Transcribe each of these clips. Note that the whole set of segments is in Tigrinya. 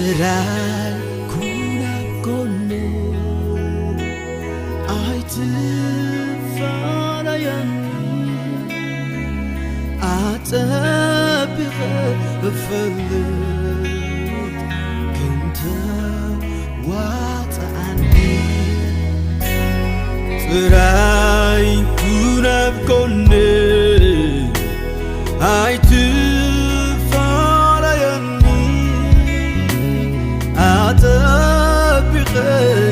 ጥራይ ኩን ኣብ ጎነይ ኣይትፋለየኒ፣ ኣጸቢቐ እፈልጥ ክንተ ዋጽኣኒ። ጥራይ ኩን ኣብ ጎነይ ኣይትፋለየኒ፣ ኣጸቢቐ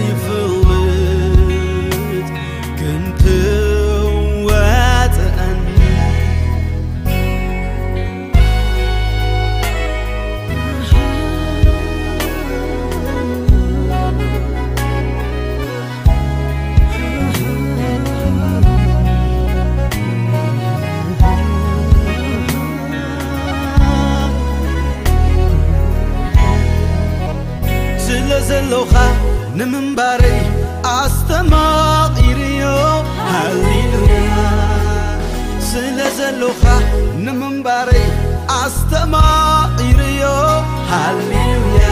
ይፈልጥ ክንተ ዋጽኣኒ። ስለ ዘሎኻ ንምንባረይ ኣስተማቒርዮ። ሃሌሉያ። ስለ ዘሎኻ ንምንባረይ ኣስተማቒርዮ። ሃሌሉያ።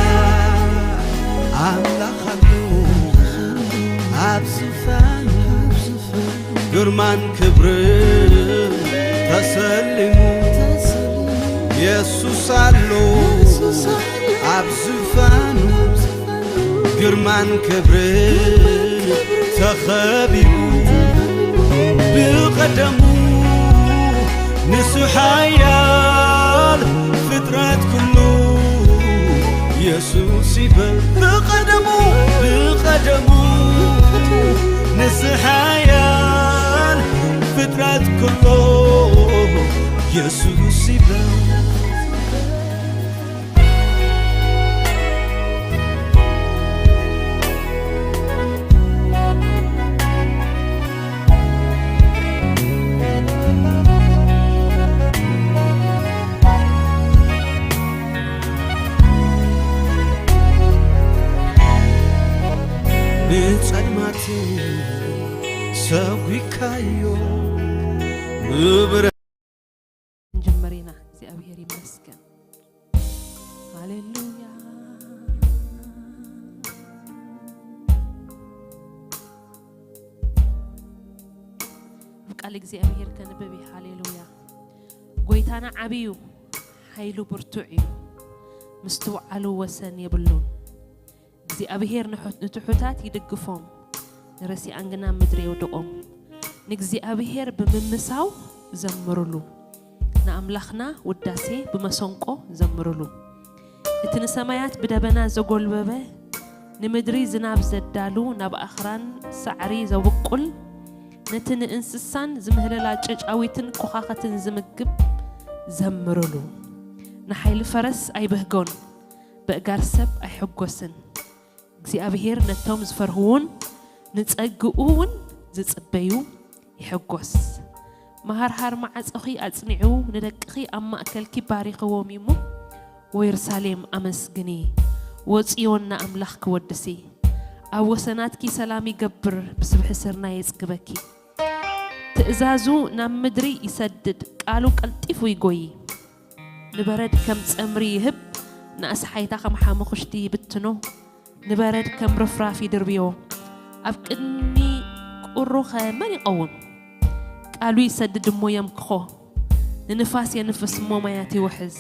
ኣምላኽ ኣሎ ኣብ ዝፋኑ፣ ግርማን ክብርን ተሰሊሙ። የሱስ ኣሎ ኣብ ዝፋኑ፣ ግርማን ክብርን ተኸቢቡ። ብቐደሙ ንሱ ሓያል፣ ፍጥረት ኩሉ የሱስ ይበል። ብቐደሙ፣ ብቐደሙ ንሱ ሓያል፣ ፍጥረት ኩሉ የሱስ ይበል። ንጸልማት ሰጒካዮ፣ ብብረ- ክንጅምር ኢና። እግዚኣብሔር ይመስገን። ሃሌሉያ። ኣብ ቃል እግዚኣብሔር ከንብብ እዩ። ሃሌሉያ። ጎይታና ዓብዩ፣ ሓይሉ ብርቱዕ እዩ፣ ምስትውዓሉ ወሰን የብሉን። እግዚኣብሔር ንሑ-፣ ንትሑታት ይድግፎም፣ ንረሲኣን ግና ኣብ ምድሪ የውድቖም። ንእግዚኣብሔር ብምምሳው ዘምሩሉ፣ ንኣምላኽና ውዳሴ ብመሰንቆ ዘምሩሉ። እቲ ንሰማያት ብደበና ዘጎልበበ፣ ንምድሪ ዝናብ ዘዳሉ፣ ናብ ኣኽራን ሳዕሪ ዘብቁል፣ ነቲ ንእንስሳን ዝምህለላ ጨጫዊትን ኮኻኸትን ዝምግብ ዘምሩሉ። ንሓይሊ ፈረስ ኣይብህጎን፣ በእጋር ሰብ ኣይሕጎስን። እግዚኣብሔር ነቶም ዝፈርህዉን ንጸግኡ እውን ዝጽበዩ ይሕጎስ። መሃርሃር ማዕጾኺ ኣጽኒዑ፣ ንደቅኺ ኣብ ማእከልኪ ባሪኽዎም እዩ እሞ፣ ወየሩሳሌም ኣመስግኒ፣ ወጽዮን ንኣምላኽኪ ወድሲ። ኣብ ወሰናትኪ ሰላም ይገብር፣ ብስብሒ ስርናይ የጽግበኪ። ትእዛዙ ናብ ምድሪ ይሰድድ፣ ቃሉ ቀልጢፉ ይጎዪ። ንበረድ ከም ጸምሪ ይህብ፣ ንኣስሓይታ ከም ሓመኹሽቲ ይብትኖ። ንበረድ ከም ርፍራፍ ይድርብዮ፣ ኣብ ቅድሚ ቁሩኸ መን ይቐውም? ቃሉ ይሰድድ እሞ የምክኾ፣ ንንፋስ የንፍስ እሞ ማያት ይውሕዝ።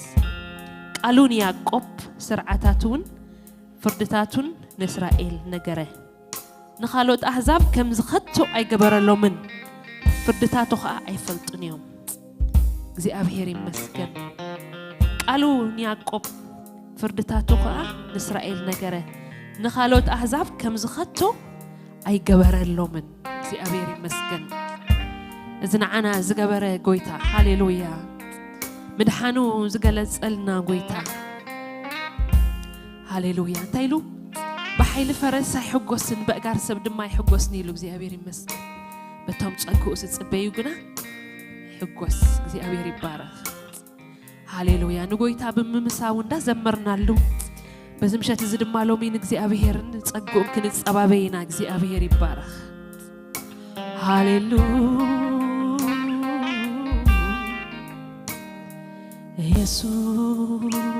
ቃሉ ንያዕቆብ፣ ስርዓታቱ እውን ፍርድታቱን ንእስራኤል ነገረ። ንኻልኦት ኣህዛብ ከምዚ ኸቶ ኣይገበረሎምን፣ ፍርድታቱ ኸኣ ኣይፈልጡን እዮም። እግዚኣብሔር ይመስገን። ቃሉ ንያዕቆብ፣ ፍርድታቱ ኸኣ ንእስራኤል ነገረ። ንኻልኦት ኣህዛብ ከምዚ ኸቶ ኣይገበረሎምን። እግዚኣብሔር ይመስገን። እዚ ንዓና ዝገበረ ጎይታ፣ ሃሌሉያ። ምድሓኑ ዝገለጸልና ጎይታ፣ ሃሌሉያ። እንታይ ኢሉ? "ብሓይሊ ፈረስ ኣይሕጎስን፣ በእጋር ሰብ ድማ ኣይሕጎስን" ኢሉ። እግዚኣብሔር ይመስገን። በቶም ጸግኡ ዝጽበዩ ግና ይሕጎስ። እግዚኣብሔር ይባረኽ። ሃሌሉያ። ንጎይታ ብምምሳው እንዳዘመርናሉ፣ በዚ ምሸት እዚ ድማ ሎሚ ንእግዚኣብሔርን ጸግኡን ክንጸባበይ ኢና። እግዚኣብሔር ይባረኽ። ሃሌሉያ።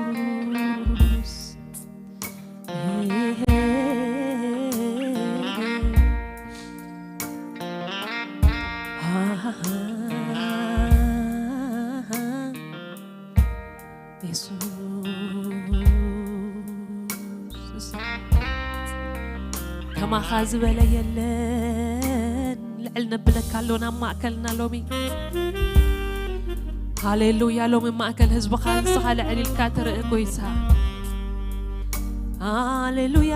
ኢየሱስ ከማኻ ዝበለ የለን። ልዕል ነብለካ ኣሎ ናብ ማእከልና ሎሚ። ሃሌሉያ። ሎሚ ማእከል ህዝብኻ ንስኻ ልዕል ኢልካ ትርኢ ጎይታ። ሃሌሉያ።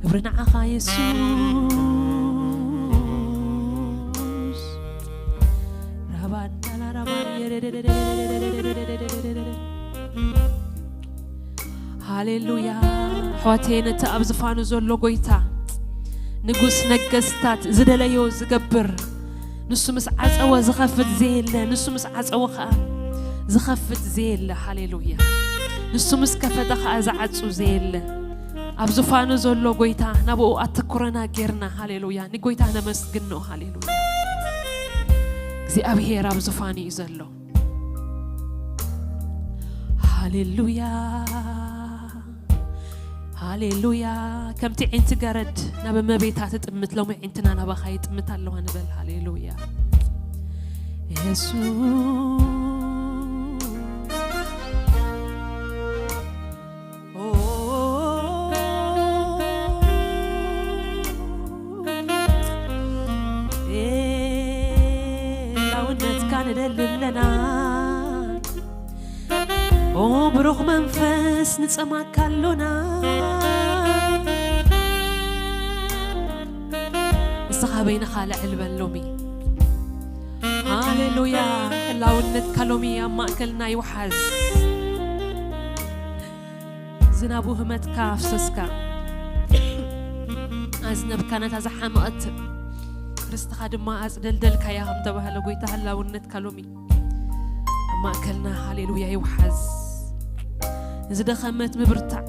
ክብሪ ንዓኻ የሱስ። ራባንዳላ ራባን ሃሌሉያ። ኣሕዋተየ፣ ነቲ ኣብ ዝፋኑ ዘሎ ጎይታ፣ ንጉስ ነገስታት፣ ዝደለዮ ዝገብር፣ ንሱ ምስ ዓጸወ ዝኸፍት ዘየለ፣ ንሱ ምስ ዓጸወ ኸኣ ዝኸፍት ዘየለ። ሃሌሉያ። ንሱ ምስ ከፈተ ኸኣ ዝዓጹ ዘየለ። ኣብ ዝፋኑ ዘሎ ጎይታ ናብኡ ኣተኩረና ጌርና። ሃሌሉያ። ንጎይታ ነመስግኖ። ሃሌሉያ። እግዚኣብሔር ኣብ ዝፋኑ እዩ ዘሎ። ሃሌሉያ። ሃሌሉያ። ከምቲ ዒንቲ ገረድ ናብ እመቤታ ትጥምት፣ ሎሚ ዒንትና ናባኻ ይጥምት ኣለዋ ንበል። ሃሌሉያ። የሱስ። ኦ፣ ኤላውነትካ ንደሊ ኣለና። ኦ፣ ብሩኽ መንፈስ ንጸማካ ኣሎና። ንስኻ በይንኻ ልዕል በል ሎሚ። ሃሌሉያ። ህላውነትካ ሎሚ ኣብ ማእከልና ይውሓዝ። ዝናቡ ህመትካ ኣፍሰስካ። ኣዝነብካ ነታ ዝሓመቐት ርስትኻ ድማ ኣጽደልደልካያ ከም ተባህለ፣ ጎይታ ህላውነትካ ሎሚ ኣብ ማእከልና፣ ሃሌሉያ፣ ይውሓዝ። ንዝደኸመት ምብርታዕ፣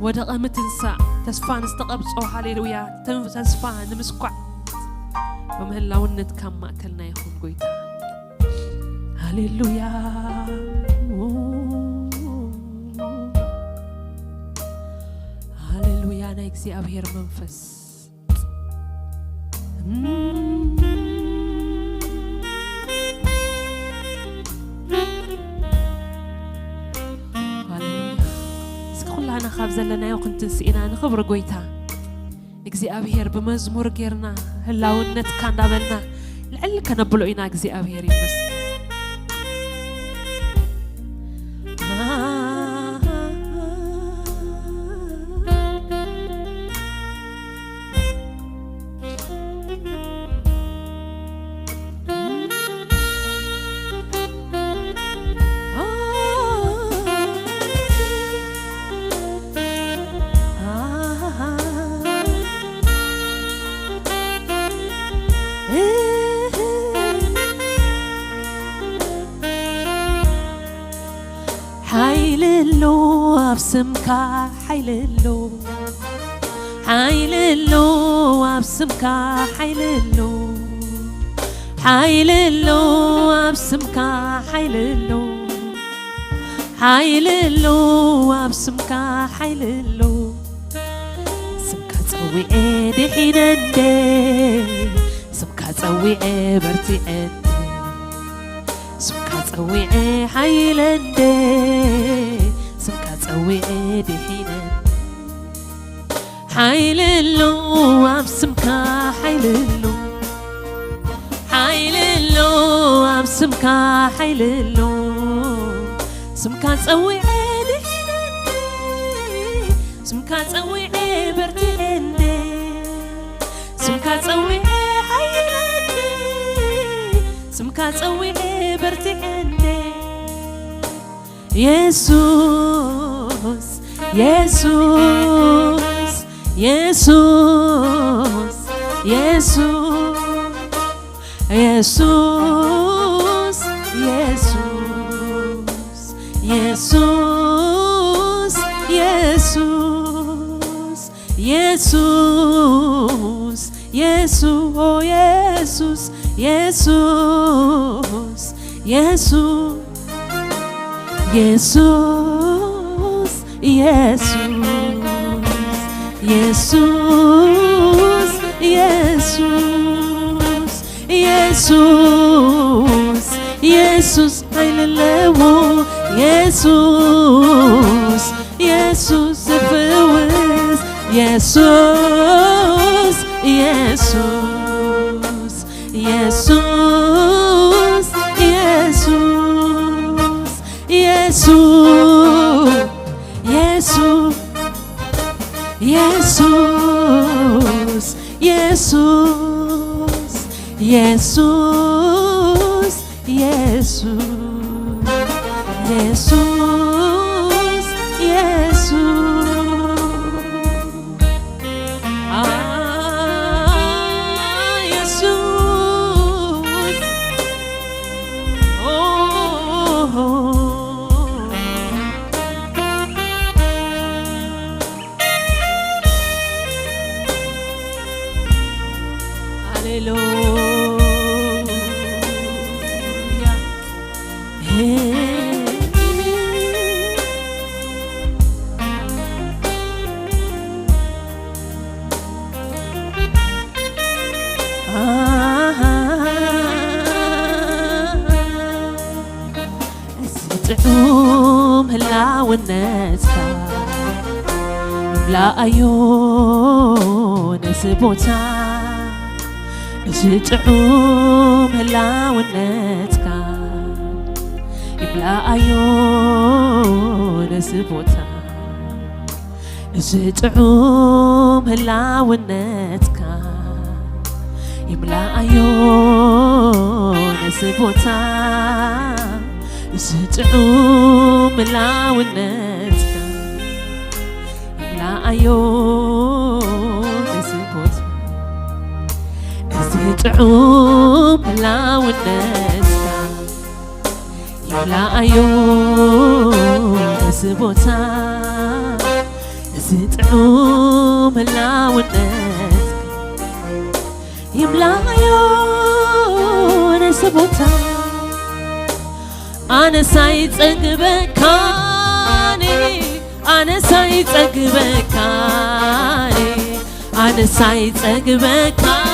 ወደቐ ምትንሳእ፣ ተስፋ ንዝተቐብጾ፣ ሃሌሉያ፣ ተን-፣ ተስፋ ንምስኳዕ፣ ብምህላውነትካ ኣብ ማእከልና ይኹን ጎይታ። ሃሌሉያ። ሃሌሉያ፣ ናይ እግዚኣብሔር መንፈስ። ሃሌሉያ። እስኪ ኩላና ካብ ዘለናዮ ክንትንስእ ኢና ንኽብሪ ጎይታ። ንእግዚኣብሔር ብመዝሙር ጌርና ህላውነትካ እንዳበልና ልዕል ከነብሎ ኢና። እግዚኣብሔር ይመስገን። ሓይሊ ኣሎ ኣብ ስምካ፣ ሓይሊ ኣሎ፣ ሓይሊ ኣሎ ኣብ ስምካ፣ ሓይሊ ኣሎ፣ ሓይሊ ኣሎ ኣብ ስምካ፣ ሓይሊ ኣሎ፣ ሓይሊ ኣሎ ኣብ ስምካ፣ ሓይሊ ኣሎ። ስምካ ጸዊዐ ድሒነ እንደ፣ ስምካ ጸዊዐ በርቲዐ እንደ፣ ስምካ ጸዊዐ ሓይለ እንደ፣ ስምካ ጸዊዐ ድሒነ። ሓይሊ ኣሎ ኣብ ስምካ፣ ሓይሊ ኣሎ፣ ሓይሊ ኣሎ ኣብ ስምካ፣ ሓይሊ ኣሎ። ስምካ ጸዊዐ ድሒነ እንደ፣ ስምካ ጸዊዐ በርቲዐ እንደ፣ ስምካ ጸዊዐ ሓይለ እንደ፣ ስምካ ጸዊዐ በርቲዐ እንደ። የሱስ፣ የሱስ፣ የሱስ፣ የሱስ፣ የሱስ፣ የሱስ፣ የሱስ፣ የሱስ፣ የሱ-፣ ኦ የሱስ፣ የሱስ፣ የሱስ፣ የሱስ፣ የሱስ፣ የሱስ፣ የሱስ፣ የሱስ፣ የሱስ፣ ሓይሊ ኣለዎ። የሱስ፣ የሱስ ዝፍውስ፣ የሱስ፣ የሱስ፣ የሱስ፣ የሱስ፣ የሱስ፣ የሱስ፣ የሱስ፣ የሱስ፣ የሱስ፣ የሱስ፣ የሱስ፣ የሱስ። አ፣ የሱስ። ኦ፣ ሃሌሉያ። እዚ ጥዑም ህላውነትካ ይምላኣዮ ነዚ ቦታ፣ እዚ ጥዑም ህላውነትካ ይምላኣዮ ነዚ ቦታ፣ እዚ ጥዑም ህላውነትካ ይምላኣዮ ነዚ ቦታ፣ እዚ ጥዑም ህላውነትካ ይምላኣዮ ነዚ ቦታ፣ እዚ ጥዑም ህላውነትካ ይምላኣዮ ነዚ ቦታ፣ እዚ ጥዑም ህላውነትካ ይምላኣዮ ነዚ ቦታ። ኣነስ ኣይጸግበካን፣ ኣነስ ኣይጸግበካን፣ ኣነስ ኣይጸግበካን፣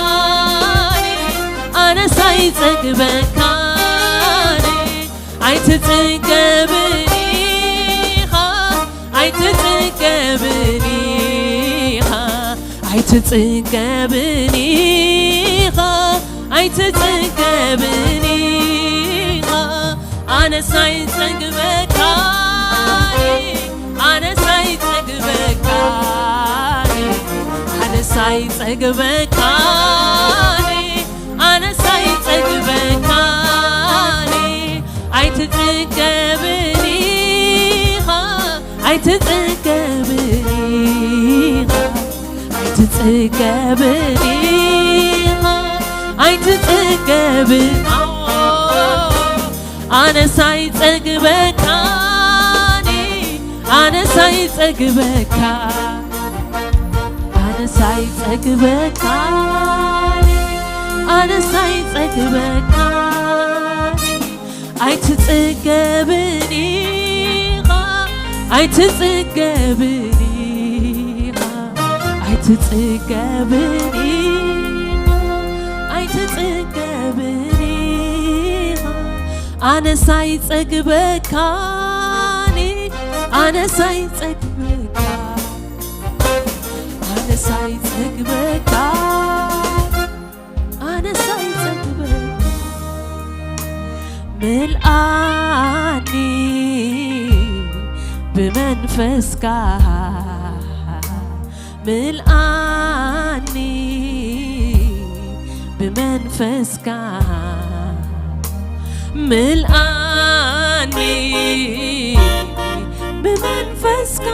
ኣነስ ኣይጸግበካን። ኣይትጽገብን ኢኻ፣ ኣይትጽገብን ኢኻ፣ ኣይትጽገብን ኢኻ፣ ኣይትጽገብን ኢኻ። ኣነስ ኣይጸግበካን፣ ኣነስ ኣይጸግበካን፣ ኣነስ ኣይጸግበካን፣ ኣነስ ኣይጸግበካን። ኣይትጽገብን ኢኻ፣ ኣይትጽገብን ኢኻ፣ ኣይትጽገብን ኢኻ፣ ኣይትጽገብን። ኣነስ ኣይጸግበካን፣ ኣነስ ኣይጸግበካ፣ ኣነስ ኣይጸግበካን፣ ኣነስ ኣይጸግበካን። ኣይትጽገብን ኢኻ፣ ኣይትጽገብን ኢኻ፣ ኣይትጽገብን ኢኻ፣ ኣይትጽገብን ኢኻ። ኣነስ ኣይጸግበካን፣ ኣነስ ኣይጸግበካ፣ ኣነስ ኣይጸግበካ፣ ኣነስ ኣይጸግበካ። ምልኣኒ ብመንፈስካ፣ ምልኣኒ ብመንፈስካ፣ ምልኣኒ ብመንፈስካ፣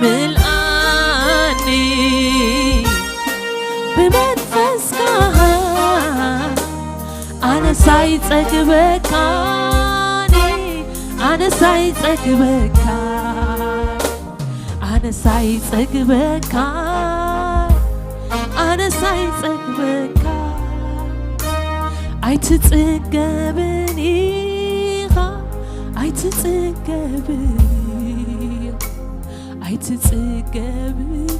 ምልኣኒ ብመንፈስካ። ኣነስ ኣይጸግበካን፣ ኣነስ ኣይጸግበካ፣ ኣነስ ኣይጸግበካ፣ ኣነስ ኣይጸግበካ። ኣይትጽገብን ኢኻ፣ ኣይትጽገብን ኢኻ፣ ኣይትጽገብን፣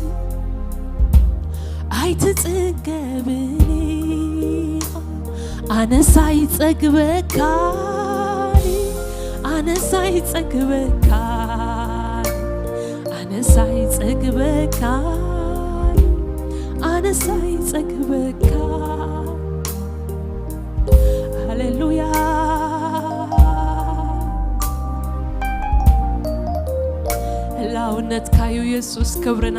ኣይትጽገብን ኢኻ። ኣነስ ኣይጸግበካን፣ ኣነስ ኣይጸግበካን፣ ኣነስ ኣይጸግበካን፣ ኣነስ ኣይጸግበካን። ሃሌሉያ። ህላውነትካዩ የሱስ ክብርና፣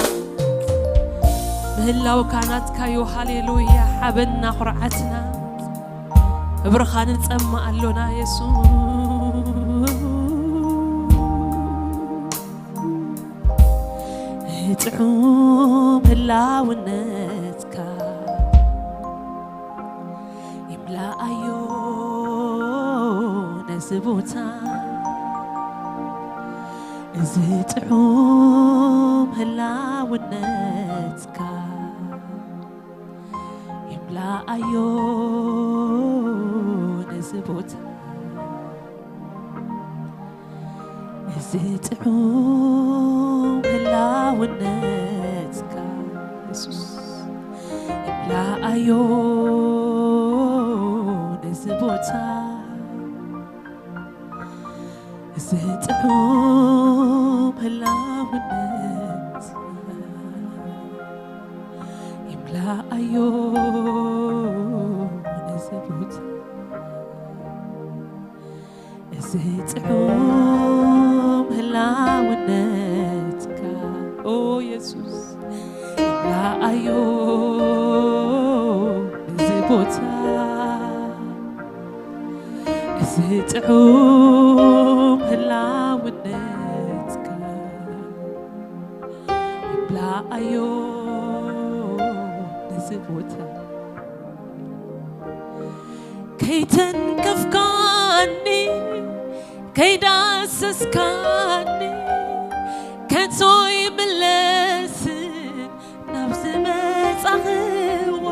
ምህላውካ ናትካዩ። ሃሌሉያ። ሓበንና ኩርዓትና፣ ክብርኻ ንጸማ ኣሎና የሱስ። ጥዑም ህላውነትካ ይምልኣዮ ነዚ ቦታ፣ እዚ ጥዑም ህላውነትካ ይምልኣዮ ነዚ ቦታ፣ እዚ ጥዑም ህላውነትካ የሱስ ይምልኣዮ ነዚ ቦታ፣ እዚ ጥዑም ህላውነትካ ይምልኣዮ ነዚ ቦታ፣ እዚ ጥዑም ህላውነትካ ኦ የሱስ ይምልኣዮ ነዚ ቦታ፣ እዚ ጥዑም ህላውነትካ ይምልኣዮ ነዚ ቦታ። ከይተንከፍካኒ፣ ከይዳሰስካኒ፣ ከቶ ይምለስን ናብ ዝመጻኽዎ።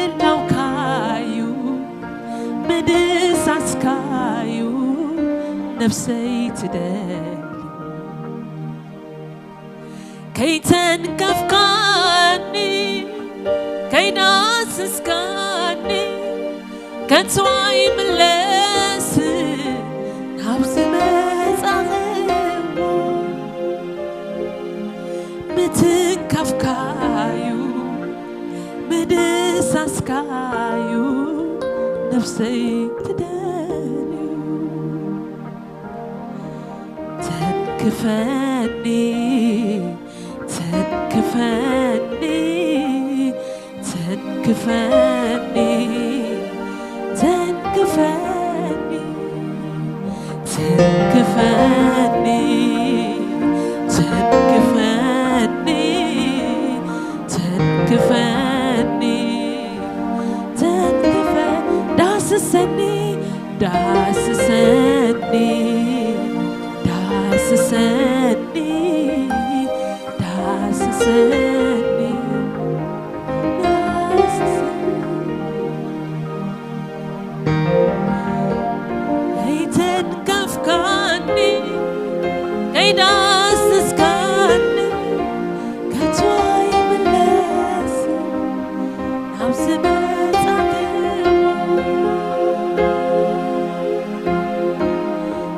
ምህላውካዩ፣ ምድሳስካዩ ነፍሰይ ትደሊ። ከይተንከፍካኒ፣ ከይዳስስካኒ፣ ከቶ ኣይምለስን ናብ ዝመጻኽዎ። ምትንካፍካዩ፣ ምድሳስካዩ ነፍሰይ ትደልዩ። ተንክፈኒ፣ ተንክፈኒ፣ ተንክፈኒ፣ ተንክፈኒ፣ ተንክፈኒ፣ ተንክፈኒ፣ ተንክፈኒ፣ ተንክፈ-፣ ዳስሰኒ፣ ዳስሰኒ፣ ዳስሰኒ፣ ዳስሰኒ፣ ዳስሰኒ። ከይተንከፍካኒ፣ ከይዳስስካኒ፣ ከቶ ኣይምለስን ናብ ዝመጻኽዎ።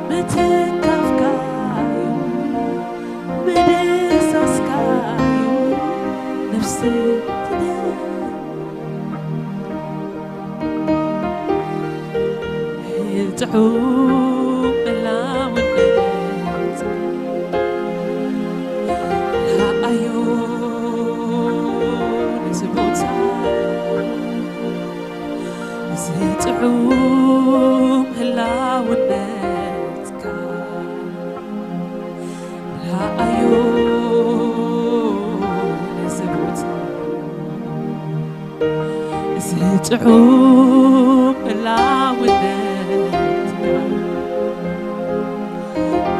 ምትንካፍካዩ፣ ምድሳስካዩ ነፍሰይ ትደሊ። ጥዑም ህላውነት ረኣዮ ነዚ ቦታ፣ እዚ ጥዑም ህላውነትካ። ረኣዮ ነዚ ቦታ፣ እዚ ጥዑም ህላውነትካ።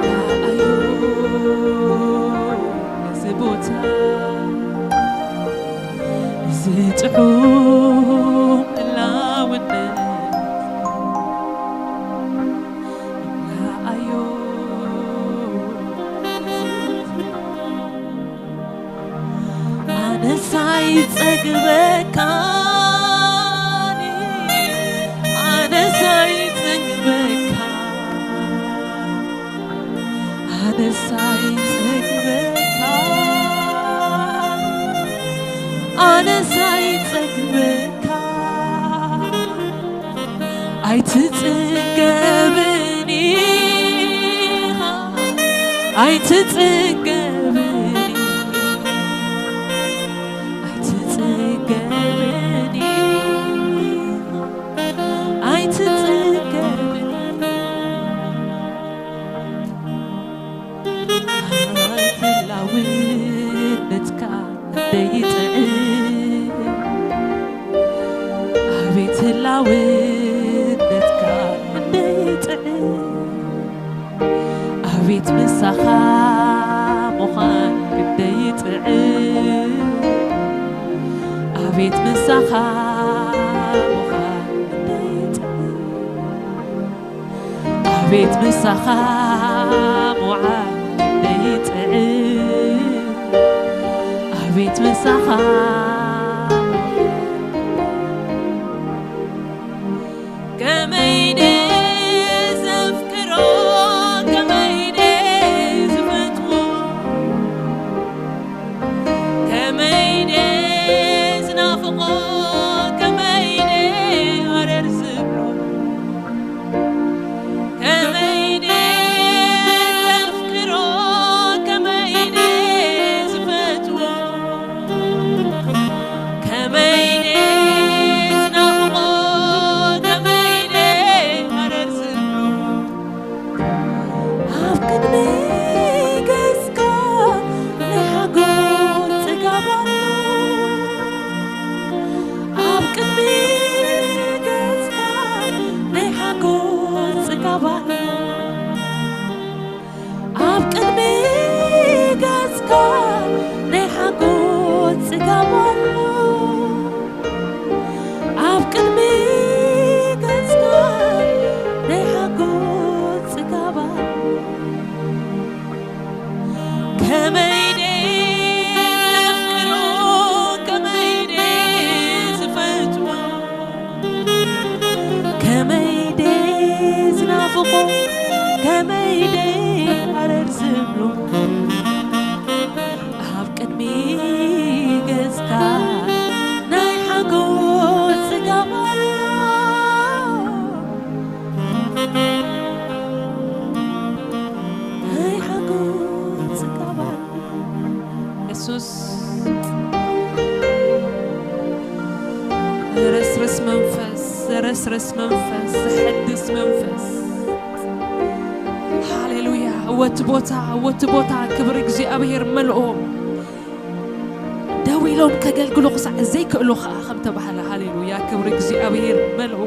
ረኣዮ ነዚ ቦታ፣ እዚ ጥዑም ህላውነት ረኣዮ። ኣነስ ይጸግበካን ኣነስ ኣይጸግበካ፣ ኣነስ ኣይጸግበካ፣ ኣነስ ኣይጸግበካ። ኣይትጽገብን ኢኻ፣ ኣይትጽገብን፣ ኣይትጽገብን ኢኻ፣ ኣይትጽገብን። ኣቤት ህላውነትካ ደይጥዕም፣ ኣቤት ህላውነትካ ደይጥዕም፣ ኣቤት ምሳኻ ምዃን ደይጥዕም፣ ኣቤት ምሳኻ ምዃን ደይጥዕም። ኣቤት ምሳኻ ምውዓል ደይጥዕም፣ ኣቤት ምሳኻ። ከመይ ደይ ዘፍቅሮ፣ ከመይ ደይ ዝፈትዎ፣ ከመይ ደይ ዝናፍቆ፣ ከመይ ደይ ሃረር ዝብሎ፣ ከመይ ደይ ዘፍቅሮ፣ ከመይ ደይ ዝፈትዎ፣ ከመይ ደይ ዝናፍቆ፣ ከመይ ደይ ሃረር ዝብሎ፣ ኣብ ቅድሚ ገጽካ ናይ ሓጎስ ጽጋብ ኣሎ። ኣብ ቅድሚ ገጽካ ናይ ሓጎስ ጽጋብ ኣሎ። ኣብ ቅድሚ ገጽካ ናይ ሓጎስ ጽጋብ ኣሎ። ኣብ ቅድሚ ገጽካ ናይ ሓጎስ ጽጋብ ኣሎ። ከመይ ደይ ዘፍቅሮ፣ ከመይ ደይ ዝፈትዎ፣ ከመይ ደይ ዝናፍቆ፣ ከመይ ደይ ሃረር ዝብሎ፣ ኣብ ቅድሚ ገጽካ ናይ ሓጎስ ጽጋብ ኣሎ። ናይ ሓጎስ ጽጋብ ኣሎ። የሱስ፣ ዘረስርስ መንፈስ፣ ዘረስርስ መንፈስ፣ ዘሐድስ መንፈስ። ሃሌሉያ። እወ እቲ ቦታ፣ እወ እቲ ቦታ ክብሪ እግዚኣብሔር መልኦ። ደው ኢሎም ከገልግሉ ክሳዕ ዘይክእሉ ኸዓ ከም ተባህለ፣ ሃሌሉያ፣ ክብሪ እግዚኣብሔር መልኦ።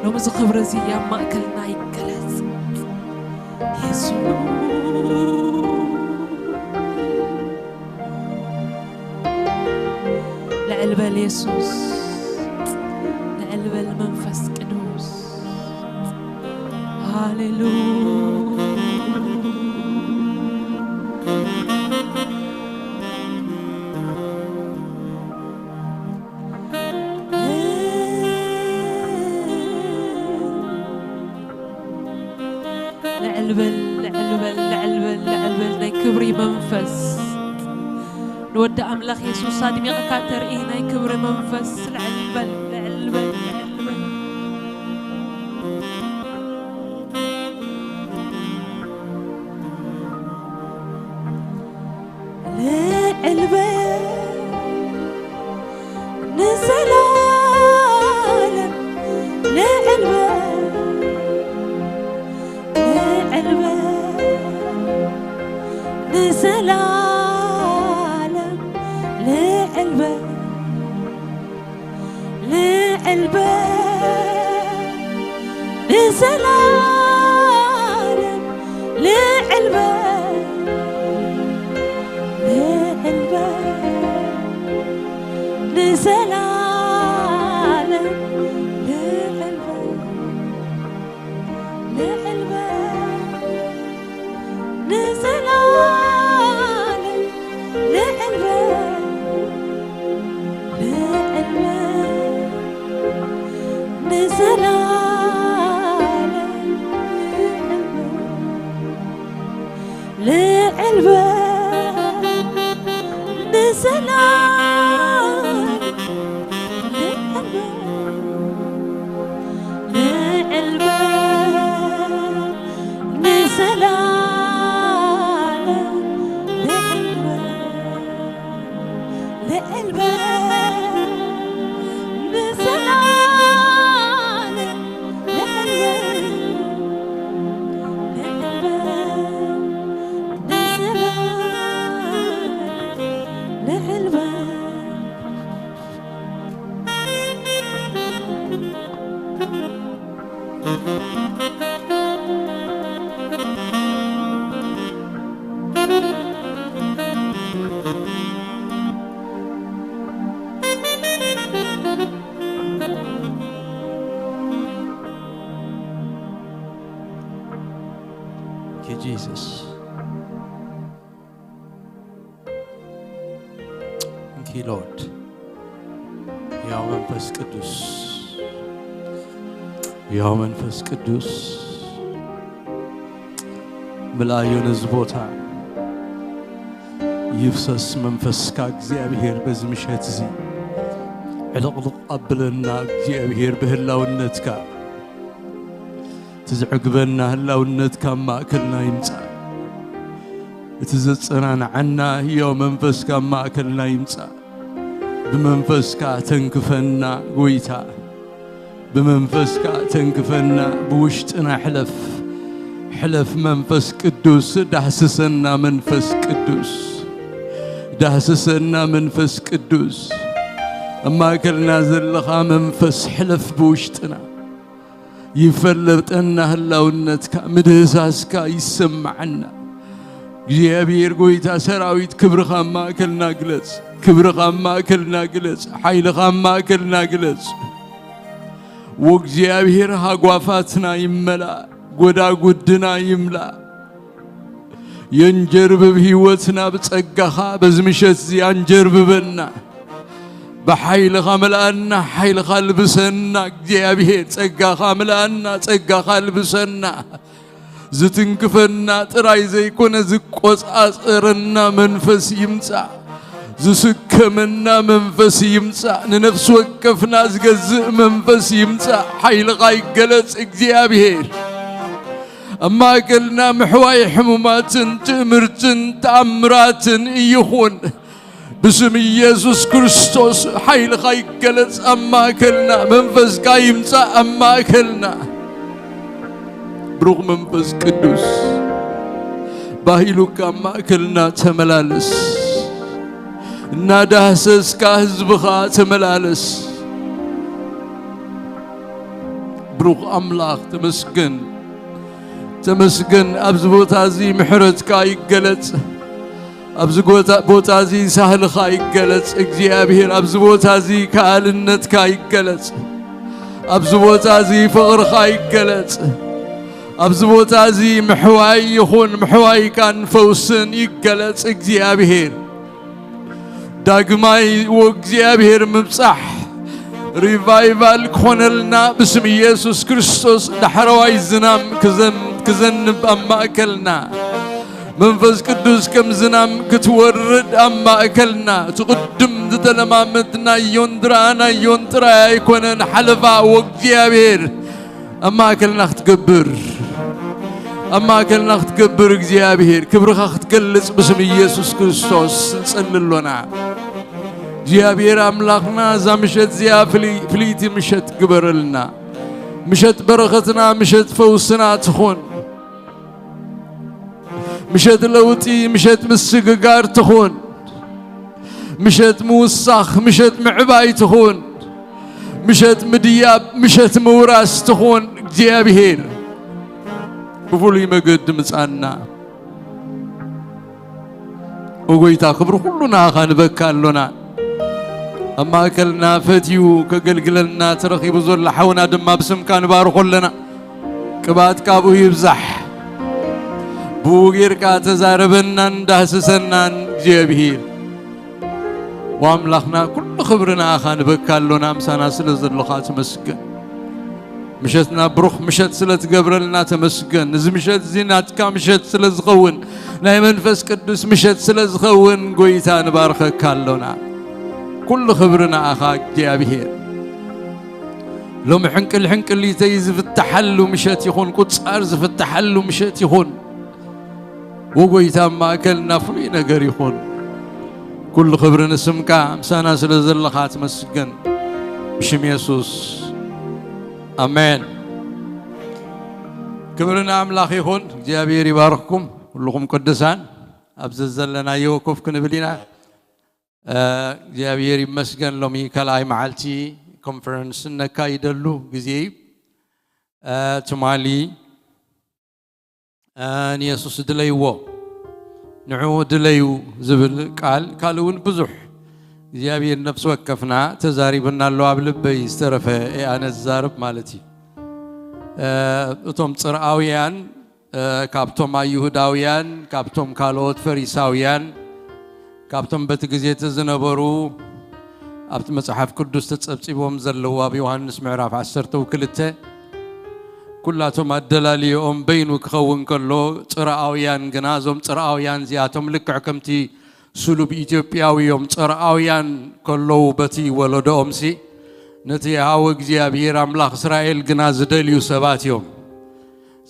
ሎሚ እዚ ክብሪ እዚ ኣብ ማእከልና ይገለጽ። የሱስ፣ ልዕል በል የሱስ፣ ልዕል በል መንፈስ ቅዱስ። ሃሌሉያ። ልዕል በል፣ ልዕል በል፣ ልዕል በል፣ ልዕል በል ናይ ክብሪ መንፈስ። ንወዲ ኣምላኽ የሱስ ኣድሚቕካ ተርኢ ናይ ክብሪ መንፈስ። ልዕል በል፣ ልዕል በል፣ ልዕል በል። ልዕል በል ንዘላለም፣ ልዕል በል፣ ልዕል በል ንዘላለም፣ ልዕል በል። ልዕል በል ንዘላለም፣ ልዕል በል፣ ልዕል በል ንዘላለም፣ ልዕል በል፣ ልዕል በል ንዘላለም፣ ልዕል በል። ልዕል በል ብሰላም፣ ልዕል በል፣ ልዕል በል ብሰላም፣ ልዕል በል። Thank you, Jesus. Thank you, Lord. ያው መንፈስ ቅዱስ፣ ያው መንፈስ ቅዱስ፣ ምልኣዮ ነዚ ቦታ። ይፍሰስ መንፈስካ እግዚኣብሔር በዚ ምሸት እዚ። ዕልቕልቕ ኣብለና እግዚኣብሔር ብህላውነትካ። እቲ ዘዕግበና ህላውነትካ ኣብ ማእከልና ይምጻእ። እቲ ዘጸናንዓና ህያው መንፈስካ ኣብ ማእከልና ይምጻእ። ብመንፈስካ ተንክፈና ጎይታ። ብመንፈስካ ተንክፈና፣ ብውሽጥና ሕለፍ። ሕለፍ መንፈስ ቅዱስ፣ ዳህስሰና መንፈስ ቅዱስ። ዳህስሰና መንፈስ ቅዱስ። ኣብ ማእከልና ዘለኻ መንፈስ ሕለፍ ብውሽጥና። ይፈለጠና ህላውነትካ፣ ምድህሳስካ ይሰማዓና። እግዚኣብሔር ጎይታ ሰራዊት ክብርኻ ኣብ ማእከልና ግለጽ፣ ክብርኻ ኣብ ማእከልና ግለጽ፣ ሓይልኻ ኣብ ማእከልና ግለጽ። ወእግዚኣብሔር ሃጓፋትና ይመላእ፣ ጎዳጉድና ይምላእ። የንጀርብብ ህይወትና ብጸጋኻ በዚ ምሸት እዚ ኣንጀርብበና። ብሓይልኻ መልኣና፣ ሓይልኻ ልብሰና እግዚኣብሔር፣ ጸጋኻ መልኣና፣ ጸጋኻ ልብሰና። ዝትንክፈና ጥራይ ዘይኮነ ዝቆጻጸረና መንፈስ ይምጻእ። ዝስከመና መንፈስ ይምጻእ። ንነፍሲ ወከፍና ዝገዝእ መንፈስ ይምጻእ። ሓይልኻ ይገለጽ እግዚኣብሔር። ኣብ ማእከልና ምሕዋይ ሕሙማትን ትእምርትን ተኣምራትን ይኹን። ብስም ኢየሱስ ክርስቶስ ሓይልኻ ይገለጽ ኣብ ማእከልና፣ መንፈስካ ይምጻእ ኣብ ማእከልና። ብሩኽ መንፈስ ቅዱስ፣ ባህ ኢሉካ ኣብ ማእከልና ተመላለስ። እናዳህሰስካ ህዝብኻ ተመላለስ። ብሩኽ ኣምላኽ ተመስገን፣ ተመስገን። ኣብዚ ቦታ እዚ ምሕረትካ ይገለጽ። ኣብዚ ጎታ-፣ ቦታ እዚ ሳህልኻ ይገለጽ እግዚኣብሔር። ኣብዚ ቦታ እዚ ከኣልነትካ ይገለጽ። ኣብዚ ቦታ እዚ ፍቕርኻ ይገለጽ። ኣብዚ ቦታ እዚ ምሕዋይ ይኹን፣ ምሕዋይካን ፈውስን ይገለጽ እግዚኣብሔር። ዳግማይ ወእግዚኣብሔር ምብጻሕ ሪቫይቫል ክኾነልና ብስም ኢየሱስ ክርስቶስ ዳሕረዋይ ዝናም ክዘን-፣ ክዘንብ ኣብ ማእከልና መንፈስ ቅዱስ ከም ዝናም ክትወርድ ኣብ ማእከልና እቲ ቅድም ዝተለማመድናዮን ዝረኣናዮን ጥራይ ኣይኮነን ሓለፋ ወእግዚኣብሔር ኣብ ማእከልና ክትገብር፣ ኣብ ማእከልና ክትገብር እግዚኣብሔር ክብርኻ ክትገልጽ ብስም ኢየሱስ ክርስቶስ ንጸሊ ኣሎና። እግዚኣብሔር ኣምላኽና እዛ ምሸት እዚኣ ፍልይ-፣ ፍልይቲ ምሸት ግበረልና። ምሸት በረኸትና፣ ምሸት ፈውስና ትኹን። ምሸት ለውጢ፣ ምሸት ምስግጋር ትኹን። ምሸት ምውሳኽ፣ ምሸት ምዕባይ ትኹን። ምሸት ምድያብ፣ ምሸት ምውራስ ትኹን። እግዚኣብሔር ብፍሉይ መገዲ ምጻና። ኦ ጎይታ፣ ክብሪ ኩሉ ንኣኻ ንበካ ኣሎና። ኣብ ማእከልና ፈትዩ ከገልግለና ተረኺቡ ዘሎ ሓውና ድማ ብስምካ ንባርኾ ኣለና። ቅብኣትካ ብኡ ይብዛሕ። ብኡ ጌርካ ተዛረበናን ዳህስሰናን እግዚኣብሔር። ወኣምላኽና፣ ኩሉ ክብሪ ንኣኻ ንበካ ኣሎና፣ ምሳና ስለ ዘሎኻ ተመስገን። ምሸትና ብሩኽ ምሸት ስለ ትገብረልና ተመስገን። እዚ ምሸት እዚ ናትካ ምሸት ስለ ዝኸውን፣ ናይ መንፈስ ቅዱስ ምሸት ስለ ዝኸውን፣ ጎይታ ንባርኸካ ኣሎና። ኩሉ ክብሪ ንኣኻ እግዚኣብሔር። ሎሚ ሕንቅል ሕንቅሊተይ ዝፍትሓሉ ምሸት ይኹን፣ ቁጻር ዝፍትሓሉ ምሸት ይኹን። ወጎይታ ኣብ ማእከልና ፍሉይ ነገር ይኹን። ኩሉ ክብሪ ንስምካ፣ ምሳና ስለ ዘለኻ ትመስገን። ብሽም የሱስ፣ ኣሜን። ክብሪ ንኣምላኽ ይኹን። እግዚኣብሔር ይባርኽኩም ኩልኹም ቅዱሳን። ኣብ ዘዘለናዮ ኮፍ ክንብል ኢና። እ፣ እግዚኣብሔር ይመስገን። ሎሚ ካልኣይ መዓልቲ ኮንፈረንስ እነካይደሉ ግዜ እዩ። እ፣ ትማሊ፣ እ፣ ንየሱስ ድለይዎ፣ ንዕኡ ድለዩ ዝብል ቃል፣ ካልእ እውን ብዙሕ እግዚኣብሔር ነፍሲ ወከፍና ተዛሪብና ኣሎ። ኣብ ልበይ ዝተረፈ እየ ኣነ ዝዛረብ ማለት እዩ። እ፣ እቶም ጽርኣውያን፣ እ፣ ካብቶም ኣይሁዳውያን፣ ካብቶም ካልኦት ፈሪሳውያን፣ ካብቶም በቲ ግዜ እቲ ዝነበሩ ኣብቲ መጽሓፍ ቅዱስ ተጸብጺቦም ዘለዉ ኣብ ዮሃንስ ምዕራፍ ዓሰርተ ክልተ ኩላቶም ኣደላልዮኦም በይኑ ክኸውን ከሎ፣ ጽርኣውያን ግና፣ እዞም ጽርኣውያን እዚኣቶም ልክዕ ከምቲ ስሉብ ኢትዮጵያዊ እዮም። ጽርኣውያን ከለዉ በቲ ወለዶኦምሲ፣ ነቲ የሃወ እግዚኣብሔር ኣምላኽ እስራኤል ግና ዝደልዩ ሰባት እዮም።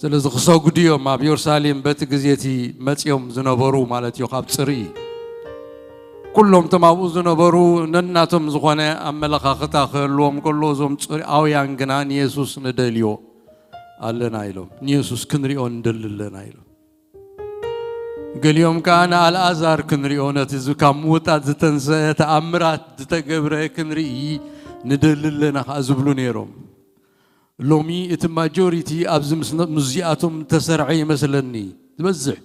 ስለዚ ክሰግዱ እዮም ኣብ የሩሳሌም በቲ ግዜ እቲ መጺኦም ዝነበሩ ማለት እዩ፣ ካብ ጽርኢ። ኩሎም እቶም ኣብኡ ዝነበሩ ነናቶም ዝኾነ ኣመለኻኽታ ክህልዎም ከሎ፣ እዞም ጽርኣውያን ግና ንየሱስ ንደልዮ ኣለና ኢሎም፣ ንየሱስ ክንሪኦ ንደሊ ኣለና ኢሎም። ገሊኦም ከኣ ንኣልኣዛር ክንሪኦ፣ ነቲ እዚ ካብ ምዉታት ዝተንስአ ተኣምራት ዝተገብረ ክንርኢ ንደሊ ኣለና ከኣ ዝብሉ ነይሮም። ሎሚ እቲ ማጆሪቲ ኣብዚ ምስ-፣ ምስዚኣቶም ተሰርዐ ይመስለኒ። ዝበዝሕ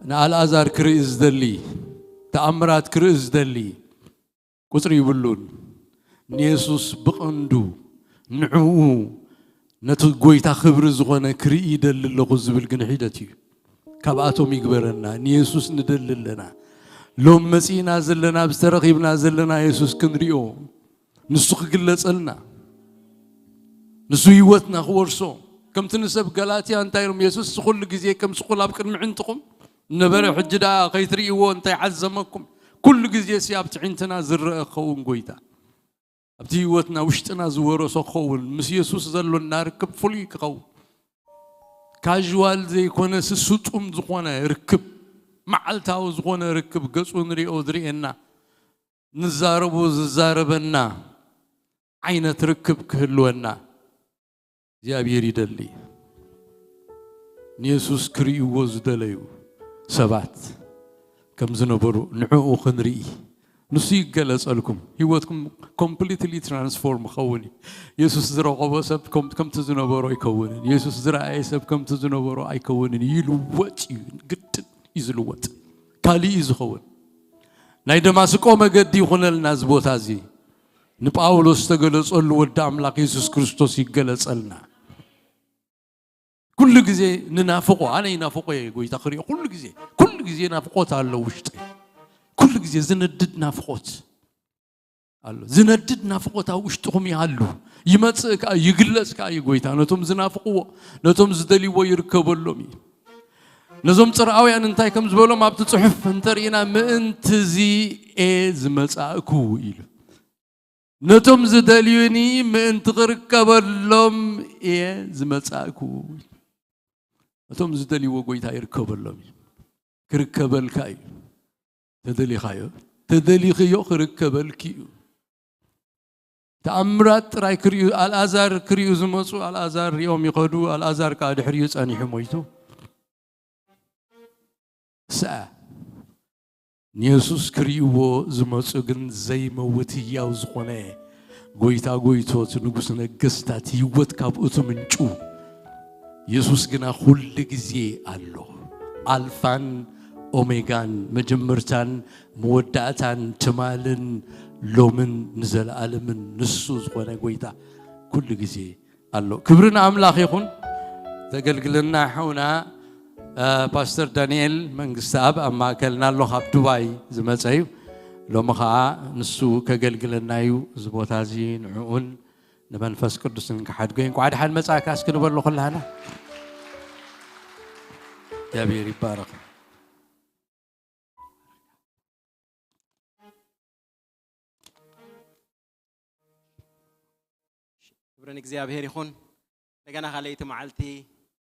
ንኣልኣዛር ክርኢ ዝደሊ፣ ተኣምራት ክርኢ ዝደሊ ቁጽሪ ይብሉን። ንየሱስ ብቐንዱ ንዕኡ፣ ነቲ ጎይታ ክብሪ ዝኾነ ክርኢ ይደሊ ኣለኹ ዝብል ግን ሒደት እዩ። ካብኣቶም ይግበረና። ንየሱስ ንደሊ ኣለና። ሎም መጺእና ዘለና፣ ኣብዚ ተረኺብና ዘለና የሱስ ክንሪኦ፣ ንሱ ክግለጸልና፣ ንሱ ህይወትና ክወርሶ። ከምቲ ንሰብ ገላትያ እንታይ ኢሎም? የሱስ ኩሉ ግዜ ከም ስቑል ኣብ ቅድሚ ዕንትኹም ነበረ፣ ሕጂ ደኣ ከይትርእይዎ እንታይ ዓዘመኩም? ኩሉ ግዜ ሲ ኣብ ትዕንትና ዝረአ ክኸውን ጎይታ፣ ኣብቲ ህይወትና ውሽጥና ዝወረሶ ክኸውን፣ ምስ የሱስ ዘሎና ርክብ ፍሉይ ክኸውን፣ ካዥዋል ዘይኮነ ሲ ስጡም ዝኾነ ርክብ፣ መዓልታዊ ዝኾነ ርክብ፣ ገጹ ንሪኦ ዝርእየና፣ ንዛረቦ ዝዛረበና ዓይነት ርክብ ክህልወና እግዚኣብሔር ይደሊ። ንየሱስ ክርእይዎ ዝደለዩ ሰባት ከም ዝነበሩ ንዕኡ ክንርኢ፣ ንሱ ይገለጸልኩም። ህይወትኩም ኮምፕሊትሊ ትራንስፎርም ክኸውን እዩ። የሱስ ዝረኸቦ ሰብ ከም-፣ ከምቲ ዝነበሮ ኣይከውንን። የሱስ ዝረኣየ ሰብ ከምቲ ዝነበሮ ኣይከውንን። ይልወጥ እዩ፣ ግድን እዩ ዝልወጥ። ካልእ እዩ ዝኸውን። ናይ ደማስቆ መገዲ ይኹነልና እዚ ቦታ እዚ። ንጳውሎስ ዝተገለጸሉ ወዲ ኣምላኽ የሱስ ክርስቶስ ይገለጸልና። ኩሉ ግዜ ንናፍቆ፣ ኣነ ይናፍቆ እየ ጎይታ ክሪኦ። ኩሉ ግዜ፣ ኩሉ ግዜ ናፍቆት ኣሎ ውሽጠይ። ኩሉ ግዜ ዝነድድ ናፍቆት ኣሎ። ዝነድድ ናፍቆት ኣብ ውሽጥኹም ይሃሉ። ይመጽእ ከኣ፣ ይግለጽ ከኣ እዩ ጎይታ። ነቶም ዝናፍቅዎ፣ ነቶም ዝደልይዎ ይርከበሎም እዩ። ነዞም ጽርኣውያን እንታይ ከም ዝበሎም ኣብቲ ጽሑፍ እንተርኢና፣ ምእንቲ እዚ እየ ዝመጻእኩ ኢሉ። ነቶም ዝደልዩኒ ምእንቲ ክርከበሎም እየ ዝመጻእኩ። እቶም ዝደልይዎ ጎይታ ይርከበሎም እዩ። ክርከበልካ እዩ። ተደሊኻዮ፣ ተደሊኽዮ ክርከበልኪ እዩ። ተኣምራት ጥራይ ክርእዩ፣ ኣልኣዛር ክርእዩ ዝመጹ፣ ኣልኣዛር ሪኦም ይኸዱ፣ ኣልኣዛር ከኣ ድሕሪኡ ጸኒሑ ሞይቱ። ሰ-፣ ንየሱስ ክርእይዎ ዝመጹ ግን ዘይመውት ህያው ዝኾነ ጎይታ ጎይቶት፣ ንጉስ ነገስታት፣ ህይወት ካብ እቱ ምንጩ። የሱስ ግና ኩሉ ግዜ ኣሎ። ኣልፋን ኦሜጋን፣ መጀመርታን መወዳእታን፣ ትማልን ሎምን ንዘለኣለምን ንሱ ዝኾነ ጎይታ ኩሉ ግዜ ኣሎ። ክብሪ ንኣምላኽ ይኹን። ዘገልግለና ሓውና፣ እ፣ ፓስተር ዳንኤል መንግስተኣብ ኣብ ማእከልና ኣሎ፣ ካብ ዱባይ ዝመጸ እዩ። ሎሚ ኸኣ ንሱ ከገልግለና እዩ። እዚ ቦታ እዚ ንዕኡን ንመንፈስ ቅዱስን ክሓድጎ እዩ። እንኳዕ ደሓን መጻእካ እስኪ ንበሎ ኩላህና። እግዚኣብሔር ይባረኽ። ክብሪ ንእግዚኣብሔር ይኹን። እንደገና ካልኣይቲ መዓልቲ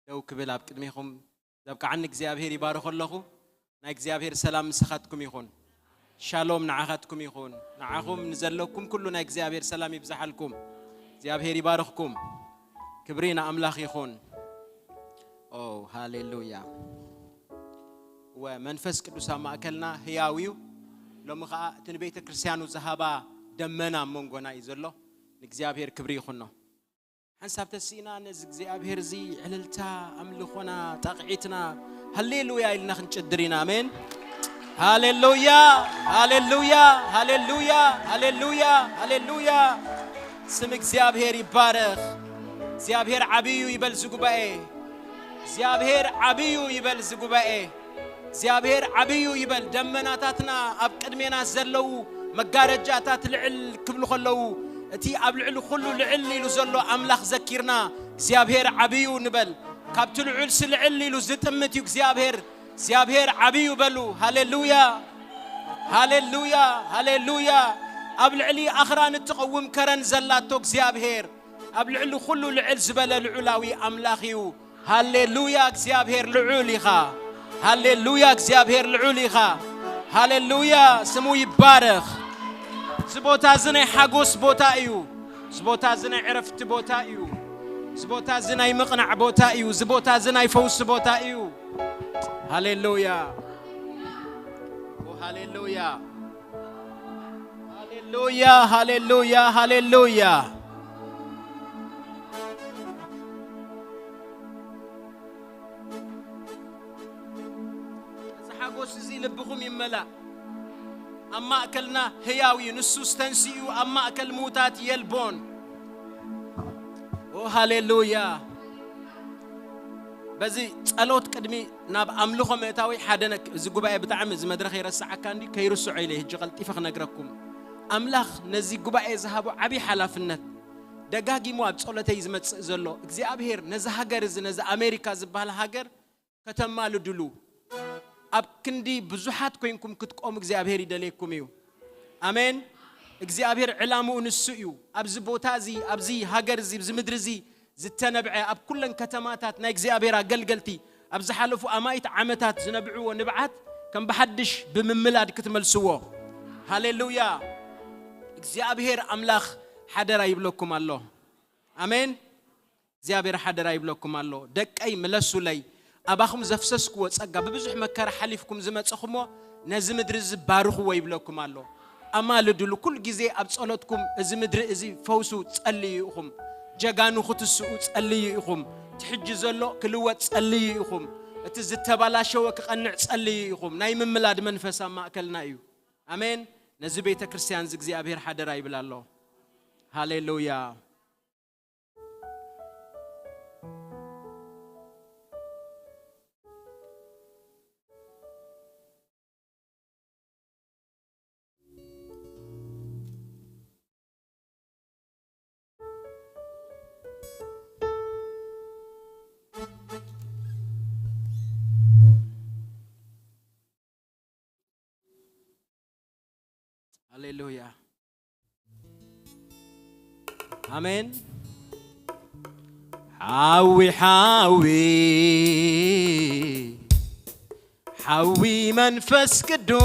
ደው ክብል ኣብ ቅድሜኹም ዘብቅዓኒ እግዚኣብሔር ይባርኾ ኣለኹ። ናይ እግዚኣብሔር ሰላም ምሳኻትኩም ይኹን። ሻሎም ንዓኻትኩም ይኹን። ንዓኹም ንዘለኩም ኩሉ ናይ እግዚኣብሔር ሰላም ይብዝሓልኩም። እግዚኣብሔር ይባርኽኩም። ክብሪ ንኣምላኽ ይኹን። ኦ ሃሌሉያ። ወመንፈስ ቅዱስ ኣብ ማእከልና ህያው እዩ። ሎሚ ኸኣ እቲ ንቤተ ክርስቲያኑ ዝሃባ ደመና ኣብ መንጎና እዩ ዘሎ። ንእግዚኣብሔር ክብሪ ይኹኖ። ሓንሳብ ተሲእና ነዚ እግዚኣብሔር እዚ ዕልልታ ኣምልኾና ጣቕዒትና ሃሌሉያ ኢልና ክንጭድር ኢና። ኣሜን። ሃሌሉያ፣ ሃሌሉያ፣ ሃሌሉያ፣ ሃሌሉያ፣ ሃሌሉያ። ስም እግዚኣብሔር ይባረኽ። እግዚኣብሔር ዓብዩ ይበል ዝጉባኤ። እግዚኣብሔር ዓብዩ ይበል ዝጉባኤ። እግዚኣብሔር ዓብዩ ይበል። ደመናታትና ኣብ ቅድሜና ዘለዉ መጋረጃታት ልዕል ክብሉ ከለዉ፣ እቲ ኣብ ልዕሊ ኩሉ ልዕል ኢሉ ዘሎ ኣምላኽ ዘኪርና፣ እግዚኣብሔር ዓብዩ ንበል። ካብቲ ልዑልሲ ልዕል ኢሉ ዝጥምት እዩ እግዚኣብሔር። እግዚኣብሔር ዓብዩ በሉ። ሃሌሉያ፣ ሃሌሉያ፣ ሃሌሉያ። ኣብ ልዕሊ ኣኽራን እትቐውም ከረን ዘላቶ እግዚኣብሔር፣ ኣብ ልዕሊ ኩሉ ልዕል ዝበለ ልዑላዊ ኣምላኽ እዩ። ሃሌሉያ፣ እግዚኣብሔር ልዑል ኢኻ። ሃሌሉያ፣ እግዚኣብሔር ልዑል ኢኻ። ሃሌሉያ፣ ስሙ ይባረኽ። እዚ ቦታ እዚ ናይ ሓጎስ ቦታ እዩ። እዚ ቦታ እዚ ናይ ዕረፍቲ ቦታ እዩ። እዚ ቦታ እዚ ናይ ምቕናዕ ቦታ እዩ። እዚ ቦታ እዚ ናይ ፈውሲ ቦታ እዩ። ሃሌሉያ፣ ኦ፣ ሃሌሉያ፣ ሃሌሉያ፣ ሃሌሉያ፣ ሃሌሉያ። እዚ ሓጎስ እዚ ልብኹም ይመላእ። ኣብ ማእከልና ህያው እዩ፣ ንሱስ ተንሲኡ ኣብ ማእከል ምዉታት የልቦን። ኦ ሃሌሉያ። በዚ ጸሎት ቅድሚ ናብ ኣምልኾ ምእታዊ ሓደ ነክ-፣ እዚ ጉባኤ ብጣዕሚ እዚ መድረኽ ይረስዓካ እንዲ ከይርስዖ ኢለ ሕጂ ቀልጢፈ ክነግረኩም። ኣምላኽ ነዚ ጉባኤ ዝሃቦ ዓብዪ ሓላፍነት ደጋጊሙ ኣብ ጸሎተይ ዝመጽእ ዘሎ እግዚኣብሔር ነዚ ሃገር እዚ ነዚ ኣሜሪካ ዝበሃል ሃገር ከተማልድሉ ኣብ ክንዲ ብዙሓት ኮይንኩም ክትቆሙ እግዚኣብሔር ይደልየኩም እዩ። ኣሜን። እግዚኣብሔር ዕላምኡ ንሱ እዩ። ኣብዚ ቦታ እዚ፣ ኣብዚ ሃገር እዚ፣ ኣብዚ ምድሪ እዚ ዝተነብዐ ኣብ ኩለን ከተማታት ናይ እግዚኣብሔር ኣገልገልቲ ኣብ ዝሓለፉ ኣማኢት ዓመታት ዝነብዕዎ ንብዓት ከም ብሓድሽ ብምምላድ ክትመልስዎ። ሃሌሉያ። እግዚኣብሔር ኣምላኽ ሓደራ ይብለኩም ኣሎ። ኣሜን። እግዚኣብሔር ሓደራ ይብለኩም ኣሎ። ደቀይ ምለሱለይ። ኣባኹም ዘፍሰስክዎ ጸጋ ብብዙሕ መከራ ሓሊፍኩም ዝመጸኹሞ ነዚ ምድሪ እዚ ባርኽዎ ይብለኩም ኣሎ። ኣማልድሉ። ኩል ግዜ ኣብ ጸሎትኩም እዚ ምድሪ እዚ ፈውሱ ጸልዩ ኢኹም። ጀጋኑ ክትስኡ ጸልዩ ኢኹም። እቲ ሕጂ ዘሎ ክልወጥ ጸልዩ ኢኹም። እቲ ዝተባላሸወ ክቐንዕ ጸልዩ ኢኹም። ናይ ምምላድ መንፈስ ኣብ ማእከልና እዩ። ኣሜን። ነዚ ቤተ ክርስቲያን እዚ እግዚኣብሔር ሓደራ ይብል ኣሎ። ሃሌሉያ። ሃሌሉያ። ኣሜን። ሓዊ፣ ሓዊ፣ ሓዊ መንፈስ ቅዱስ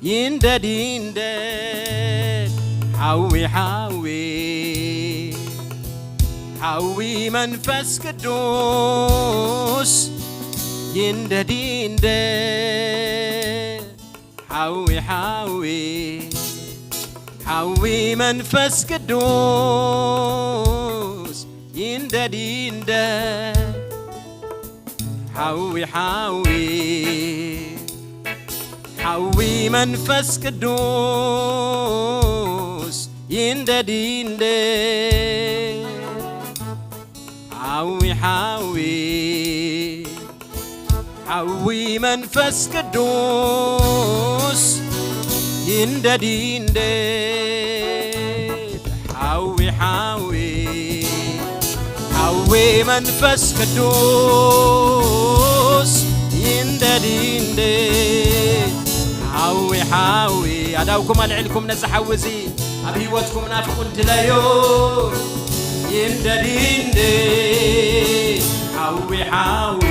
ይንደድ፣ ይንደድ። ሓዊ፣ ሓዊ፣ ሓዊ መንፈስ ቅዱስ ይንደድ፣ ይንደድ። ሓዊ፣ ሓዊ፣ ሓዊ መንፈስ ቅዱስ ይንደድ፣ ይንደድ። ሓዊ፣ ሓዊ፣ ሓዊ መንፈስ ቅዱስ ይንደድ፣ ይንደድ። ሓዊ፣ ሓዊ፣ ሓዊ መንፈስ ቅዱስ ይንደድ፣ ይንደድ። ሓዊ፣ ሓዊ፣ ሓዊ መንፈስ ቅዱስ ይንደድ፣ ይንደድ። ሓዊ፣ ሓዊ፣ ኣዳውኩም ኣልዒልኩም ነዚ ሓዊ እዚ ኣብ ህይወትኩም ናፍቁን ድለዩ። ይንደድ፣ ይንደድ። ሓዊ፣ ሓዊ።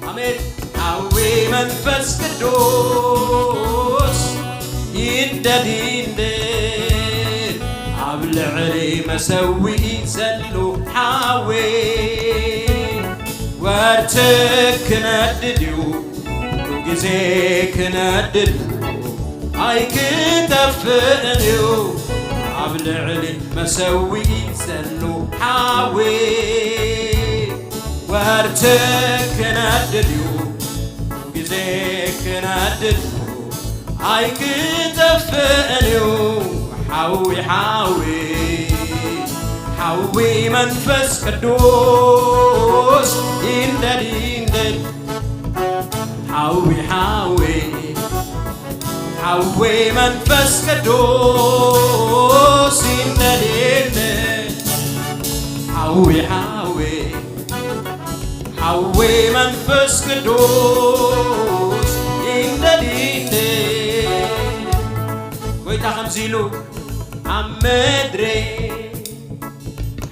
ኣሜን። ሓዊ መንፈስ ቅዱስ ይንደድ ይንደድ ኣብ ልዕሊ መሰውኢ ዘሎ ሓዊ። ወርትግ ክነድድ እዩ፣ ኩሉ ግዜ ክነድድ እዩ፣ ኣይክጠፍእን እዩ ኣብ ልዕሊ መሰውኢ ዘሎ ሓዊ። ወርትግ ክነድድ እዩ፣ ግዜ ክነድድ እዩ፣ ኣይክጠፍእን እዩ። ሓዊ፣ ሓዊ፣ ሓዊ መንፈስ ቅዱስ ይንደድ፣ ይንደድ። ሓዊ፣ ሓዊ፣ ሓዊ መንፈስ ቅዱስ ይንደድ፣ ይንደድ። ሓዊ፣ ሓዊ፣ ሓዊ መንፈስ ቅዱስ ይንደድ፣ ይንደድ። ጎይታ ከምዚ ኢሉ፣ ኣብ ምድሪ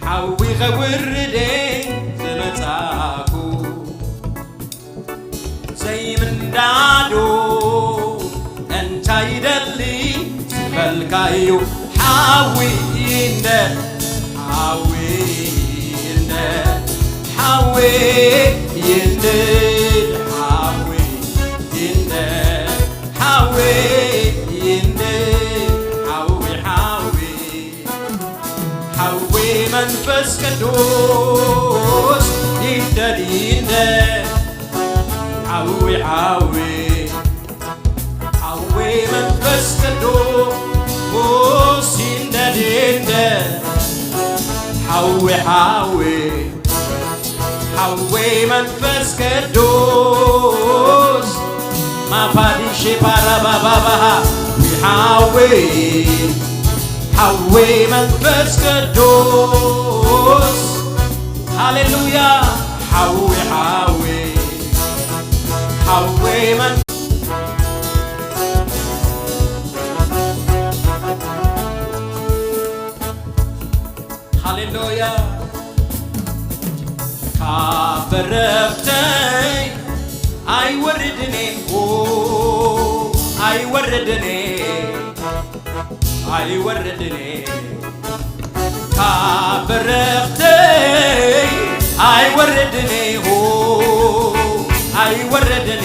ሓዊ ኸውርደ ዝመጻኩ፣ ዘይምንዳዶ እንታይ ይደሊ ዝበልካዩ። ሓዊ ይንደድ፣ ሓዊ ይንደድ፣ ሓዊ ይንደድ፣ ሓዊ ይንደድ፣ ሓዊ ይንደድ፣ ሓዊ፣ ሓዊ፣ ሓዊ መንፈስ ቅዱስ ይንደድ፣ ይንደድ። ሓዊ፣ ሓዊ፣ ሓዊ መንፈስ ቅዱስ ይንደድ፣ ይንደድ። ሓዊ፣ ሓዊ፣ ሓዊ መንፈስ ቅዱስ ማፋዲሼ ፓራባባባሃ። ሓዊ፣ ሓዊ መንፈስ ቅዱስ። ሃሌሉያ። ሓዊ፣ ሓዊ፣ ሓዊ መን ሃሌሉያ። ካብ በረኽተይ ኣይወርድን፣ ኦ፣ ኣይወርድን፣ ኣይወርድን። ካብ በረኽተይ ኣይወርድን፣ ኦ፣ ኣይወርድን፣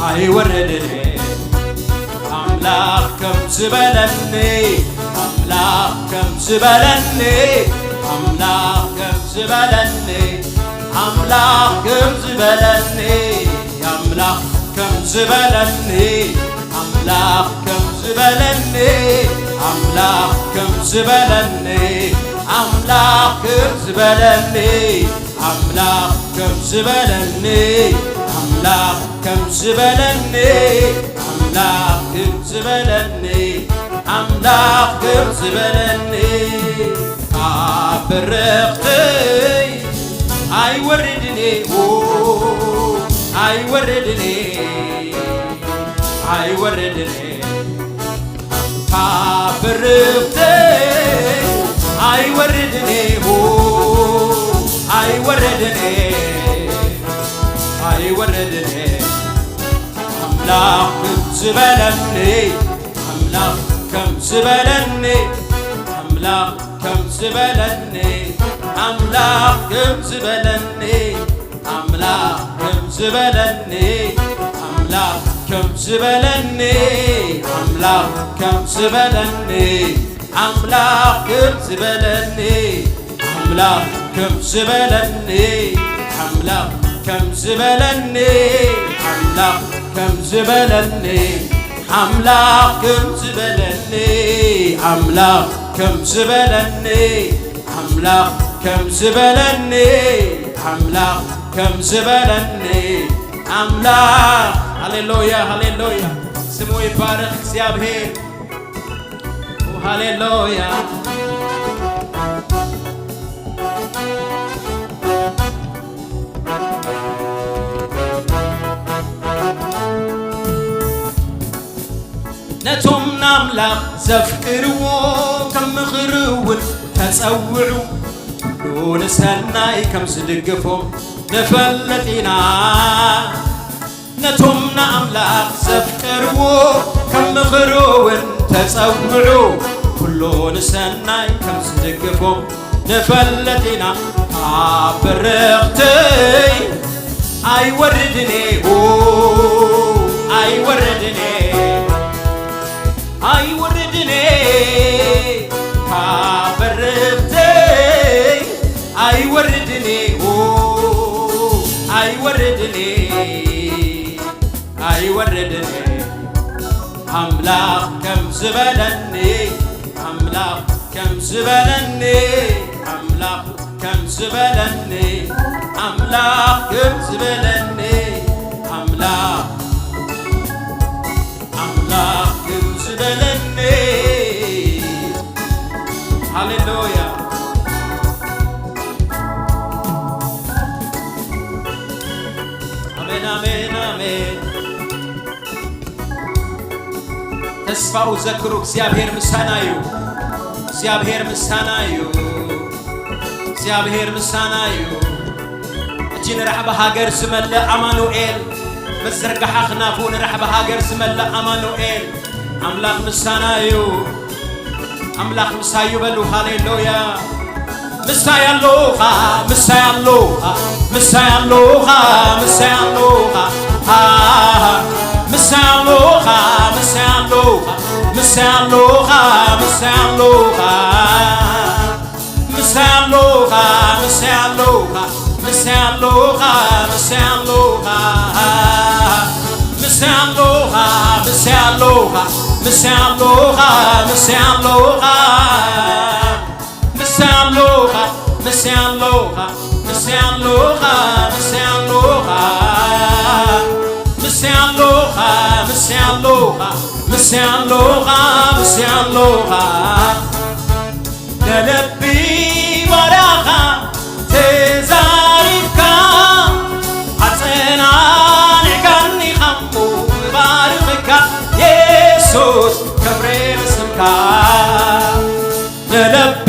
ኣይወርድን። ኣምላኽ ከም ዝበለኒ፣ ኣምላኽ ከም ዝበለኒ፣ ኣምላኽ ከም ዝበለኒ፣ ኣምላኽ ከም ዝበለኒ፣ ኣምላኽ ከም ዝበለኒ፣ ኣምላኽ ከም ዝበለኒ፣ ኣምላኽ ከም ዝበለኒ፣ ኣምላኽ ከም ዝበለኒ፣ ኣምላኽ ከም ዝበለኒ፣ ኣምላኽ ከም ዝበለኒ፣ ኣምላኽ ከም ዝበለኒ፣ ኣምላኽ ከም ዝበለኒ፣ ኣብ በረኽተይ ኣይወርድን፣ ኦ፣ ኣይወርድን፣ ኣይወርድን። ካብ በረኽተይ ኣይወርድን፣ ኦ፣ ኣይወርድን፣ ኣይወርድን። ኣምላኽ ከም ዝበለኒ፣ ኣምላኽ ከም ዝበለኒ፣ ኣምላኽ ከም ዝበለኒ፣ ኣምላኽ ከም ዝበለኒ፣ ኣምላኽ ከም ዝበለኒ፣ ኣምላኽ ከም ዝበለኒ፣ ኣምላኽ ከም ዝበለኒ፣ ኣምላኽ ከም ዝበለኒ፣ ኣምላኽ ከም ዝበለኒ፣ ኣምላኽ ከም ዝበለኒ፣ ኣምላኽ ከም ዝበለኒ፣ ኣምላኽ ከም ዝበለኒ፣ ኣምላኽ ከም ዝበለኒ፣ ኣምላኽ ከም ዝበለኒ፣ ኣምላኽ ከም ዝበለኒ፣ ኣምላኽ። ሃሌሉያ፣ ሃሌሉያ። ስሙ ይባረኽ እግዚኣብሔር። ሃሌሉያ። ነቶም ንኣምላኽ ዘፍቅርዎ ከም ምኽሩ እውን ተጸውዑ፣ ኩሉ ንሰናይ ከም ዝድግፎም ንፈልጥ ኢና ነቶም ንኣምላኽ ዘፍቀርዎ፣ ከም ምኽሩ እውን ተጸውዑ፣ ኩሉ ንሰናይ ከም ዝድግፎም ንፈልጥ ኢና። ኣብ በረኽተይ ኣይወርድን እየ፣ ኦ፣ ኣይወርድን እየ፣ ኣይወርድን እየ፣ ካብ በረኽተይ ኣይወርድን እየ፣ ኦ፣ ኣይወርድን እየ፣ ኣይወርድን እየ። ኣምላኽ ከም ዝበለኒ፣ ኣምላኽ ከም ዝበለኒ፣ ኣምላኽ ከም ዝበለኒ፣ ኣምላኽ ከም ዝበለኒ፣ ኣምላኽ፣ ኣምላኽ ከም ዝበለኒ። ሃሌሉያ። ኣሜን፣ ኣሜን፣ ኣሜን። ተስፋኡ ዘክሩ፣ እግዚኣብሔር ምሳና እዩ። እግዚኣብሔር ምሳና እዩ። እግዚኣብሔር ምሳና እዩ። እቲ ንራሕቢ ሃገር ዝመልእ ኣማኑኤል፣ መዘርግሓ ክናፉ ንራሕቢ ሃገር ዝመልእ ኣማኑኤል፣ ኣምላኽ ምሳና እዩ። ኣምላኽ ምሳይ እዩ በሉ። ሃሌሉያ። ምሳይ ኣለኻ፣ ምሳይ ኣለኻ፣ ምሳይ ኣለኻ፣ ምሳይ ኣለኻ፣ ኣሃ። ምሳይ ኣለኻ፣ ምሳይ ኣለኻ፣ ምሳይ ኣለኻ፣ ምሳይ ኣለኻ፣ ምሳይ ኣለኻ፣ ምሳይ ኣለኻ፣ ምሳይ ኣለኻ፣ ምሳይ ኣለኻ፣ ምሳይ ኣለኻ፣ ምሳይ ኣለኻ፣ ምሳይ ኣለኻ፣ ምሳይ ኣለኻ። ምሳይ ኣለኻ፣ ምሳይ ኣለኻ፣ ምሳይ ኣለኻ፣ ምሳይ ኣለኻ። ምሳይ ኣለኻ፣ ምሳይ ኣለኻ፣ ምሳይ ኣለኻ፣ ምሳይ ኣለኻ። ንልቢ ባርያኻ ተዛሪብካ፣ ኣጸናኒዕካኒ ኻሞ እባርኸካ የሱስ ክብሪ ንስምካ። ንልቢ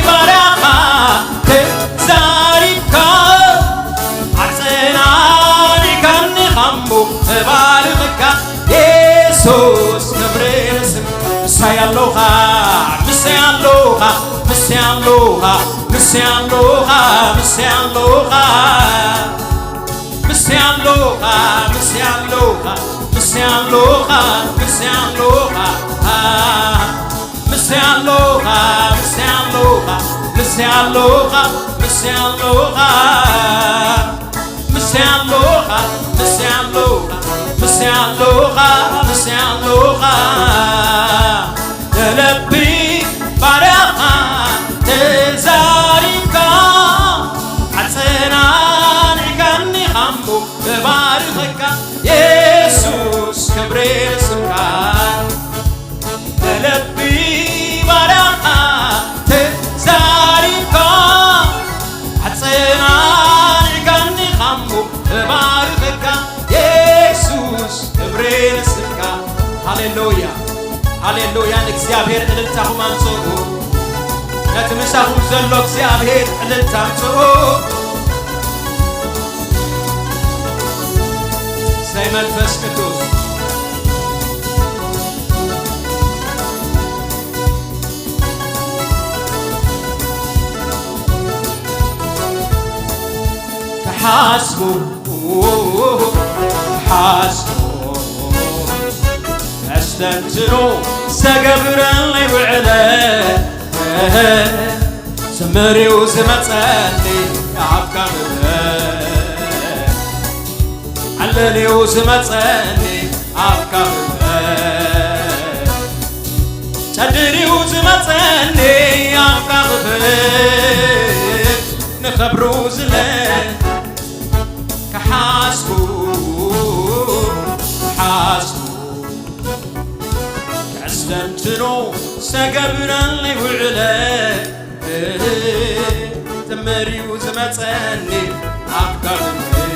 ባርያኻ ተዛሪብካ፣ ኣጸናኒዕካኒ ኻሞ እባርኸካ የሱስ ክብሪ ንስምካ። ምሳይ ኣለኻ፣ ምሳይ ኣለኻ፣ ምሳይ ኣለኻ፣ ምሳይ ኣለኻ፣ ምሳይ ኣለኻ። ምሳይ ኣለኻ፣ ምሳይ ኣለኻ፣ ምሳይ ኣለኻ፣ ምሳይ ኣለኻ። ምሳይ ኣለኻ፣ ምሳይ ኣለኻ፣ ምሳይ ኣለኻ፣ ምሳይ ኣለኻ። ምሳይ ኣለኻ፣ ምሳይ ኣለኻ፣ ምሳይ ኣለኻ፣ ምሳይ ኣለኻ። ንልቢ ባርያኻ ተዛሪብካ፣ ኣጸናኒዕካኒ ኻሞ እባርኸካ የሱስ ክብሪ ንስምካ። ንልቢ ባርያኻ ተዛሪብካ፣ ኣጸናኒዕካኒ ኻሞ እባርኸካ የሱስ ክብሪ ንስምካ። ሃሌሉያ፣ ሃሌሉያ። ንእግዚኣብሔር እልልታኹም ኣምጽኡ። ነቲ ምሳኹም ዘሎ እግዚኣብሔር እልልታ ኣምጽኡ። ሰይ መንፈስ ቅዱስ። ክሓስቡ፣ ክሓስቡ፣ ከስተንትኑ ዝተገብረለይ ውዕለ፣ ስምርዩ ዝመጸኒ ኣፍካ ክብረ። ኣለልዩ ዝመጸኒ ኣፍካ ክብረ፣ ጨድርዩ ዝመጸኒ ኣፍካ ክብረ፣ ንኸብሩ ዝለ ክሓስቡ፣ ክሓስቡ፣ ከስተንትኑ ዝተገብረለይ ውዕለ፣ ተመርዩ ዝመጸኒ ኣፍካ ክብር፣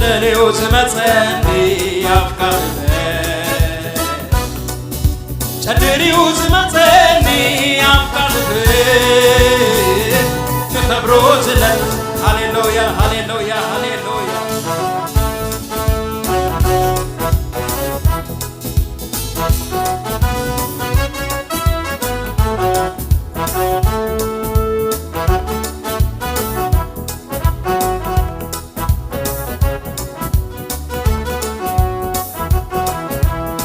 ለልዩ ዝመጸኒ ኣፍካ ክብር፣ ጨድርዩ ዝመጸኒ ኣፍካ ክብር፣ ንኸብሮ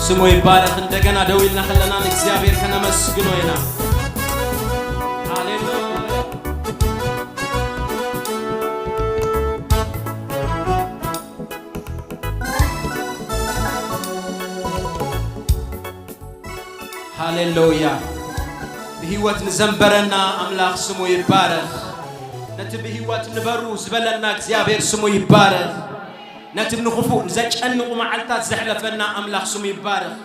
ስሙ ይባረኽ። እንደገና ደው ኢልና ከለና ንእግዚኣብሔር ከነመስግኖ ኢና። ሃሌሉያ። ሃሌሉያ። ብህይወት ንዘንበረና ኣምላኽ ስሙ ይባረኽ። ነቲ ብህይወት ንበሩ ዝበለና እግዚኣብሔር ስሙ ይባረኽ። ነቲ ንኽፉእ ንዘጨንቑ መዓልታት ዘሕለፈና ኣምላኽ ስሙ ይባረኽ።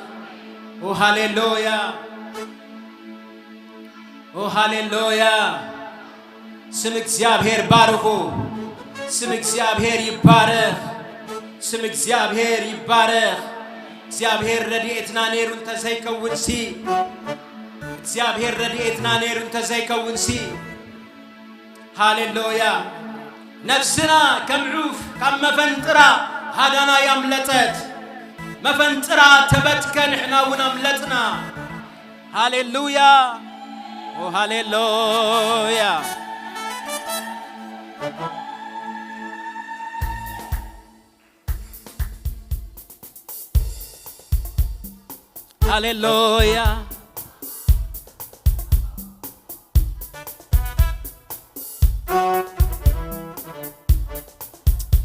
ኦ ሃሌሉያ። ኦ ሃሌሉያ። ስም እግዚኣብሔር ባርኹ። ስም እግዚኣብሔር ይባረኽ። ስም እግዚኣብሔር ይባረኽ። እግዚኣብሔር ረድኤትና ነይሩ እንተዘይከውንሲ፣ እግዚኣብሔር ረድኤትና ነይሩ እንተዘይከውንሲ፣ ሃሌሉያ። ነፍስና ከም ዑፍ ካብ መፈንጥራ ሃዳና ያምለጠት። መፈንጥራ ተበትከ፣ ንሕና እውን ኣምለጥና። ሃሌሉያ። ኦ ሃሌሉያ። ሃሌሉያ።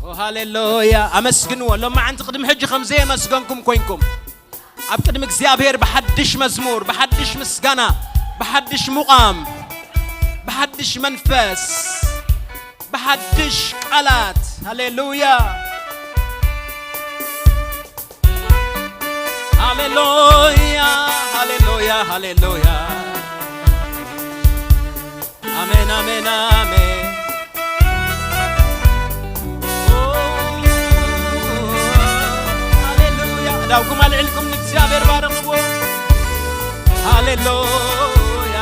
ኦ ሃሌሉያ። ኣመስግንዎ። ሎማዓንቲ ቅድሚ ሕጂ ከም ዘየመስገንኩም ኮይንኩም፣ ኣብ ቅድሚ እግዚኣብሔር ብሓድሽ መዝሙር፣ ብሓድሽ ምስጋና፣ ብሓድሽ ሙቓም፣ ብሓድሽ መንፈስ፣ ብሓድሽ ቃላት። ሃሌሉያ። ሃሌሉያ፣ ሃሌሉያ፣ ሃሌሉያ። ኣሜን፣ ኣሜን፣ ኣሜን። ኦ፣ ሃሌሉያ። እዳውኩም ኣልዒልኩም ንእግዚኣብሔር ባርኽዎ። ሃሌሉያ።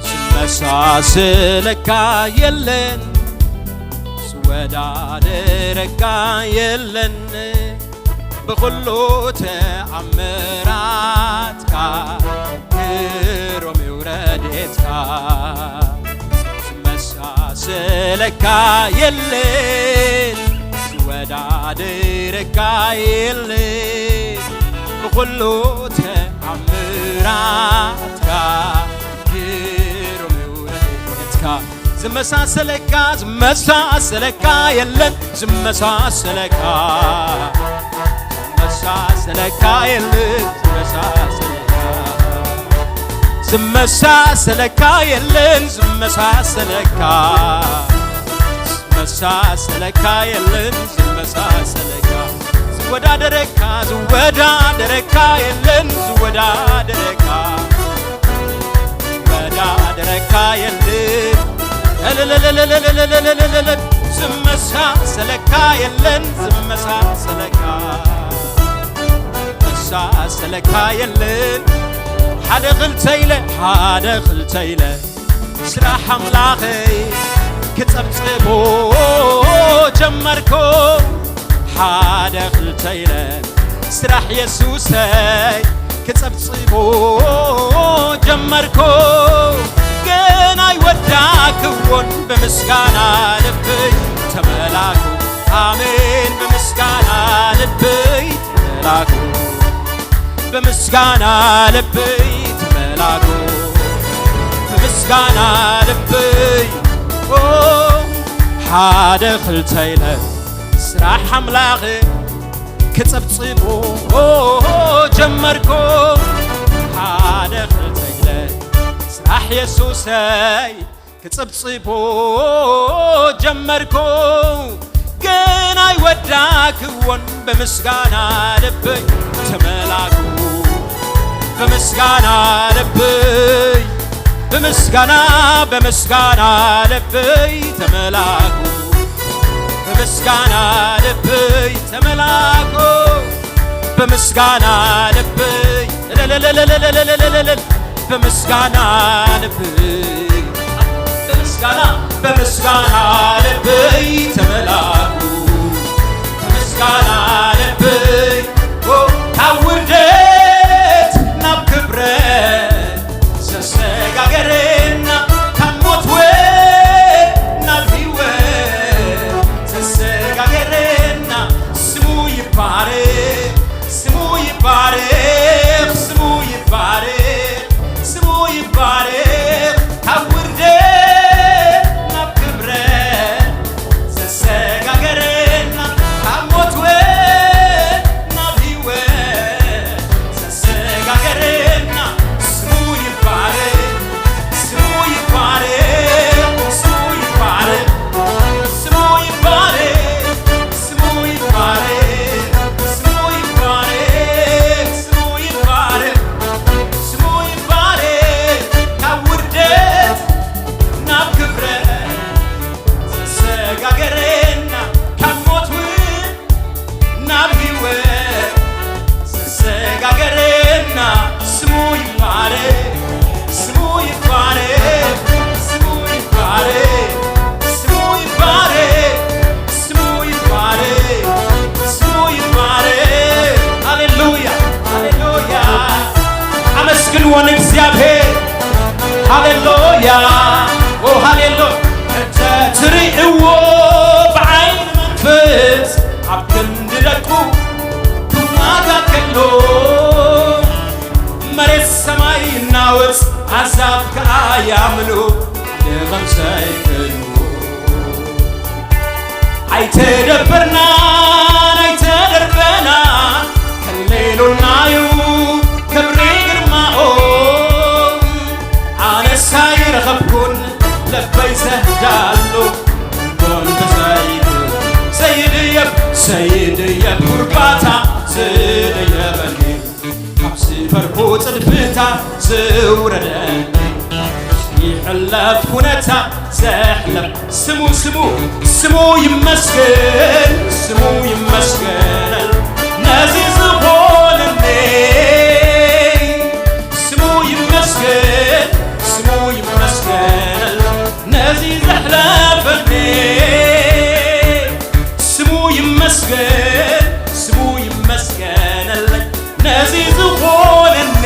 ዝመሳሰለካ የለን፣ ዝወዳደረካ የለን፣ ብኹሉ ተኣምራትካ ግሩም እዩ ረድኤትካ። ዝመሳሰለካ የለን፣ ዝወዳደረካ የለን፣ ብኹሉ ተኣምራትካ ግሩም እዩ ረድኤትካ። ዝመሳሰለካ፣ ዝመሳሰለካ የለን፣ ዝመሳሰለካ፣ ዝመሳሰለካ የለን፣ ዝመሳሰለካ። ዝመሳሰለካ የለን፣ ዝመሳሰለካ፣ ዝመሳሰለካ የለን፣ ዝመሳሰለካ። ዝወዳደረካ፣ ዝወዳደረካ የለን፣ ዝወዳደረካ፣ ዝወዳደረካ የለን። እልልልልልልልልልልልል። ዝመሳሰለካ የለን፣ ዝመሳሰለካ፣ ዝመሳሰለካ የለን። ሓደ ክልተ ኢለ፣ ሓደ ክልተ ኢለ፣ ስራሕ ኣምላኸይ ክጸብጽቦ ጀመርኩ። ሓደ ክልተ ኢለ ስራሕ የሱሰይ ክጸብጽቦ ጀመርኩ። ገና ኣይወዳእኩዎን ብምስጋና ልበይ ተመላኩ። ኣሜን፣ ብምስጋና ልበይ ተመላኩ። ብምስጋና ልበይ ተመላኩ። ብምስጋና ልበይ፣ ኦ፣ ሓደ ክልተ ኢለ ስራሕ ኣምላኽ ክጽብጽቦ ጀመርኩ። ሓደ ክልተ ኢለ ስራሕ የሱሰይ ክጽብጽቦ ጀመርኩ። ገና ኣይወዳእኩዎን ብምስጋና ልበይ ተመላኩ። ብምስጋና ልበይ፣ ብምስጋና፣ ብምስጋና ልበይ ተመላኩ። ብምስጋና ልበይ ተመላኩ። ብምስጋና ልበይ፣ እልልልልልልልልልልል። ብምስጋና ልበይ፣ ብምስጋና፣ ብምስጋና ልበይ ተመላኩ። ብምስጋና ልበይ፣ ኦ፣ ካብ ውርደት ናብ ክብረት ዘሰጋገረና፣ ካብ ሞት ወ-፣ ናብ ህይወት ዘሰጋገረና ስሙ ይባረክ። ይባረኽ፣ ስሙ ይባረኽ፣ ስሙ ይባረኽ፣ ስሙ ይባረኽ። ካብ ውርደት ናብ ክብረት ዘሰጋገረና፣ ካብ ሞት እውን ናብ ህይወት ዘሰጋገረና፣ ስሙ ይባረኽ፣ ስሙ ይባረኽ፣ ስሙ ይባረኽ፣ ስሙ ይባረኽ፣ ስሙ ይባረኽ፣ ስሙ ይባረኽ፣ ስሙ ይባረኽ፣ ስሙ ይባረኽ። ካብ ውርደት ናብ ክብረት ዘሰጋገረና፣ ካብ ሞት እውን ናብ ህይወት ዘሰጋገረና፣ ስሙ ይባረኽ፣ ስሙ ይባረኽ፣ ስሙ ይባረኽ፣ ስሙ ይባረኽ፣ ስሙ ይባረኽ፣ ስሙ ይባረኽ። ሃሌሉያ፣ ሃሌሉያ። ኣመስግንዎ ንእግዚኣብሔር። ሃሌሉያ፣ ኦ ሃሌሉያ። እንተ ትርእይዎ ብዓይኒ መንፈስ ኣብ ክንዲ ደቁ ክዋጋ ከሎ፣ መሬት ሰማይ ይናወጽ፣ ኣሕዛብ ከኣ ያምኑ፣ ሓደ ከም ዘይክእሉ። ኣይተደበርናን ኣይተደርበናን፣ ከሌሎናዩ ክብሪ ግርማኦም። ኣነስ ኣይረኸብኩን፣ ልበይ ዘህዳሉ፣ እንኮን ተዘይዱ። ዘይድየብ፣ ዘይድየብ ጉርባታ ዝደየበኒ፣ ካብ ዝፈርሑ ጽድፍታ ዝውረደኒ፣ ይሕለፍ ኩነታ ዘሕለፍ። ስሙ፣ ስሙ፣ ስሙ ይመስገን፣ ስሙ ይመስገን፣ ነዚ ዝኾነኒ። ስሙ ይመስገን፣ ስሙ ይመስገን፣ ነዚ ዘሕለፈኒ። ስሙ ይመስገን፣ ስሙ ይመስገነለይ፣ ነዚ ዝኾነኒ።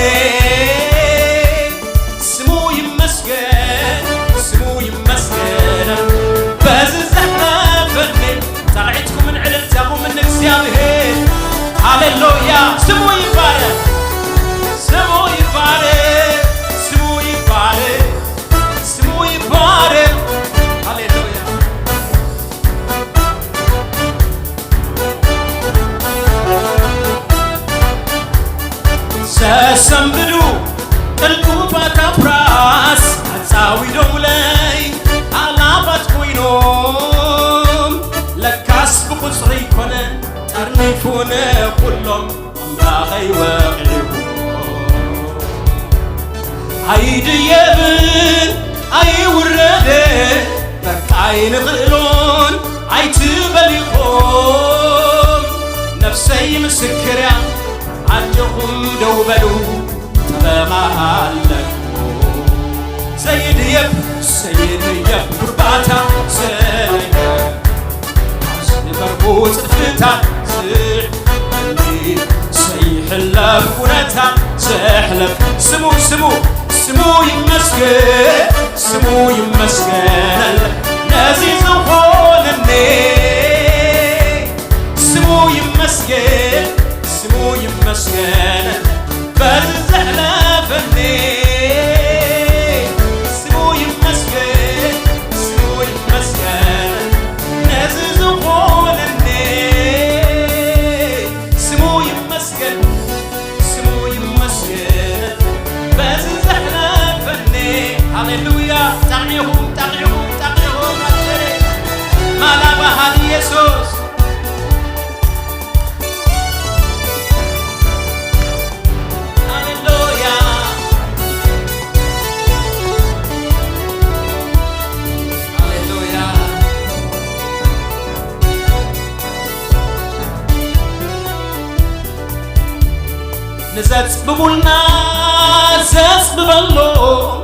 ስሙ ይመስገን፣ ስሙ ይመስገን፣ በዚ ዘሕለፈኒ። ጻዕዒትኩምን ዕልልታኹምን ንእግዚኣብሔር። ሃሌሉያ። ስሙ ይባረክ፣ ስሙ ይባረክ፣ ስሙ ይባረክ፣ ስሙ ይባረክ። ሃሌሉያ። ዘሰንብዱ ቅልጡፋት ኣፍራስ ኣጻዊዶምለይ፣ ኣላፋት ኮይኖም። ለካስ ብቁጽሪ ይኮነ ጠርኒፉ ንኩሎም ኣምላኸይ ወቒዑ። ኣይድየብን ኣይውረድን፣ በቃ ኣይንኽእሎን ኣይትበል ኢኹም። ነፍሰይ ምስክር እያ፣ ኣጆኹም ደው በሉ፣ ጠበቓ ኣለኩም። ዘይድየብ፣ ዘይድየብ ጉርባታ፣ ዘይድየብ ዝፈርሁ ጽድፍታት ዝሕሊ፣ ዘይሕለፍ ኩነታ ዘሕለፍ። ስሙ፣ ስሙ፣ ስሙ ይመስገን፣ ስሙ ይመስገን፣ ነዚ ዝኾነኒ። ስሙ ይመስገን፣ ስሙ ይመስገን፣ በዚ ዘሕለፈኒ። ስሙ ይመስገን፣ ስሙ ይመስገን፣ ነዚ ዝኾነኒ። ስሙ ይመስገን፣ ስሙ ይመስገን፣ በዚ ዘሕለፈኒ። ሃሌሉያ። ጣቕዒኹም፣ ጣቕዒኹም፣ ጣቕዒኹም፣ ኣጀሬ። ማላባሃል ኢየሱስ። ሃሌሉያ። ሃሌሉያ። ንዘጽብቡልና ዘጽብበሎም፣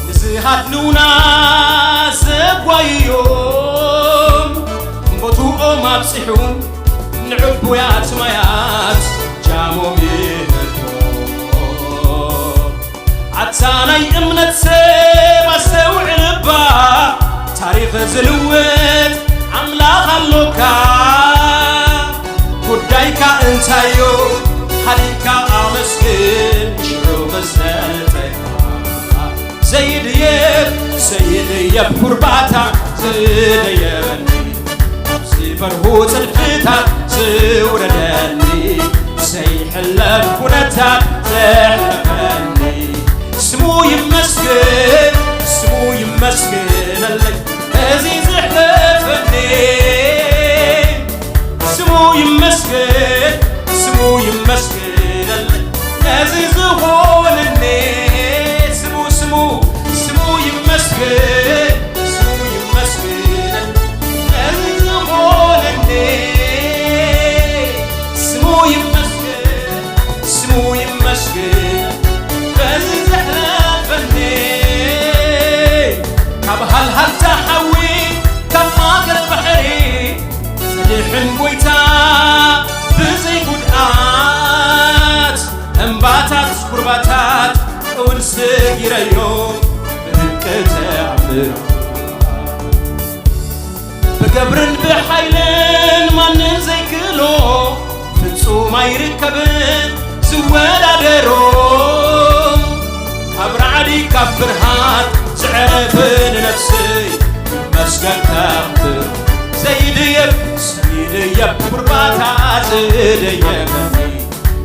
ንዝሃድኑና ዘጓይዮም፣ ቦትኦም ኣብጺሑ ንዕቡያት ማያት ጃሞም ይህቦ። ኣታ ናይ እምነት ሰብ ኣስተውዕል እባ፣ ታሪኽ ዝልውጥ ኣምላኽ ኣሎካ። ጉዳይካ እንተ ኣብ ኩርባታ ዝደየበኒ፣ ኣብ ዝበርሁ ጽድፍታት ዝውረደኒ፣ ዘይሕለፍ ኩነታት ዘሕለፈኒ፣ ስሙ ይመስገን፣ ስሙ ይመስገነለይ፣ እዚ ዘሕለፈኒ። ስሙ ይመስገን፣ ስሙ ይመስገነለይ፣ ነዚ ዝኾነኒ። ስሙ፣ ስሙ፣ ስሙ ይመስገን፣ ስሙ ይመስገን፣ ነዚ ዝኾነኒ። ስሙ ይመስገን፣ ስሙ ይመስገን፣ በዚ ዘሕለፈኒ። ካብ ሃልሃልታ ሓዊ፣ ካብ ማእከል ባሕሪ፣ ዘድሕን ጎይታ ብዘይ ጉድኣት፣ እምባታት፣ ኩርባታት እውን ስጊረዮ ብድንቂ ተኣምራት። ብገብርን ብሓይልን ማንም ዘይክእሎ፣ ፍጹም ኣይርከብን ዝወዳደሮ። ካብ ራዕዲ ካብ ፍርሃት ዘዕረፈ ንነፍሰይ ይመስገን ከኽብር። ዘይድየብ ዘይድየብ ኩርባታ ዝደየበኒ፣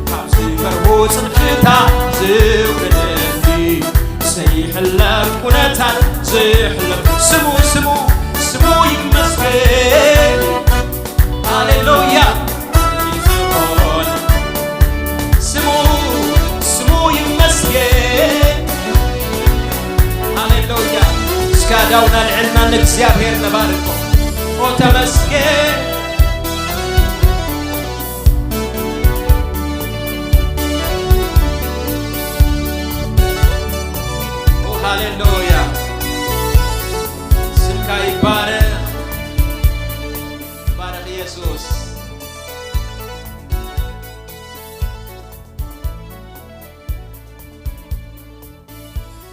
ካብ ዝበርሁ ጽድፍታ ዝውረደኒ፣ ዘይሕለፍ ኩነታት ዝሕለፍ ስሙ፣ ስሙ፣ ስሙ ይመስገን። ሃሌሉያ። ስሙ፣ ስሙ ይመስገን። ሃሌሉያ። እስከ ኣእዳውና ኣልዒልና ንእግዚኣብሔር ነባርኮ። ኦ ተመስገን። ኦ ሃሌሉያ። ስምካ ይባረኽ። ይባረኽ ኢየሱስ።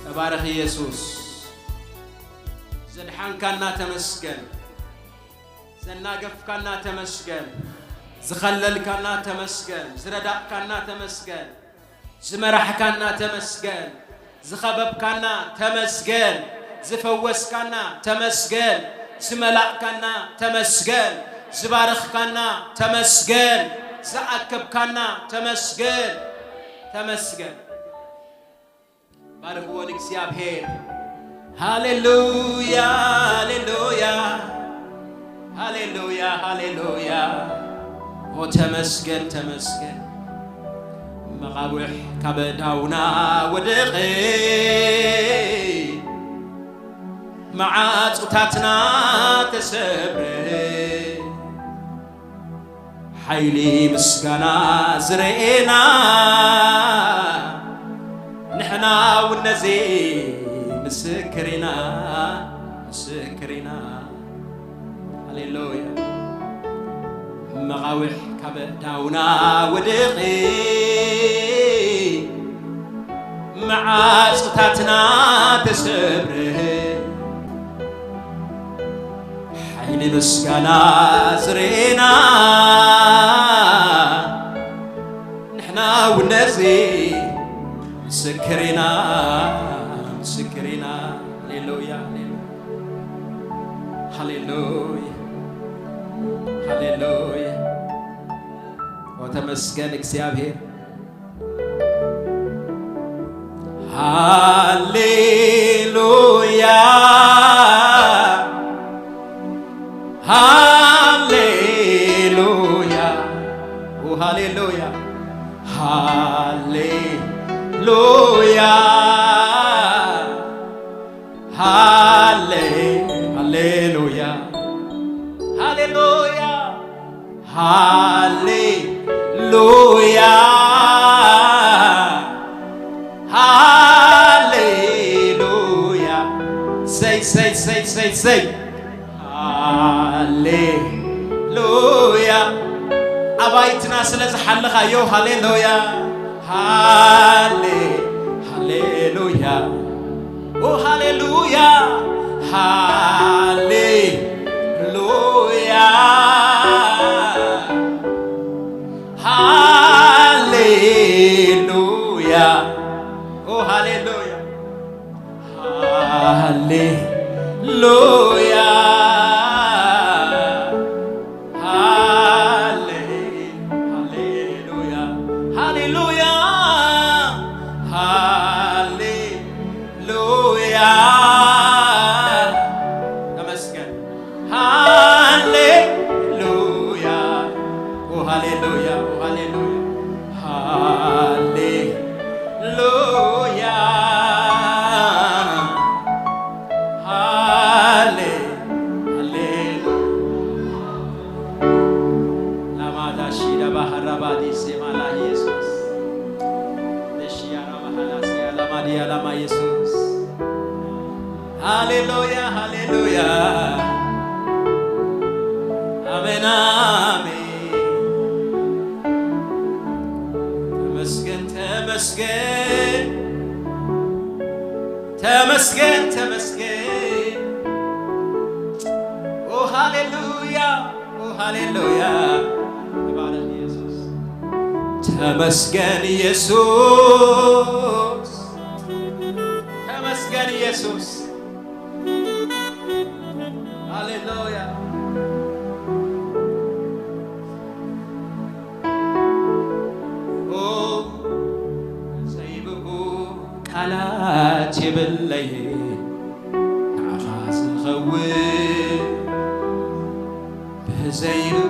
ተባረኽ ኢየሱስ። ዘድሓንካና ተመስገን። ዘናገፍካና ተመስገን። ዝኸለልካና ተመስገን። ዝረዳእካና ተመስገን። ዝመራሕካና ተመስገን። ዝኸበብካና ተመስገን። ዝፈወስካና ተመስገን። ዝመላእካና ተመስገን። ዝባረኽካና ተመስገን። ዝኣከብካና ተመስገን። ተመስገን። ባርኽዎ ንእግዚኣብሔር። ሃሌሉያ፣ ሃሌሉያ፣ ሃሌሉያ፣ ሃሌሉያ። ኦ ተመስገን፣ ተመስገን። መቓውሕ ካብ ዳውና ወደቐ፣ መዓጹታትና ተሰብረ። ሓይሊ ምስጋና ዝረኤና፣ ንሕና እውን ነዚ ምስክር ኢና፣ ምስክር ኢና። ሃሌሉያ። መቓውሕ ካብ ዳውና ወደቐ፣ መዓጹታትና ተሰብረ። ሓይሊ ምስጋና ዝረኤና፣ ንሕና እውን ነዚ ምስክር ኢና፣ ምስክር ኢና። ሃሌሉያ፣ ሃሌሉያ፣ ሃሌሉያ፣ ሃሌሉያ። ወተመስገን እግዚኣብሔር። ሃሌሉያ፣ ሃሌሉያ፣ ኦ ሃሌሉያ፣ ሃሌሉያ፣ ሃሌ-፣ ሃሌሉያ፣ ሃሌሉያ፣ ሃሌሉያ፣ ሃሌሉያ። ሰይ፣ ሰይ፣ ሰይ፣ ሰይ፣ ሰይ። ሃሌሉያ። ኣባይትና ስለ ዝሓለኻዮ፣ ሃሌሉያ፣ ሃሌ-፣ ሃሌሉያ። ኦ ሃሌሉያ፣ ሃሌሉያ፣ ሃሌሉያ። ኦ ሃሌሉያ፣ ሃሌሉያ፣ ሃሌሉያ፣ ሃሌሉያ፣ ሃሌሉያ፣ ሃሌ-፣ ሃሌሉያ። ላማዳ ሺዳ ባህራ ባዲ ሴማላ ኢየሱስ። ለሺያራ ባህላ ሲያ ላማዲያ ላማ ኢየሱስ። ሃሌሉያ፣ ሃሌሉያ። ኣሜን፣ ኣሜን። ተመስገን፣ ተመስገን። ተመስገን፣ ተመስገን። ኦ፣ ሃሌሉያ፣ ኦ፣ ሃሌሉያ። ይባረክ ኢየሱስ። ተመስገን ኢየሱስ። ተመስገን ኢየሱስ። ሃሌሉያ። ኦ፣ ዘይብኡ ቃላት የብለይ፣ ንዓኻ ዝኸውን ብዘይብኡ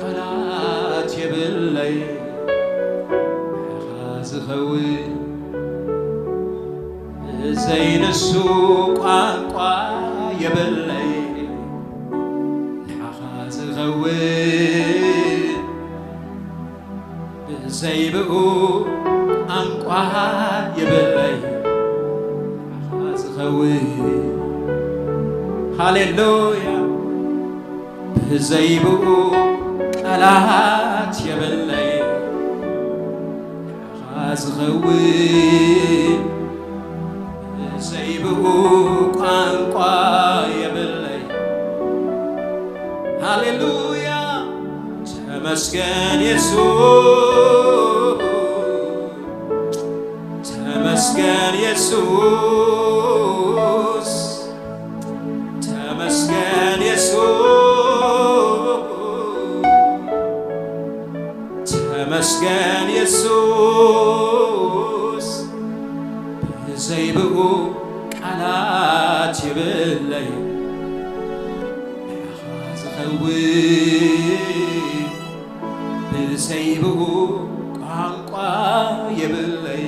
ቃላት የብለይ፣ ንዓኻ ዝኸውን ብዘይንሱ ቋንቋ የብለይ፣ ንዓኻ ዝኸውን ብዘይብኡ ቋንቋ የብለይ፣ ንዓኻ ዝኸውን። ሃሌሉያ። ብዘይብኡ ቃላት የብለይ፣ ንዓኻ ዝኸውን ብዘይብኡ ቋንቋ የብለይ። ሃሌሉያ። ተመስገን የሱስ፣ ተመስገን የሱስ፣ ተመስገን የሱስ፣ ተመስገን የሱስ። ብዘይብኡ ቃላት የብለይ፣ ንዓኻ ዝኸውን ብዘይብኡ ቋንቋ የብለይ።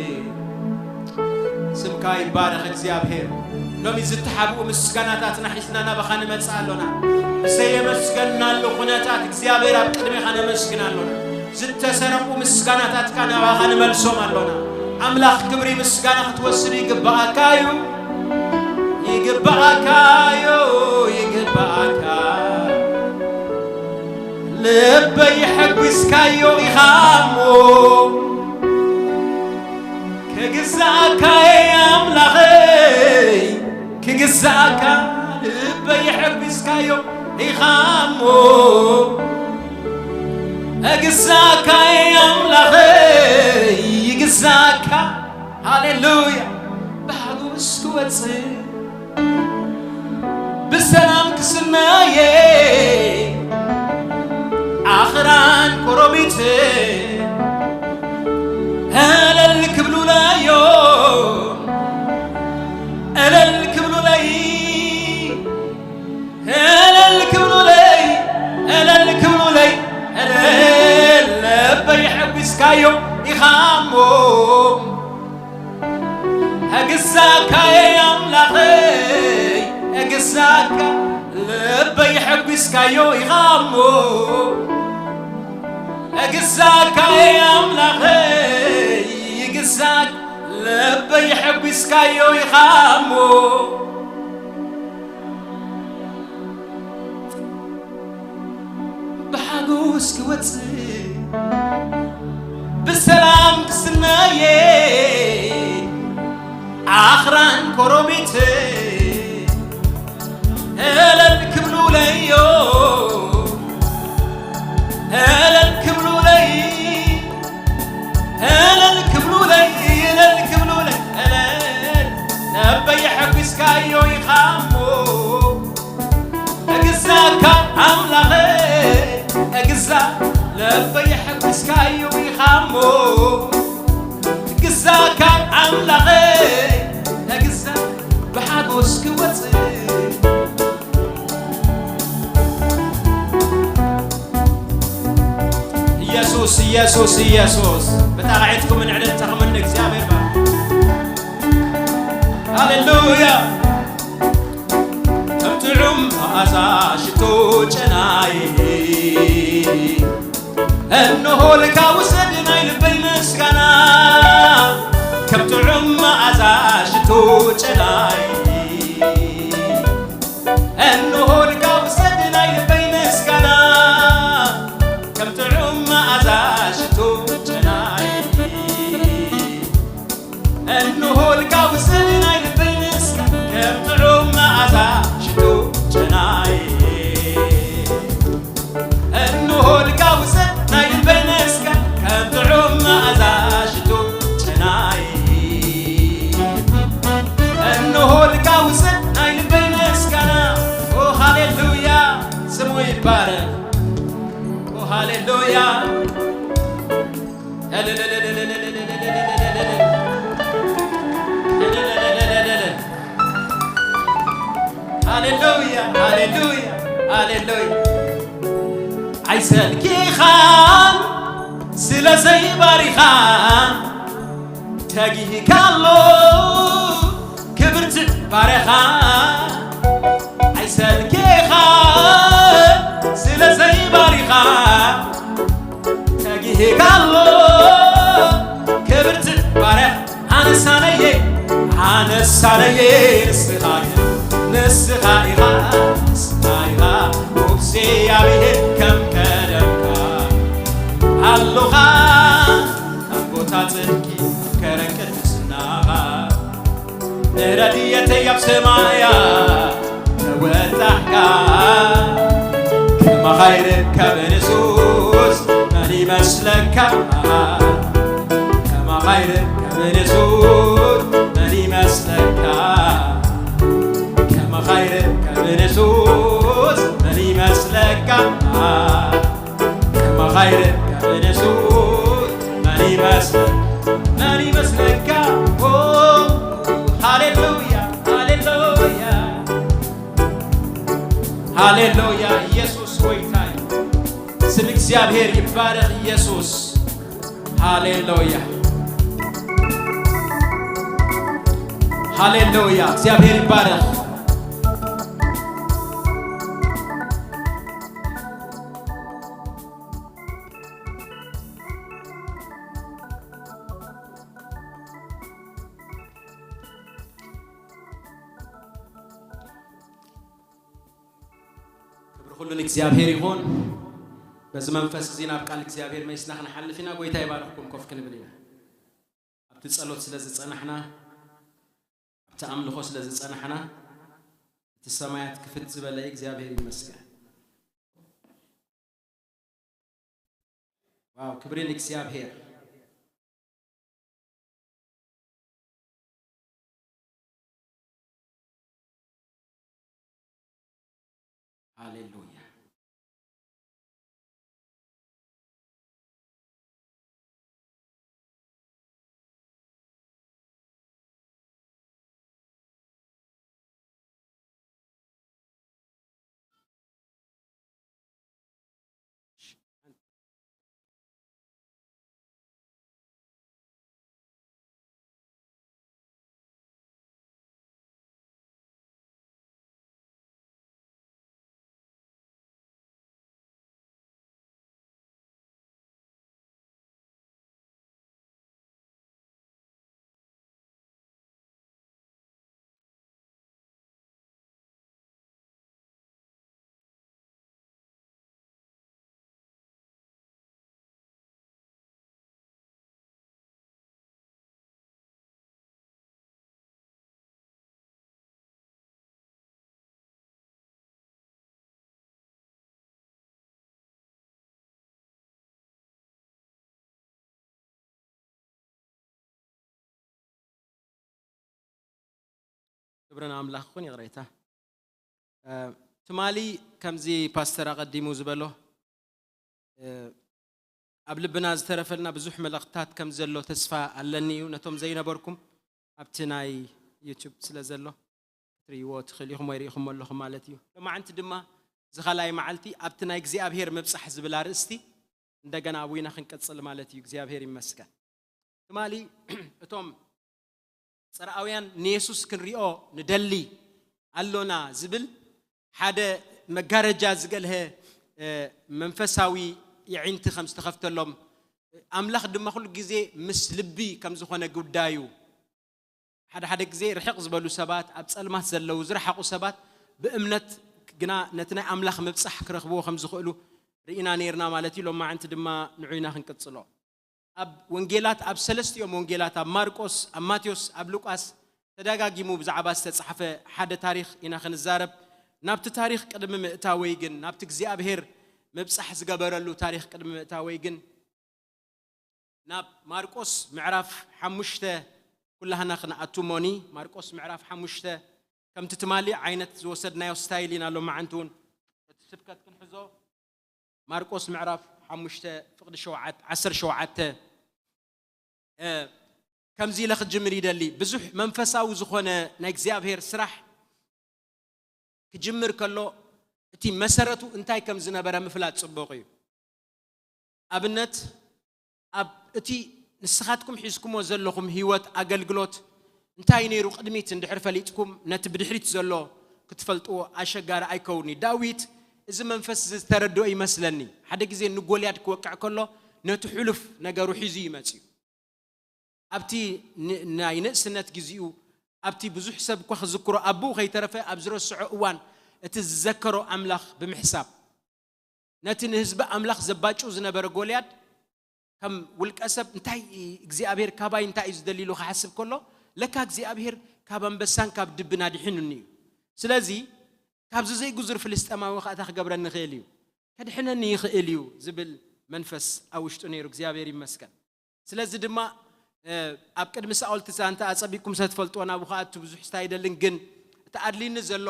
ስምካ ይባረኽ እግዚኣብሔር። ሎሚ ዝተሓብኡ ምስጋናታትና ሒዝና ናባኻ ንመጽእ ኣሎና። ብዘየመስገንናሉ ኩነታት እግዚኣብሔር ኣብ ቅድሜኻ ነመስግን ኣሎና። ዝተሰረቑ ምስጋናታትካ ናባኻ ንመልሶም ኣሎና። ኣምላኽ ክብሪ ምስጋና ክትወስድ ይግብኣካ እዩ። ይግብኣካ እዩ፣ ይግብኣካ። ልበይ ሓጒስካዮ ኢኻ እሞ፣ ክግዛእካ እየ ኣምላኸይ፣ ክግዛእካ። ልበይ ሓጒስካዮ ኢኻ እሞ፣ እግዛእካ እየ ኣምላኸይ፣ ይግዛእካ። ሃሌሉያ። ብሓጎስ ክወጽእ ብሰላም ክስነየ፣ ኣኽራን ኮረቢት እልል ክብሉለዮ፣ እልል ክብሉለይ፣ እልል ክብሉለይ፣ እልል ክብሉለይ፣ እልል። ልበይ ሓጒስካዮ ኢኻ እሞ፣ እግዛእካ እየ ኣምላኸይ፣ እግዛእካ። ልበይ ሓጒስካዮ ኢኻ እሞ፣ እግዛእካ እየ ኣምላኸይ፣ እግዛእካ። ልበይ ሓጒስካዮ ኢኻ እሞ፣ ብሓጎስ ክወጽእ ብሰላም ክስነየ፣ ኣኽራን ኮረቢት እልል ክብሉለዮ፣ እልል ክብሉለይ፣ እልል ክብሉለይ፣ እልል ክብሉለይ፣ እልል። ልበይ ሓጒስካዮ ኢኻ እሞ፣ እግዛእካ ኣምላኸይ፣ እግዛእ። ልበይ ሓጒስካዮ ኢኻ እሞ፣ እግዛእካ ኣምላኸይ፣ እግዛእ። ብሓጎስ ክወጽእ ኢየሱስ፣ ኢየሱስ፣ ኢየሱስ። ብጣቕዒትኩም ንዕልልታኹም ንእግዚኣብሔር ባርኩ። ሃሌሉያ። ከም ጥዑም መዓዛ ሽቶ ጨናይ፣ እንሆ ልካ ውሰድ ናይ ልበይ ምስጋና። ከም ጥዑም መዓዛ ሽቶ ጨናይ፣ እንሆ ልካ ውሰድ ናይ ልበይ ምስጋና። ከም ጥዑም መዓዛ ሽቶ ጨናይ፣ እንሆ ልካ ውሰድ ናይ ልበይ ምስጋና። ከም ጥዑም መዓዛ ሽቶ ጨናይ፣ እንሆ ልካ ውሰድ ናይ ልበይ ምስጋና። ከም ጥዑም መዓዛ ሽቶ ጨናይ፣ እንሆ ልካ ውሰድ ናይ ልበይ ምስጋና። ኦ ሃሌሉያ፣ ስሙ ይባረክ። ኦ ሃሌሉያ። ሃሌሉያ፣ ሃሌሉያ፣ ሃሌሉያ። ኣይሰልኪኻን ስለ ዘይባሪኻ፣ ተጊህካ ኣሎ ክብርቲ ባርያኻ። ኣይሰልኪኻን ስለ ዘይባሪኻ፣ ተጊህካ ኣሎ ክብርቲ ባርያ። ኣነሳነየ፣ ኣነሳነየ፣ ንስኻ ግን፣ ንስኻ ኢኻ፣ ንስኻ ኢኻ፣ እግዚኣብሔር ከም ቀደምካ ኣሎኻ፣ ኣብ ቦታ ጽድቂ ከረን ቅድስናኻ። ንረድኤተይ ኣብ ሰማያ ተወጣሕካ፣ ከማኻ ይርከብ ንሱስ መን ይመስለካ? ከማኻ ይርከብ ንሱስ መን ይመስለካ? ከማኻ ይርከብ ንሱስ መን ይመስለካ? ከማኻ ይርከብ ንሱስ መን ይመስል-፣ መን ይመስለካ? ኦ፣ ሃሌሉያ፣ ሃሌሉያ፣ ሃሌሉያ። ኢየሱስ ጎይታ እዩ። ስም እግዚኣብሔር ይባረክ። ኢየሱስ፣ ሃሌሉያ፣ ሃሌሉያ። እግዚኣብሔር ይባረክ። ክብሪ ኩሉ ንእግዚኣብሔር ይኹን። በዚ መንፈስ እዚ ናብ ቃል እግዚኣብሔር መሊስና ክንሓልፍ ኢና። ጎይታ ይባርኽኩም። ኮፍ ክንብል ኢና። ኣብቲ ጸሎት ስለ ዝጸናሕና፣ ኣብቲ ኣምልኾ ስለ ዝጸናሕና፣ እቲ ሰማያት ክፍት ዝበለ እዩ። እግዚኣብሔር ይመስገን። ዋው፣ ክብሪ ንእግዚኣብሔር። ሃሌሉያ። ክብሪ ንኣምላኽ ይኹን። ይቕሬታ፣ እ፣ ትማሊ ከምዚ ፓስተር ኣቐዲሙ ዝበሎ፣ እ፣ ኣብ ልብና ዝተረፈልና ብዙሕ መልእኽትታት ከም ዘሎ ተስፋ ኣለኒ እዩ። ነቶም ዘይነበርኩም ኣብቲ ናይ ዩቱብ ስለ ዘሎ ክትርእይዎ ትኽእል ኢኹም ወይ ርኢኹም ኣለኹም ማለት እዩ። ሎማዓንቲ ድማ እዚ ካልኣይ መዓልቲ ኣብቲ ናይ እግዚኣብሔር ምብጻሕ ዝብል ኣርእስቲ እንደገና ኣቡይና ክንቀጽል ማለት እዩ። እግዚኣብሔር ይመስገን። ትማሊ እቶም ጽርኣውያን ንየሱስ ክንሪኦ ንደሊ ኣሎና ዝብል ሓደ መጋረጃ ዝገልሀ መንፈሳዊ የዒንቲ ከም ዝተኸፍተሎም፣ ኣምላኽ ድማ ኩሉ ግዜ ምስ ልቢ ከም ዝኾነ ጉዳዩ። ሓደ ሓደ ግዜ ርሕቕ ዝበሉ ሰባት፣ ኣብ ጸልማት ዘለዉ ዝረሓቑ ሰባት ብእምነት ግና ነቲ ናይ ኣምላኽ ምብጻሕ ክረኽብዎ ከም ዝኽእሉ ርኢና ነይርና ማለት እዩ። ሎማዓንቲ ድማ ንዑ ኢና ክንቅጽሎ። ኣብ ወንጌላት፣ ኣብ ሰለስቲኦም ወንጌላት፣ ኣብ ማርቆስ፣ ኣብ ማቴዎስ፣ ኣብ ሉቃስ ተደጋጊሙ ብዛዕባ ዝተጻሕፈ ሓደ ታሪኽ ኢና ክንዛረብ። ናብቲ ታሪኽ ቅድሚ ምእታወይ ግን፣ ናብቲ እግዚኣብሔር ምብጻሕ ዝገበረሉ ታሪኽ ቅድሚ ምእታወይ ግን፣ ናብ ማርቆስ ምዕራፍ ሓሙሽተ ኩላህና ክንኣቱ እሞኒ። ማርቆስ ምዕራፍ ሓሙሽተ ከምቲ ትማሊ ዓይነት ዝወሰድናዮ ስታይል ኢና ሎማዓንቲ እውን እቲ ስብከት ክንሕዞ። ማርቆስ ምዕራፍ ሓሙሽተ ፍቕዲ ዓሰርተ ሸውዓተ ከምዚ ኢለ ክጅምር ይደሊ። ብዙሕ መንፈሳዊ ዝኾነ ናይ እግዚኣብሔር ስራሕ ክጅምር ከሎ እቲ መሰረቱ እንታይ ከም ዝነበረ ምፍላጥ ጽቡቕ እዩ። ኣብነት ኣብ እቲ ንስኻትኩም ሒዝኩሞ ዘለኹም ህይወት ኣገልግሎት እንታይ ነይሩ ቅድሚት እንድሕር ፈሊጥኩም ነቲ ብድሕሪት ዘሎ ክትፈልጥዎ ኣሸጋሪ ኣይከውን እዩ። ዳዊት እዚ መንፈስ ዝተረድኦ ይመስለኒ። ሓደ ግዜ ንጎልያድ ክወቅዕ ከሎ ነቲ ሕሉፍ ነገሩ ሒዙ ይመጽእ እዩ። ኣብቲ ናይ ንእስነት ግዜኡ ኣብቲ ብዙሕ ሰብ እኳ ክዝክሮ ኣቦኡ ከይተረፈ ኣብ ዝረስዖ እዋን እቲ ዝዘከሮ ኣምላኽ ብምሕሳብ ነቲ ንህዝቢ ኣምላኽ ዘባጭው ዝነበረ ጎልያድ ከም ውልቀ ሰብ እንታይ እግዚኣብሔር ካባይ እንታይ እዩ ዝደሊ ኢሉ ክሓስብ ከሎ ለካ እግዚኣብሔር ካብ ኣንበሳን ካብ ድብን ኣድሒኑኒ እዩ። ስለዚ ካብዚ ዘይጉዙር ፍልስጠማዊ ከኣታ ክገብረኒ ይኽእል እዩ፣ ከድሕነኒ ይኽእል እዩ ዝብል መንፈስ ኣብ ውሽጡ ነይሩ። እግዚኣብሔር ይመስገን። ስለዚ ድማ ኣብ ቅድሚ ሳኦል ትዛንታ ኣጸቢቅኩም ሰትፈልጥዎ ናብኡ ከኣቱ ብዙሕ ስታይ ኣይደልን፣ ግን እቲ ኣድልኒ ዘሎ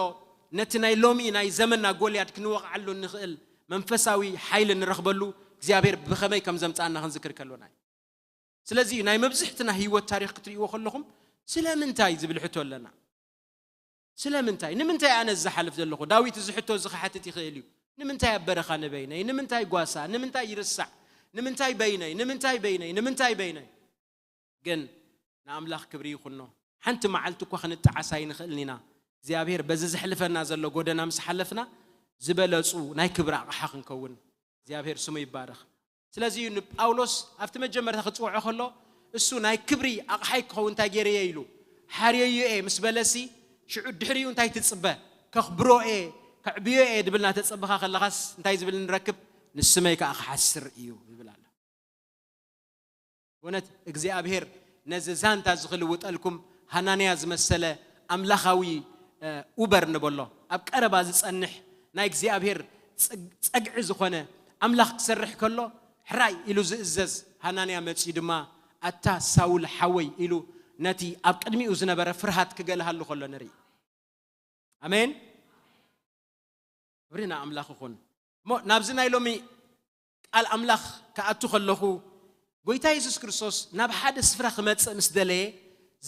ነቲ ናይ ሎሚ ናይ ዘመንና ጎልያድ ክንወቕዓሉ እንኽእል መንፈሳዊ ሓይሊ ንረኽበሉ እግዚኣብሔር ብኸመይ ከም ዘምጻና ክንዝክር ከሎና እዩ። ስለዚ ናይ መብዝሕትና ህይወት ታሪኽ ክትርእይዎ ከለኹም ስለምንታይ ዝብል ሕቶ ኣለና። ስለምንታይ? ንምንታይ ኣነ ዝሓልፍ ዘለኹ? ዳዊት እዚ ሕቶ እዚ ክሓትት ይኽእል እዩ። ንምንታይ ኣብ በረኻ ንበይነይ? ንምንታይ ጓሳ? ንምንታይ ይርሳዕ? ንምንታይ በይነይ? ንምንታይ በይነይ? ንምንታይ በይነይ? ግን ንኣምላኽ ክብሪ ይኹኖ። ሓንቲ መዓልቲ እኳ ክንጠዓስ ኣይንኽእልን ኢና። እግዚኣብሔር በዚ ዘሕልፈና ዘሎ ጎደና ምስ ሓለፍና ዝበለጹ ናይ ክብሪ ኣቕሓ ክንከውን እግዚኣብሔር ስሙ ይባረኽ። ስለዚ እዩ ንጳውሎስ ኣብቲ መጀመርታ ክጽውዖ ከሎ እሱ ናይ ክብሪ ኣቕሓይ ክኸውን እንታይ ገይረየ ኢሉ ሓርየዮ እየ ምስ በለሲ ሽዑ ድሕሪኡ እንታይ ትጽበ? ከኽብሮ እየ፣ ከዕብዮ እየ ድብል እናተጸበኻ ከለኻስ እንታይ ዝብል ንረክብ? ንስመይ ከኣ ክሓስር እዩ ይብል ኣሎ። እውነት እግዚኣብሔር ነዚ ዛንታ እዚ ክልውጠልኩም ሃናንያ ዝመሰለ ኣምላኻዊ ኡበር ንበሎ ኣብ ቀረባ ዝጸንሕ ናይ እግዚኣብሔር ጸግዒ ዝኾነ ኣምላኽ ክሰርሕ ከሎ ሕራይ ኢሉ ዝእዘዝ ሃናንያ መጺኡ ድማ ኣታ ሳውል ሓወይ ኢሉ ነቲ ኣብ ቅድሚኡ ዝነበረ ፍርሃት ክገልሃሉ ከሎ ንርኢ። ኣሜን። ክብሪ ንኣምላኽ ይኹን። እሞ ናብዚ ናይ ሎሚ ቃል ኣምላኽ ክኣቱ ከለኹ ጎይታ የሱስ ክርስቶስ ናብ ሓደ ስፍራ ክመጽእ ምስ ደለየ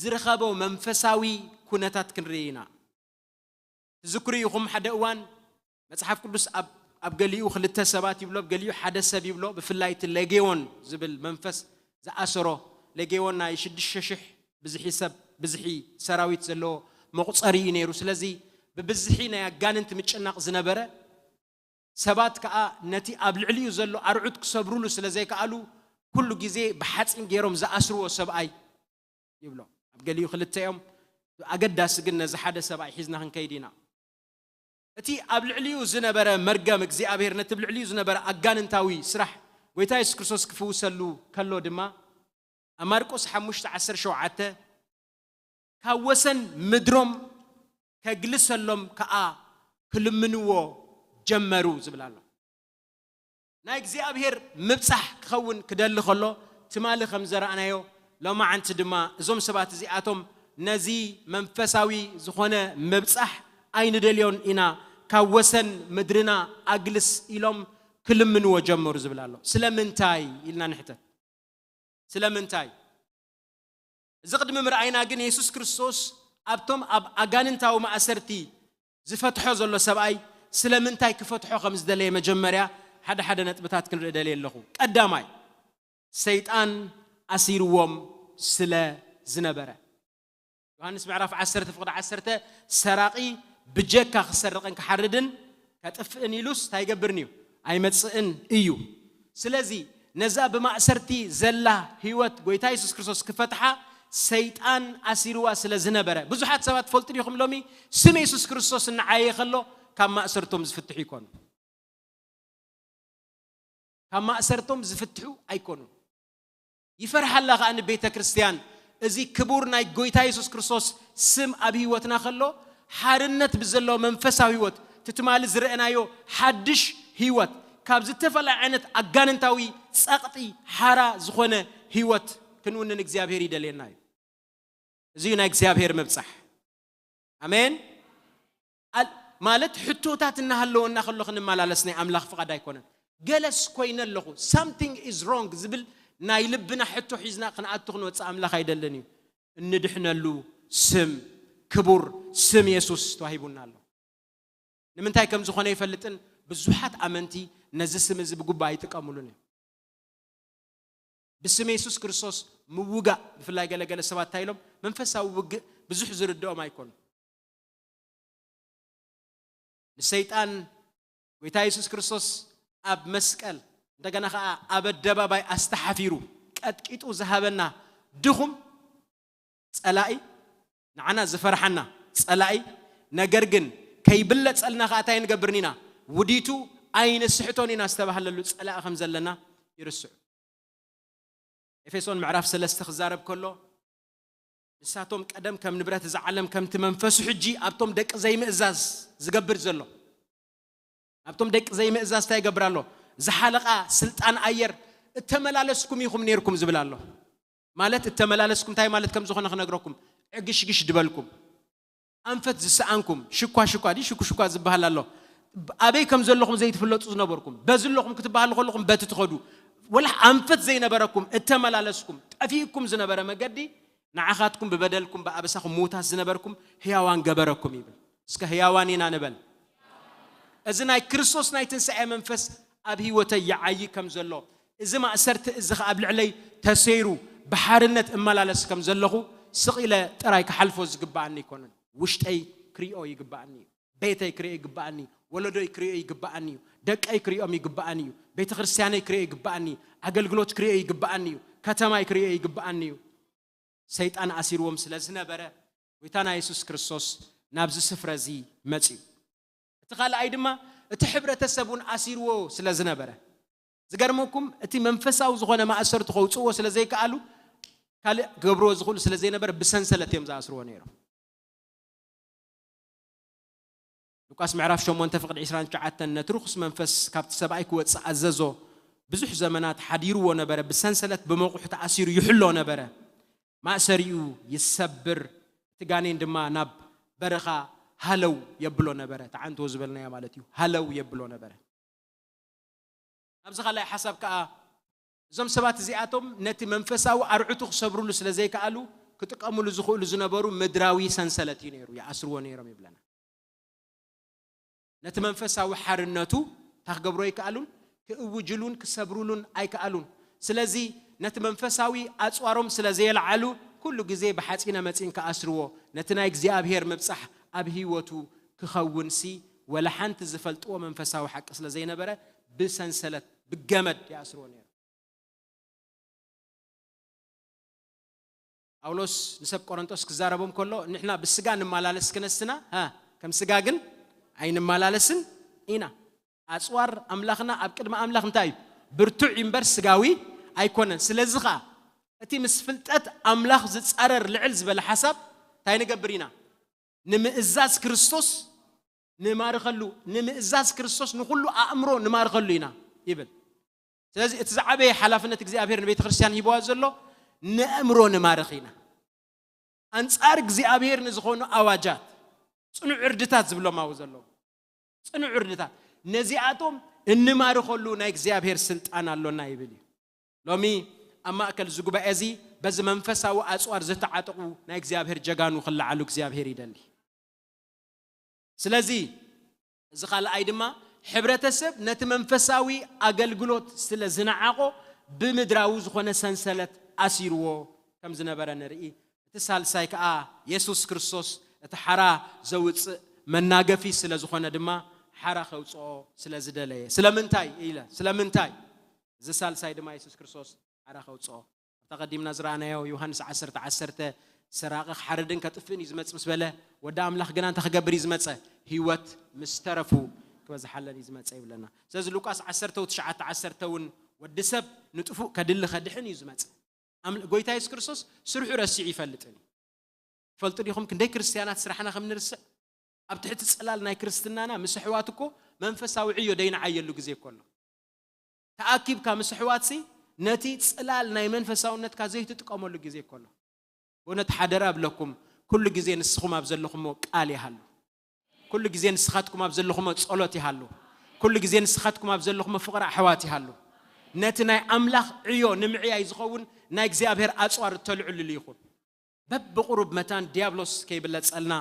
ዝረኸቦ መንፈሳዊ ኩነታት ክንርኢ ኢና። ትዝክሩ ኢኹም ሓደ እዋን መጽሓፍ ቅዱስ ኣብ ኣብ ገሊኡ ክልተ ሰባት ይብሎ፣ ኣብ ገሊኡ ሓደ ሰብ ይብሎ። ብፍላይ እቲ ሌጌዎን ዝብል መንፈስ ዝኣሰሮ ሌጌዎን ናይ ሽዱሽተ ሽሕ ብዝሒ ሰብ ብዝሒ ሰራዊት ዘለዎ መቑጸሪ እዩ ነይሩ። ስለዚ ብብዝሒ ናይ ኣጋንንቲ ምጭናቕ ዝነበረ ሰባት ከኣ ነቲ ኣብ ልዕሊኡ ዘሎ ኣርዑት ክሰብሩሉ ስለ ዘይከኣሉ ኩሉ ግዜ ብሓጺን ገይሮም ዝኣስርዎ ሰብኣይ ይብሎ። ኣብ ገሊኡ ክልተ እዮም። ኣገዳሲ ግን ነዚ ሓደ ሰብኣይ ሒዝና ክንከይድ ኢና። እቲ ኣብ ልዕሊኡ ዝነበረ መርገም እግዚኣብሔር ነቲ ኣብ ልዕሊኡ ዝነበረ ኣጋንንታዊ ስራሕ ጎይታ የሱስ ክርስቶስ ክፍውሰሉ ከሎ ድማ ኣብ ማርቆስ ሓሙሽተ ዓሰርተ ሸውዓተ ካብ ወሰን ምድሮም ከግልሰሎም ከኣ ክልምንዎ ጀመሩ ዝብል ኣሎ። ናይ እግዚኣብሔር ምብጻሕ ክኸውን ክደሊ ከሎ ትማሊ ከም ዘረኣናዮ ሎማዓንቲ ድማ እዞም ሰባት እዚኣቶም ነዚ መንፈሳዊ ዝኾነ ምብጻሕ ኣይንደልዮን ኢና፣ ካብ ወሰን ምድርና ኣግልስ ኢሎም ክልምንዎ ጀመሩ ዝብል ኣሎ። ስለምንታይ ኢልና ንሕተት። ስለምንታይ? እዚ ቅድሚ ምርኣይና ግን የሱስ ክርስቶስ ኣብቶም ኣብ ኣጋንንታዊ ማእሰርቲ ዝፈትሖ ዘሎ ሰብኣይ ስለምንታይ ክፈትሖ ከም ዝደለየ መጀመርያ ሓደ ሓደ ነጥብታት ክንርኢ ደልየ ኣለኹ። ቀዳማይ፣ ሰይጣን ኣሲርዎም ስለ ዝነበረ። ዮሃንስ ምዕራፍ ዓሰርተ ፍቕዲ ዓሰርተ፣ ሰራቒ ብጀካ ክሰርቕን ክሓርድን ከጥፍእን ኢሉስ እንታይ ይገብርን እዩ? ኣይመጽእን እዩ። ስለዚ ነዛ ብማእሰርቲ ዘላ ህይወት ጎይታ የሱስ ክርስቶስ ክፈትሓ ሰይጣን ኣሲርዋ ስለ ዝነበረ፣ ብዙሓት ሰባት ትፈልጡ ዲኹም? ሎሚ ስም የሱስ ክርስቶስ እናዓየየ ከሎ ካብ ማእሰርቶም ዝፍትሑ ይኮኑ። ካብ ማእሰርቶም ዝፍትሑ ኣይኮኑን። ይፈርሓላ ከኣ ንቤተ ክርስቲያን። እዚ ክቡር ናይ ጎይታ የሱስ ክርስቶስ ስም ኣብ ህይወትና ከሎ፣ ሓርነት ብዘለዎ መንፈሳዊ ህይወት፣ እቲ ትማሊ ዝረአናዮ ሓድሽ ህይወት፣ ካብ ዝተፈላለየ ዓይነት ኣጋንንታዊ ጸቕጢ ሓራ ዝኾነ ህይወት ክንውንን እግዚኣብሔር ይደልየና እዩ። እዚ እዩ ናይ እግዚኣብሔር ምብጻሕ። ኣሜን። ኣል-፣ ማለት ሕቶታት እናሃለወና ከሎ ክንመላለስ ናይ ኣምላኽ ፍቓድ ኣይኮነን። ገለስ ኮይነ ኣለኹ፣ something is wrong ዝብል ናይ ልብና ሕቶ ሒዝና ክንኣቱ ክንወጽእ ኣምላኽ ኣይደልን እዩ። እንድሕነሉ ስም፣ ክቡር ስም የሱስ ተዋሂቡና ኣሎ። ንምንታይ ከም ዝኾነ ይፈልጥን ብዙሓት ኣመንቲ ነዚ ስም እዚ ብግቡእ ኣይጥቀሙሉን እዮም። ብስም የሱስ ክርስቶስ ምውጋእ፣ ብፍላይ ገለገለ ሰባት እንታይ ኢሎም? መንፈሳዊ ውግእ ብዙሕ ዝርድኦም ኣይኮኑ። ንሰይጣን ጎይታ የሱስ ክርስቶስ ኣብ መስቀል፣ እንደገና ኸዓ ኣብ ኣደባባይ ኣስተሓፊሩ ቀጥቂጡ ዝሃበና ድኹም ጸላኢ፣ ንዓና ዝፈርሓና ጸላኢ፣ ነገር ግን ከይብለጸልና ኸዓ እንታይ ንገብርን ኢና? ውዲቱ ኣይንስሕቶን ኢና ዝተባህለሉ ጸላኢ ከም ዘለና ይርስዑ። ኤፌሶን ምዕራፍ ሰለስተ ክዛረብ ከሎ፣ ንሳቶም ቀደም ከም ንብረት እዛ ዓለም ከምቲ መንፈሱ ሕጂ ኣብቶም ደቂ ዘይምእዛዝ ዝገብር ዘሎ፣ ኣብቶም ደቂ ዘይምእዛዝ እንታይ ይገብር ኣሎ? ዝሓለቓ ስልጣን ኣየር እተመላለስኩም ኢኹም ነይርኩም ዝብል ኣሎ። ማለት እተመላለስኩም እንታይ ማለት ከም ዝኾነ ክነግረኩም፣ ዕግሽግሽ ድበልኩም፣ ኣንፈት ዝሰኣንኩም፣ ሽኳ ሽኳ ድዩ ሽኩ ሽኳ ዝበሃል ኣሎ። ኣበይ ከም ዘለኹም ዘይትፍለጡ ዝነበርኩም፣ በዚ ኣለኹም ክትበሃሉ ከለኹም በቲ ትኸዱ፣ ወላ ኣንፈት ዘይነበረኩም እተመላለስኩም፣ ጠፊእኩም ዝነበረ መገዲ ንዓኻትኩም ብበደልኩም ብኣበሳኹም ምዉታት ዝነበርኩም ህያዋን ገበረኩም ይብል። እስከ ህያዋን ኢና ንበል። እዚ ናይ ክርስቶስ ናይ ትንሳኤ መንፈስ ኣብ ህይወተይ ይዓዪ ከም ዘሎ፣ እዚ ማእሰርቲ እዚ ኸኣ ኣብ ልዕለይ ተሰይሩ ብሓርነት እመላለስ ከም ዘለኹ ስቕ ኢለ ጥራይ ክሓልፎ ዝግብኣኒ ኣይኮነን። ውሽጠይ ክሪኦ ይግብኣኒ እዩ። ቤተይ ክሪኦ ይግብኣኒ እዩ። ወለዶይ ክሪኦ ይግብኣኒ እዩ። ደቀይ ክሪኦም ይግብኣኒ እዩ። ቤተ ክርስቲያነይ ክሪኦ ይግብኣኒ እዩ። ኣገልግሎት ክሪኦ ይግብኣኒ እዩ። ከተማይ ክሪኦ ይግብኣኒ እዩ። ሰይጣን ኣሲርዎም ስለ ዝነበረ፣ ጎይታና የሱስ ክርስቶስ ናብዚ ስፍራ እዚ መጺኡ። እቲ ካልኣይ ድማ፣ እቲ ሕብረተሰብ እውን ኣሲርዎ ስለ ዝነበረ፣ ዝገርመኩም፣ እቲ መንፈሳዊ ዝኾነ ማእሰርቱ ከውጽእዎ ስለ ዘይከኣሉ፣ ካልእ ክገብርዎ ዝኽእሉ ስለ ዘይነበረ፣ ብሰንሰለት እዮም ዝኣስርዎ ነይሮም። ሉቃስ ምዕራፍ ሸሞንተ ፍቕዲ ዕስራን ትሽዓተን፣ ነቲ ርኹስ መንፈስ ካብቲ ሰብኣይ ክወጽእ ኣዘዞ። ብዙሕ ዘመናት ሓዲርዎ ነበረ፣ ብሰንሰለት ብመቑሕ ተኣሲሩ ይሕሎ ነበረ። ማእሰሪኡ ይሰብር፣ እቲ ጋኔን ድማ ናብ በረኻ ሃለው የብሎ ነበረ። ተዓንቶ ዝበልናዮ ማለት እዩ። ሃለው የብሎ ነበረ። ኣብዚ ካልኣይ ሓሳብ ከኣ፣ እዞም ሰባት እዚኣቶም ነቲ መንፈሳዊ ኣርዑቱ ክሰብርሉ ስለ ዘይከኣሉ፣ ክጥቀምሉ ዝኽእሉ ዝነበሩ ምድራዊ ሰንሰለት እዩ ነይሩ፣ ይኣስርዎ ነይሮም ይብለና። ነቲ መንፈሳዊ ሓርነቱ እንታይ ክገብሩ ኣይከኣሉን? ክእውጅሉን ክሰብሩሉን ኣይከኣሉን። ስለዚ ነቲ መንፈሳዊ ኣጽዋሮም ስለ ዘየልዓሉ፣ ኩሉ ግዜ ብሓጺነ መጺን ክኣስርዎ፣ ነቲ ናይ እግዚኣብሔር ምብጻሕ ኣብ ህይወቱ ክኸውንሲ፣ ወላ ሓንቲ ዝፈልጥዎ መንፈሳዊ ሓቂ ስለ ዘይነበረ፣ ብሰንሰለት፣ ብገመድ ይኣስርዎ ነይሮም። ጳውሎስ ንሰብ ቆሮንቶስ ክዛረቦም ከሎ፣ ንሕና ብስጋ ንመላለስ ክነስና፣ ሃ፣ ከም ስጋ ግን ኣይንመላለስን ኢና። ኣጽዋር ኣምላኽና ኣብ ቅድሚ ኣምላኽ እንታይ እዩ? ብርቱዕ እዩ እምበር ስጋዊ ኣይኮነን። ስለዚ ኸኣ፣ እቲ ምስ ፍልጠት ኣምላኽ ዝጻረር ልዕል ዝበለ ሓሳብ እንታይ ንገብር ኢና? ንምእዛዝ ክርስቶስ ንማርኸሉ፣ ንምእዛዝ ክርስቶስ ንኹሉ ኣእምሮ ንማርኸሉ ኢና ይብል። ስለዚ እቲ ዝዓበየ ሓላፍነት እግዚኣብሔር ንቤተ ክርስቲያን ሂብዋ ዘሎ፣ ንኣእምሮ ንማርኽ ኢና። ኣንጻር እግዚኣብሔር ንዝኾኑ ኣዋጃት፣ ጽኑዕ ዕርድታት ዝብሎም ኣብኡ ዘለዉ፣ ጽኑዕ ዕርድታት፣ ነዚኣቶም እንማርኸሉ ናይ እግዚኣብሔር ስልጣን ኣሎና ይብል እዩ። ሎሚ ኣብ ማእከል እዚ ጉባኤ እዚ በዚ መንፈሳዊ ኣጽዋር ዝተዓጠቑ ናይ እግዚኣብሔር ጀጋኑ ክለዓሉ እግዚኣብሔር ይደሊ። ስለዚ እዚ ካልኣይ ድማ ሕብረተሰብ ነቲ መንፈሳዊ ኣገልግሎት ስለ ዝነዓቖ፣ ብምድራዊ ዝኾነ ሰንሰለት ኣሲርዎ ከም ዝነበረ ንርኢ። እቲ ሳልሳይ ከኣ የሱስ ክርስቶስ እቲ ሓራ ዘውጽእ መናገፊ ስለ ዝኾነ ድማ፣ ሓራ ከውጽኦ ስለ ዝደለየ። ስለምንታይ ኢለ? ስለምንታይ? እዚ ሳልሳይ ድማ የሱስ ክርስቶስ ሓራ ከውጽኦ። ኣብታ ቀዲምና ዝረኣናዮ ዮሃንስ ዓሰርተ ዓሰርተ፣ ሰራቒ ክሓርድን ከጥፍእን እዩ ዝመጽእ ምስ በለ፣ ወዲ ኣምላኽ ግና እንታይ ክገብር እዩ ዝመጸ? ህይወት ምስ ተረፉ ክበዝሓለን እዩ ዝመጸ ይብለና። ስለዚ ሉቃስ ዓሰርተ ትሽዓተ ዓሰርተ እውን፣ ወዲ ሰብ ንጥፉእ ከድሊ ከድሕን እዩ ዝመጸ። ኣም-፣ ጎይታ የሱስ ክርስቶስ ስርሑ ረሲዑ ይፈልጥን እዩ። ትፈልጡ ዲኹም ክንደይ ክርስትያናት ስራሕና ከም ንርስዕ? ኣብ ትሕቲ ጽላል ናይ ክርስትናና ምስ ኣሕዋት እኮ መንፈሳዊ ዕዮ ደይንዓየሉ ግዜ እኮ ኣሎ። ተኣኪብካ ምስ ኣሕዋትሲ ነቲ ጽላል ናይ መንፈሳውነትካ ዘይትጥቀመሉ ግዜ እኮ ኣሎ። ብእውነት ሓደራ እብለኩም፣ ኩሉ ግዜ ንስኹም ኣብ ዘለኹሞ ቃል ይሃሉ። ኩሉ ግዜ ንስኻትኩም ኣብ ዘለኹሞ ጸሎት ይሃሉ። ኩሉ ግዜ ንስኻትኩም ኣብ ዘለኹሞ ፍቕሪ ኣሕዋት ይሃሉ። ነቲ ናይ ኣምላኽ ዕዮ ንምዕያይ ዝኸውን ናይ እግዚኣብሔር ኣጽዋር እተልዕልሉ ይኹን። በብቑሩብ መታን ዲያብሎስ ከይብለጸልና፣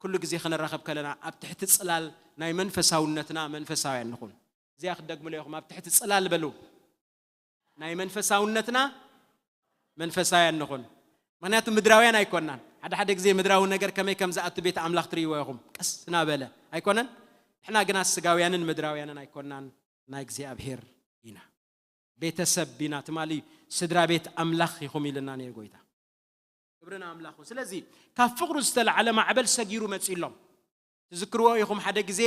ኩሉ ግዜ ክንራኸብ ከለና ኣብ ትሕቲ ጽላል ናይ መንፈሳውነትና መንፈሳውያን ንኹን። እዚኣ ክደግምሎ ኢኹም፣ ኣብ ትሕቲ ጽላል በሉ። ናይ መንፈሳውነትና መንፈሳውያን ንኹን። ምኽንያቱ ምድራውያን ኣይኮናን። ሓደ ሓደ ግዜ ምድራዊ ነገር ከመይ ከም ዝኣቱ ቤት ኣምላኽ ትርእይዎ ኢኹም። ቀስ እናበለ ኣይኮነን? ንሕና ግና ስጋውያንን ምድራውያንን ኣይኮናን፣ ናይ እግዚኣብሔር ኢና። ቤተሰብ ኢና፣ ትማሊ ስድራ ቤት ኣምላኽ ኢኹም ኢልና ነይሩ ጎይታ። ክብሪ ንኣምላኽ ይኹን። ስለዚ ካብ ፍቕሩ ዝተላዕለ ማዕበል ሰጊሩ መጺእሎም። ትዝክርዎ ኢኹም፣ ሓደ ግዜ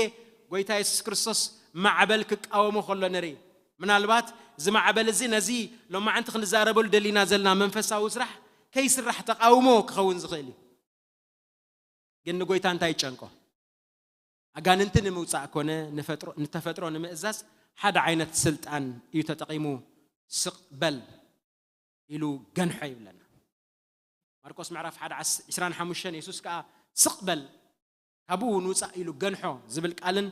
ጎይታ የሱስ ክርስቶስ ማዕበል ክቃወሞ ከሎ ንርኢ። ምናልባት እዚ ማዕበል እዚ ነዚ ሎማዓንቲ ክንዛረበሉ ደሊና ዘለና መንፈሳዊ ስራሕ ከይስራሕ ተቃውሞ ክኸውን ዝኽእል እዩ። ግን ንጎይታ እንታይ ይጨንቆ? ኣጋንንቲ ንምውጻእ ኮነ ንፈጥሮ-፣ ንተፈጥሮ ንምእዛዝ ሓደ ዓይነት ስልጣን እዩ ተጠቒሙ። ስቕ በል ኢሉ ገንሖ ይብለና። ማርቆስ ምዕራፍ ሓደ ዕስራን ሓሙሽተን፣ የሱስ ከኣ ስቕ በል ካብኡ ንውጻእ ኢሉ ገንሖ ዝብል ቃልን፣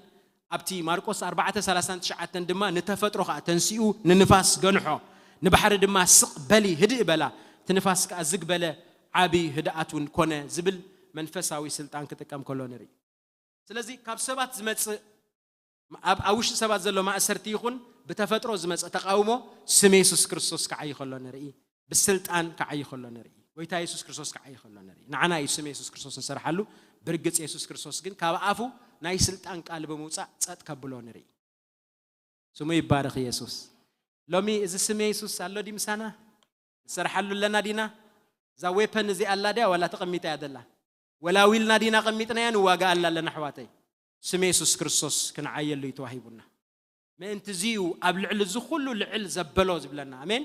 ኣብቲ ማርቆስ ኣርባዕተ ሰላሳን ትሽዓተን ድማ ንተፈጥሮ ከኣ ተንሲኡ ንንፋስ ገንሖ፣ ንባሕሪ ድማ ስቕ በሊ ህድእ በላ፣ እቲ ንፋስ ከኣ ዝግ በለ፣ ዓቢ ህድኣት እውን ኮነ ዝብል መንፈሳዊ ስልጣን ክጥቀም ከሎ ንርኢ። ስለዚ ካብ ሰባት ዝመጽእ፣ ኣብ፣ ኣብ ውሽጢ ሰባት ዘሎ ማእሰርቲ ይኹን ብተፈጥሮ ዝመጽእ ተቃውሞ ስም የሱስ ክርስቶስ ክዓይ ከሎ ንርኢ፣ ብስልጣን ክዓይ ከሎ ንርኢ፣ ጎይታ የሱስ ክርስቶስ ክዓይ ከሎ ንርኢ። ንዓና እዩ ስም የሱስ ክርስቶስ ንሰርሓሉ። ብርግጽ የሱስ ክርስቶስ ግን ካብ ኣፉ ናይ ስልጣን ቃል ብምውጻእ ጸጥ ከብሎ ንርኢ። ስሙ ይባረኽ የሱስ። ሎሚ እዚ ስም የሱስ ኣሎ ድዩ ምሳና? ንሰርሓሉ ኣለና ዲና? እዛ ዌፐን እዚኣ ኣላ ድያ ዋላ ተቐሚጣ እያ ዘላ? ወላ ዊልና ዲና ቀሚጥናያ ንዋጋኣላ ኣለና ኣሕዋተይ? ስም የሱስ ክርስቶስ ክንዓየሉ እዩ ተዋሂቡና። ምእንቲ እዚ እዩ ኣብ ልዕሊ እዚ ኩሉ ልዕል ዘበሎ ዝብለና። ኣሜን።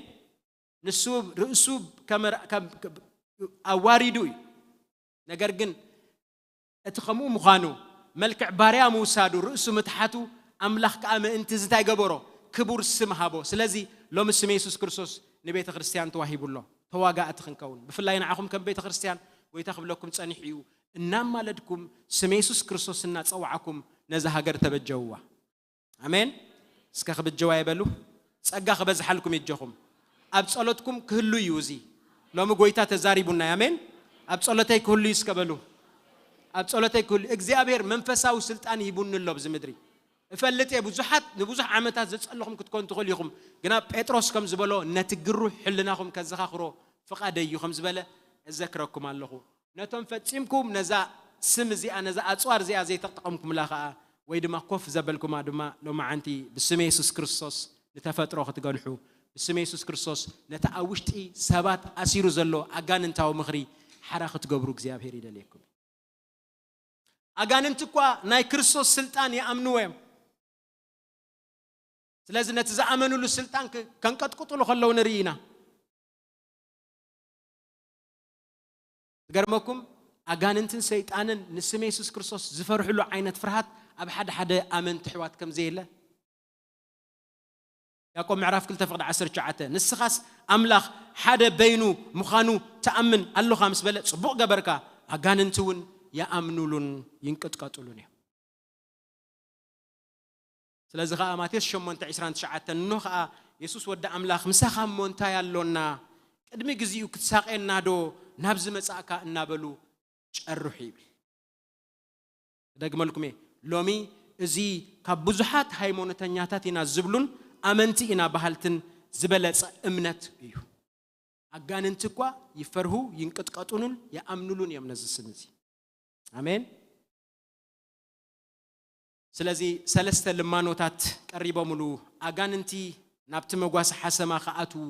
ንሱ ርእሱ ከመር-፣ ከም-፣ ከም-፣ ኣዋሪዱ እዩ። ነገር ግን እቲ ከምኡ ምዃኑ፣ መልክዕ ባርያ ምውሳዱ፣ ርእሱ ምትሓቱ፣ ኣምላኽ ከኣ ምእንቲ እዚ እንታይ ገበሮ? ክቡር ስም ሃቦ። ስለዚ ሎሚ ስም የሱስ ክርስቶስ ንቤተ ክርስቲያን ተዋሂቡ ኣሎ። ተዋጋእቲ ክንከውን። ብፍላይ ንዓኹም ከም ቤተ ክርስቲያን ጎይታ ክብለኩም ጸኒሑ እዩ። እናማለድኩም ስም የሱስ ክርስቶስ እናጸዋዕኩም ነዛ ሃገር ተበጀውዋ። ኣሜን። እስከ ክብጀዋ ይበሉ። ጸጋ ክበዝሓልኩም ይጀኹም። ኣብ ጸሎትኩም ክህሉ እዩ እዚ። ሎሚ ጎይታ ተዛሪቡና እዩ። ኣሜን። ኣብ ጸሎተይ ክህሉ እዩ እስከ በሉ። ኣብ ጸሎተይ ክህሉ። እግዚኣብሔር መንፈሳዊ ስልጣን ሂቡኒ ኣሎ ኣብዚ ምድሪ። እፈልጥ እየ ብዙሓት፣ ንብዙሕ ዓመታት ዘጸለኹም ክትኮኑ ትኽእሉ ኢኹም። ግና ጴጥሮስ ከም ዝበሎ ነቲ ግሩህ ሕልናኹም ከዘኻኽሮ ፍቓደይ እዩ ከም ዝበለ እዘክረኩም ኣለኹ። ነቶም ፈጺምኩም ነዛ ስም እዚኣ፣ ነዛ ኣጽዋር እዚኣ ዘይተጠቐምኩምላ ኸኣ፣ ወይ ድማ ኮፍ ዘበልኩማ ድማ ሎማዓንቲ ብስም የሱስ ክርስቶስ ንተፈጥሮ ክትገንሑ፣ ብስም የሱስ ክርስቶስ ነቲ ኣብ ውሽጢ ሰባት ኣሲሩ ዘሎ ኣጋንንታዊ ምኽሪ ሓራ ክትገብሩ እግዚኣብሔር ይደልየኩም። ኣጋንንቲ እኳ ናይ ክርስቶስ ስልጣን ይኣምንዎ እዮም። ስለዚ ነቲ ዝኣመኑሉ ስልጣን ክ-፣ ከንቀጥቅጥሉ ከለዉ ንርኢ ኢና። ዝገርመኩም፣ ኣጋንንትን ሰይጣንን ንስም የሱስ ክርስቶስ ዝፈርሕሉ ዓይነት ፍርሃት ኣብ ሓደ ሓደ ኣመንቲ ኣሕዋት ከም ዘየለ። ያዕቆብ ምዕራፍ ክልተ ፍቕዲ ዓሰርተ ትሽዓተ፣ ንስኻስ ኣምላኽ ሓደ በይኑ ምዃኑ ትኣምን ኣሎኻ ምስ በለ፣ ጽቡቕ ገበርካ፣ ኣጋንንቲ እውን ይኣምኑሉን ይንቅጥቀጡሉን እዮም። ስለዚ ኸኣ ማቴዎስ ሸሞንተ ዕስራን ትሽዓተን፣ እንሆ ኸኣ የሱስ ወዲ ኣምላኽ ምሳኻ እሞ እንታይ ኣሎና? ቅድሚ ግዜኡ ክትሳቐየና ዶ ናብዚ መጻእካ? እናበሉ ጨርሑ ይብል። ክደግመልኩም እየ። ሎሚ እዚ ካብ ብዙሓት ሃይማኖተኛታት ኢና ዝብሉን ኣመንቲ ኢና በሃልትን ዝበለጸ እምነት እዩ። ኣጋንንቲ እኳ ይፈርሁ፣ ይንቅጥቀጡሉን ይኣምኑሉን እዮም ነዚ ስም እዚ። ኣሜን። ስለዚ ሰለስተ ልማኖታት ቀሪቦምሉ፣ ኣጋንንቲ ናብቲ መጓሲ ሓሰማ ክኣትዉ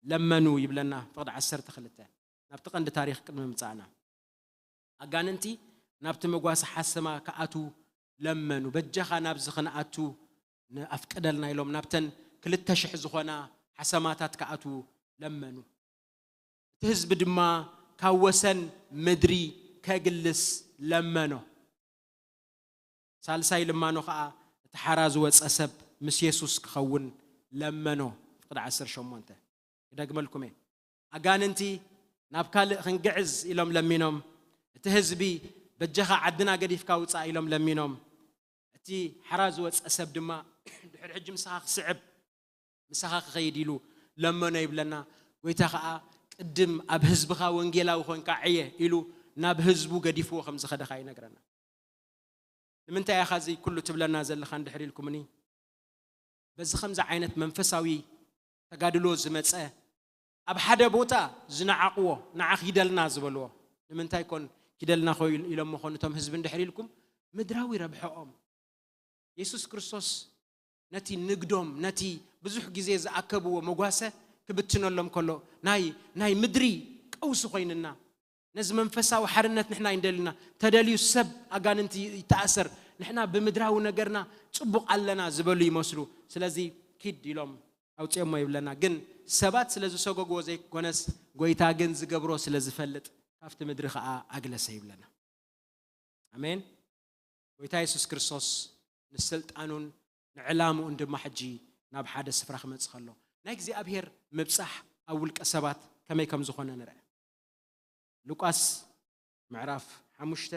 ለመኑ ይብለና ፍቕዲ ዓሰርተ ክልተ። ናብቲ ቀንዲ ታሪኽ ቅድሚ ምጻእና፣ ኣጋንንቲ ናብቲ መጓሲ ሓሰማ ክኣትዉ ለመኑ። በጃኻ ናብዚ ክንኣቱ ንኣፍቅደልና ኢሎም ናብተን ክልተ ሽሕ ዝኾና ሓሰማታት ክኣትዉ ለመኑ። እቲ ህዝቢ ድማ ካብ ወሰን ምድሪ ከግልስ ለመኖ። ሳልሳይ ልማኖ ኸኣ እቲ ሓራ ዝወጸ ሰብ ምስ የሱስ ክኸውን ለመኖ። ፍቕዲ ዓሰርተ ሸሞንተ ክደግመልኩም እየ። ኣጋንንቲ ናብ ካልእ ክንግዕዝ ኢሎም ለሚኖም። እቲ ህዝቢ በጃኻ ዓድና ገዲፍካ ውጻእ ኢሎም ለሚኖም። እቲ ሓራ ዝወጸ ሰብ ድማ ድሕሪ ሕጂ ምሳኻ ክስዕብ፣ ምሳኻ ክኸይድ ኢሉ ለመኖ ይብለና። ጎይታ ኸኣ ቅድም ኣብ ህዝብኻ ወንጌላዊ ኾንካ ዕየ ኢሉ ናብ ህዝቡ ገዲፍዎ ከም ዝኸደ ኸኣ ይነግረና። ንምንታይ ኢኻ እዚ ኩሉ ትብለና ዘለኻ እንድሕር ኢልኩምኒ፣ በዚ ከምዚ ዓይነት መንፈሳዊ ተጋድሎ ዝመጸ ኣብ ሓደ ቦታ ዝነዓቕዎ፣ ንዓ ኪደልና ዝበልዎ፣ ንምንታይ ኮን ኪደልና ኮ ኢሎሞ ኾን እቶም ህዝቢ እንድሕር ኢልኩም፣ ምድራዊ ረብሐኦም። የሱስ ክርስቶስ ነቲ ንግዶም፣ ነቲ ብዙሕ ግዜ ዝኣከብዎ መጓሰ ክብትነሎም ከሎ፣ ናይ፣ ናይ ምድሪ ቀውሲ ኮይንና፣ ነዚ መንፈሳዊ ሓርነት ንሕና ኣይንደልና። ተደልዩ ሰብ ኣጋንንቲ ይተኣሰር፣ ንሕና ብምድራዊ ነገርና ጽቡቕ ኣለና ዝበሉ ይመስሉ። ስለዚ ኪድ ኢሎም ኣውጽኦሞ ይብለና። ግን ሰባት ስለ ዝሰጎግዎ ዘይኮነስ፣ ጎይታ ግን ዝገብሮ ስለ ዝፈልጥ፣ ካብቲ ምድሪ ኸኣ ኣግለሰ ይብለና። ኣሜን። ጎይታ የሱስ ክርስቶስ ንስልጣኑን ንዕላምኡን ድማ ሕጂ ናብ ሓደ ስፍራ ክመጽእ ከሎ፣ ናይ እግዚኣብሔር ምብጻሕ ኣብ ውልቀ ሰባት ከመይ ከም ዝኾነ ንርአ። ሉቃስ ምዕራፍ ሓሙሽተ፣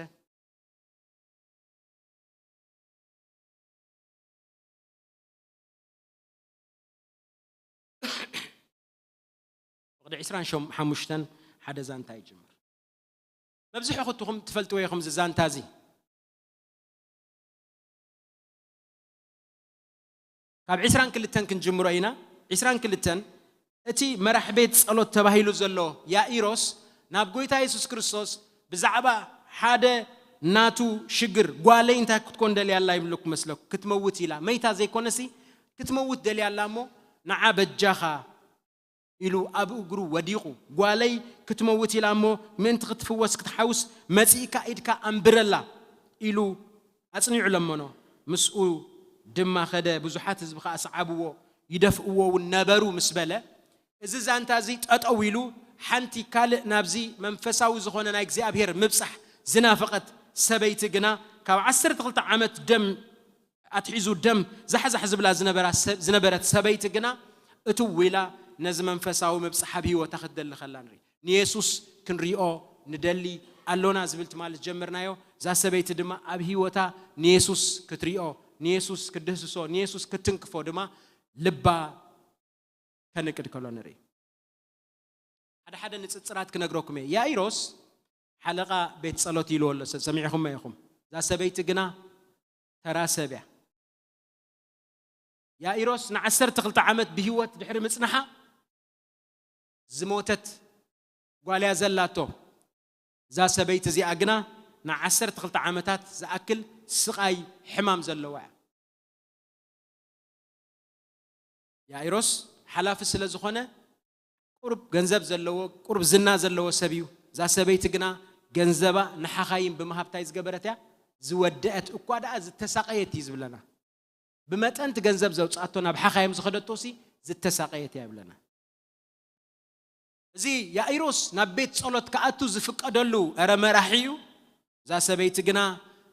ፍቕዲ ዕስራን ሓሙሽተን ሓደ ዛንታ ይጅምር። መብዝሕኹትኹም ትፈልጥዎ ኢኹም እዚ ዛንታ እዚ። ካብ ዕስራን ክልተን ክንጅምሮ ኢና። ዕስራን ክልተን፣ እቲ መራሕ ቤት ጸሎት ተባሂሉ ዘሎ ያኢሮስ ናብ ጎይታ የሱስ ክርስቶስ ብዛዕባ ሓደ ናቱ ሽግር፣ "ጓለይ እንታይ ክትኮን ደልያ ኣላ?" ይብለኩም መስለኩም። ክትመውት ኢላ፣ መይታ ዘይኮነሲ፣ ክትመውት ደልያ ኣላ እሞ፣ "ንዓ በጃኻ" ኢሉ ኣብ እግሩ ወዲቑ። "ጓለይ ክትመውት ኢላ እሞ፣ ምእንቲ ክትፍወስ ክትሓውስ መጺእካ ኢድካ ኣንብረላ" ኢሉ ኣጽኒዑ ለመኖ። ምስኡ ድማ ኸደ፣ ብዙሓት ህዝቢ ኸኣ ሰዓብዎ፣ ይደፍእዎ እውን ነበሩ ምስ በለ፣ እዚ ዛንታ እዚ ጠጠው ኢሉ፣ ሓንቲ ካልእ ናብዚ መንፈሳዊ ዝኾነ ናይ እግዚኣብሔር ምብጻሕ ዝናፈቐት ሰበይቲ ግና፣ ካብ ዓሰርተ ክልተ ዓመት ደም ኣትሒዙ ደም ዛሕዛሕ ዝብላ ዝነበራ ሰብ-፣ ዝነበረት ሰበይቲ ግና፣ እትው ኢላ ነዚ መንፈሳዊ ምብጻሕ ኣብ ህይወታ ክትደሊ ከላ ንርኢ። ንየሱስ ክንሪኦ ንደሊ ኣሎና ዝብል ትማሊ ዝጀመርናዮ፣ እዛ ሰበይቲ ድማ ኣብ ህይወታ ንየሱስ ክትሪኦ፣ ንየሱስ ክትድህስሶ፣ ንየሱስ ክትንክፎ ድማ ልባ ከንቅድ ከሎ ንርኢ። ሓደ ሓደ ንጽጽራት ክነግረኩም እየ። ያኢሮስ ሓለቓ ቤት ጸሎት ኢልዎ ኣሎ፣ ሰ-፣ ሰሚዕኹሞ ኢኹም። እዛ ሰበይቲ ግና ተራ ሰብ እያ። ያኢሮስ ንዓሰርተ ክልተ ዓመት ብህይወት ድሕሪ ምጽንሓ ዝሞተት ጓል እያ ዘላቶ። እዛ ሰበይቲ እዚኣ ግና ንዓሰርተ ክልተ ዓመታት ዝኣክል ስቓይ ሕማም ዘለዋ እያ። ያኢሮስ ሓላፊ ስለ ዝኾነ ቁሩብ ገንዘብ ዘለዎ፣ ቁሩብ ዝና ዘለዎ ሰብ እዩ። እዛ ሰበይቲ ግና ገንዘባ ንሓኻይም ብምሃብ እንታይ ዝገበረት እያ? ዝወደአት፣ እኳ ደኣ ዝተሳቐየት እዩ ዝብለና። ብመጠን እቲ ገንዘብ ዘውፅኣቶ ናብ ሓኻይም ዝኸደቶሲ ዝተሳቐየት እያ ይብለና። እዚ ያኢሮስ ናብ ቤት ጸሎት ክኣቱ ዝፍቀደሉ፣ ኧረ መራሒ እዩ። እዛ ሰበይቲ ግና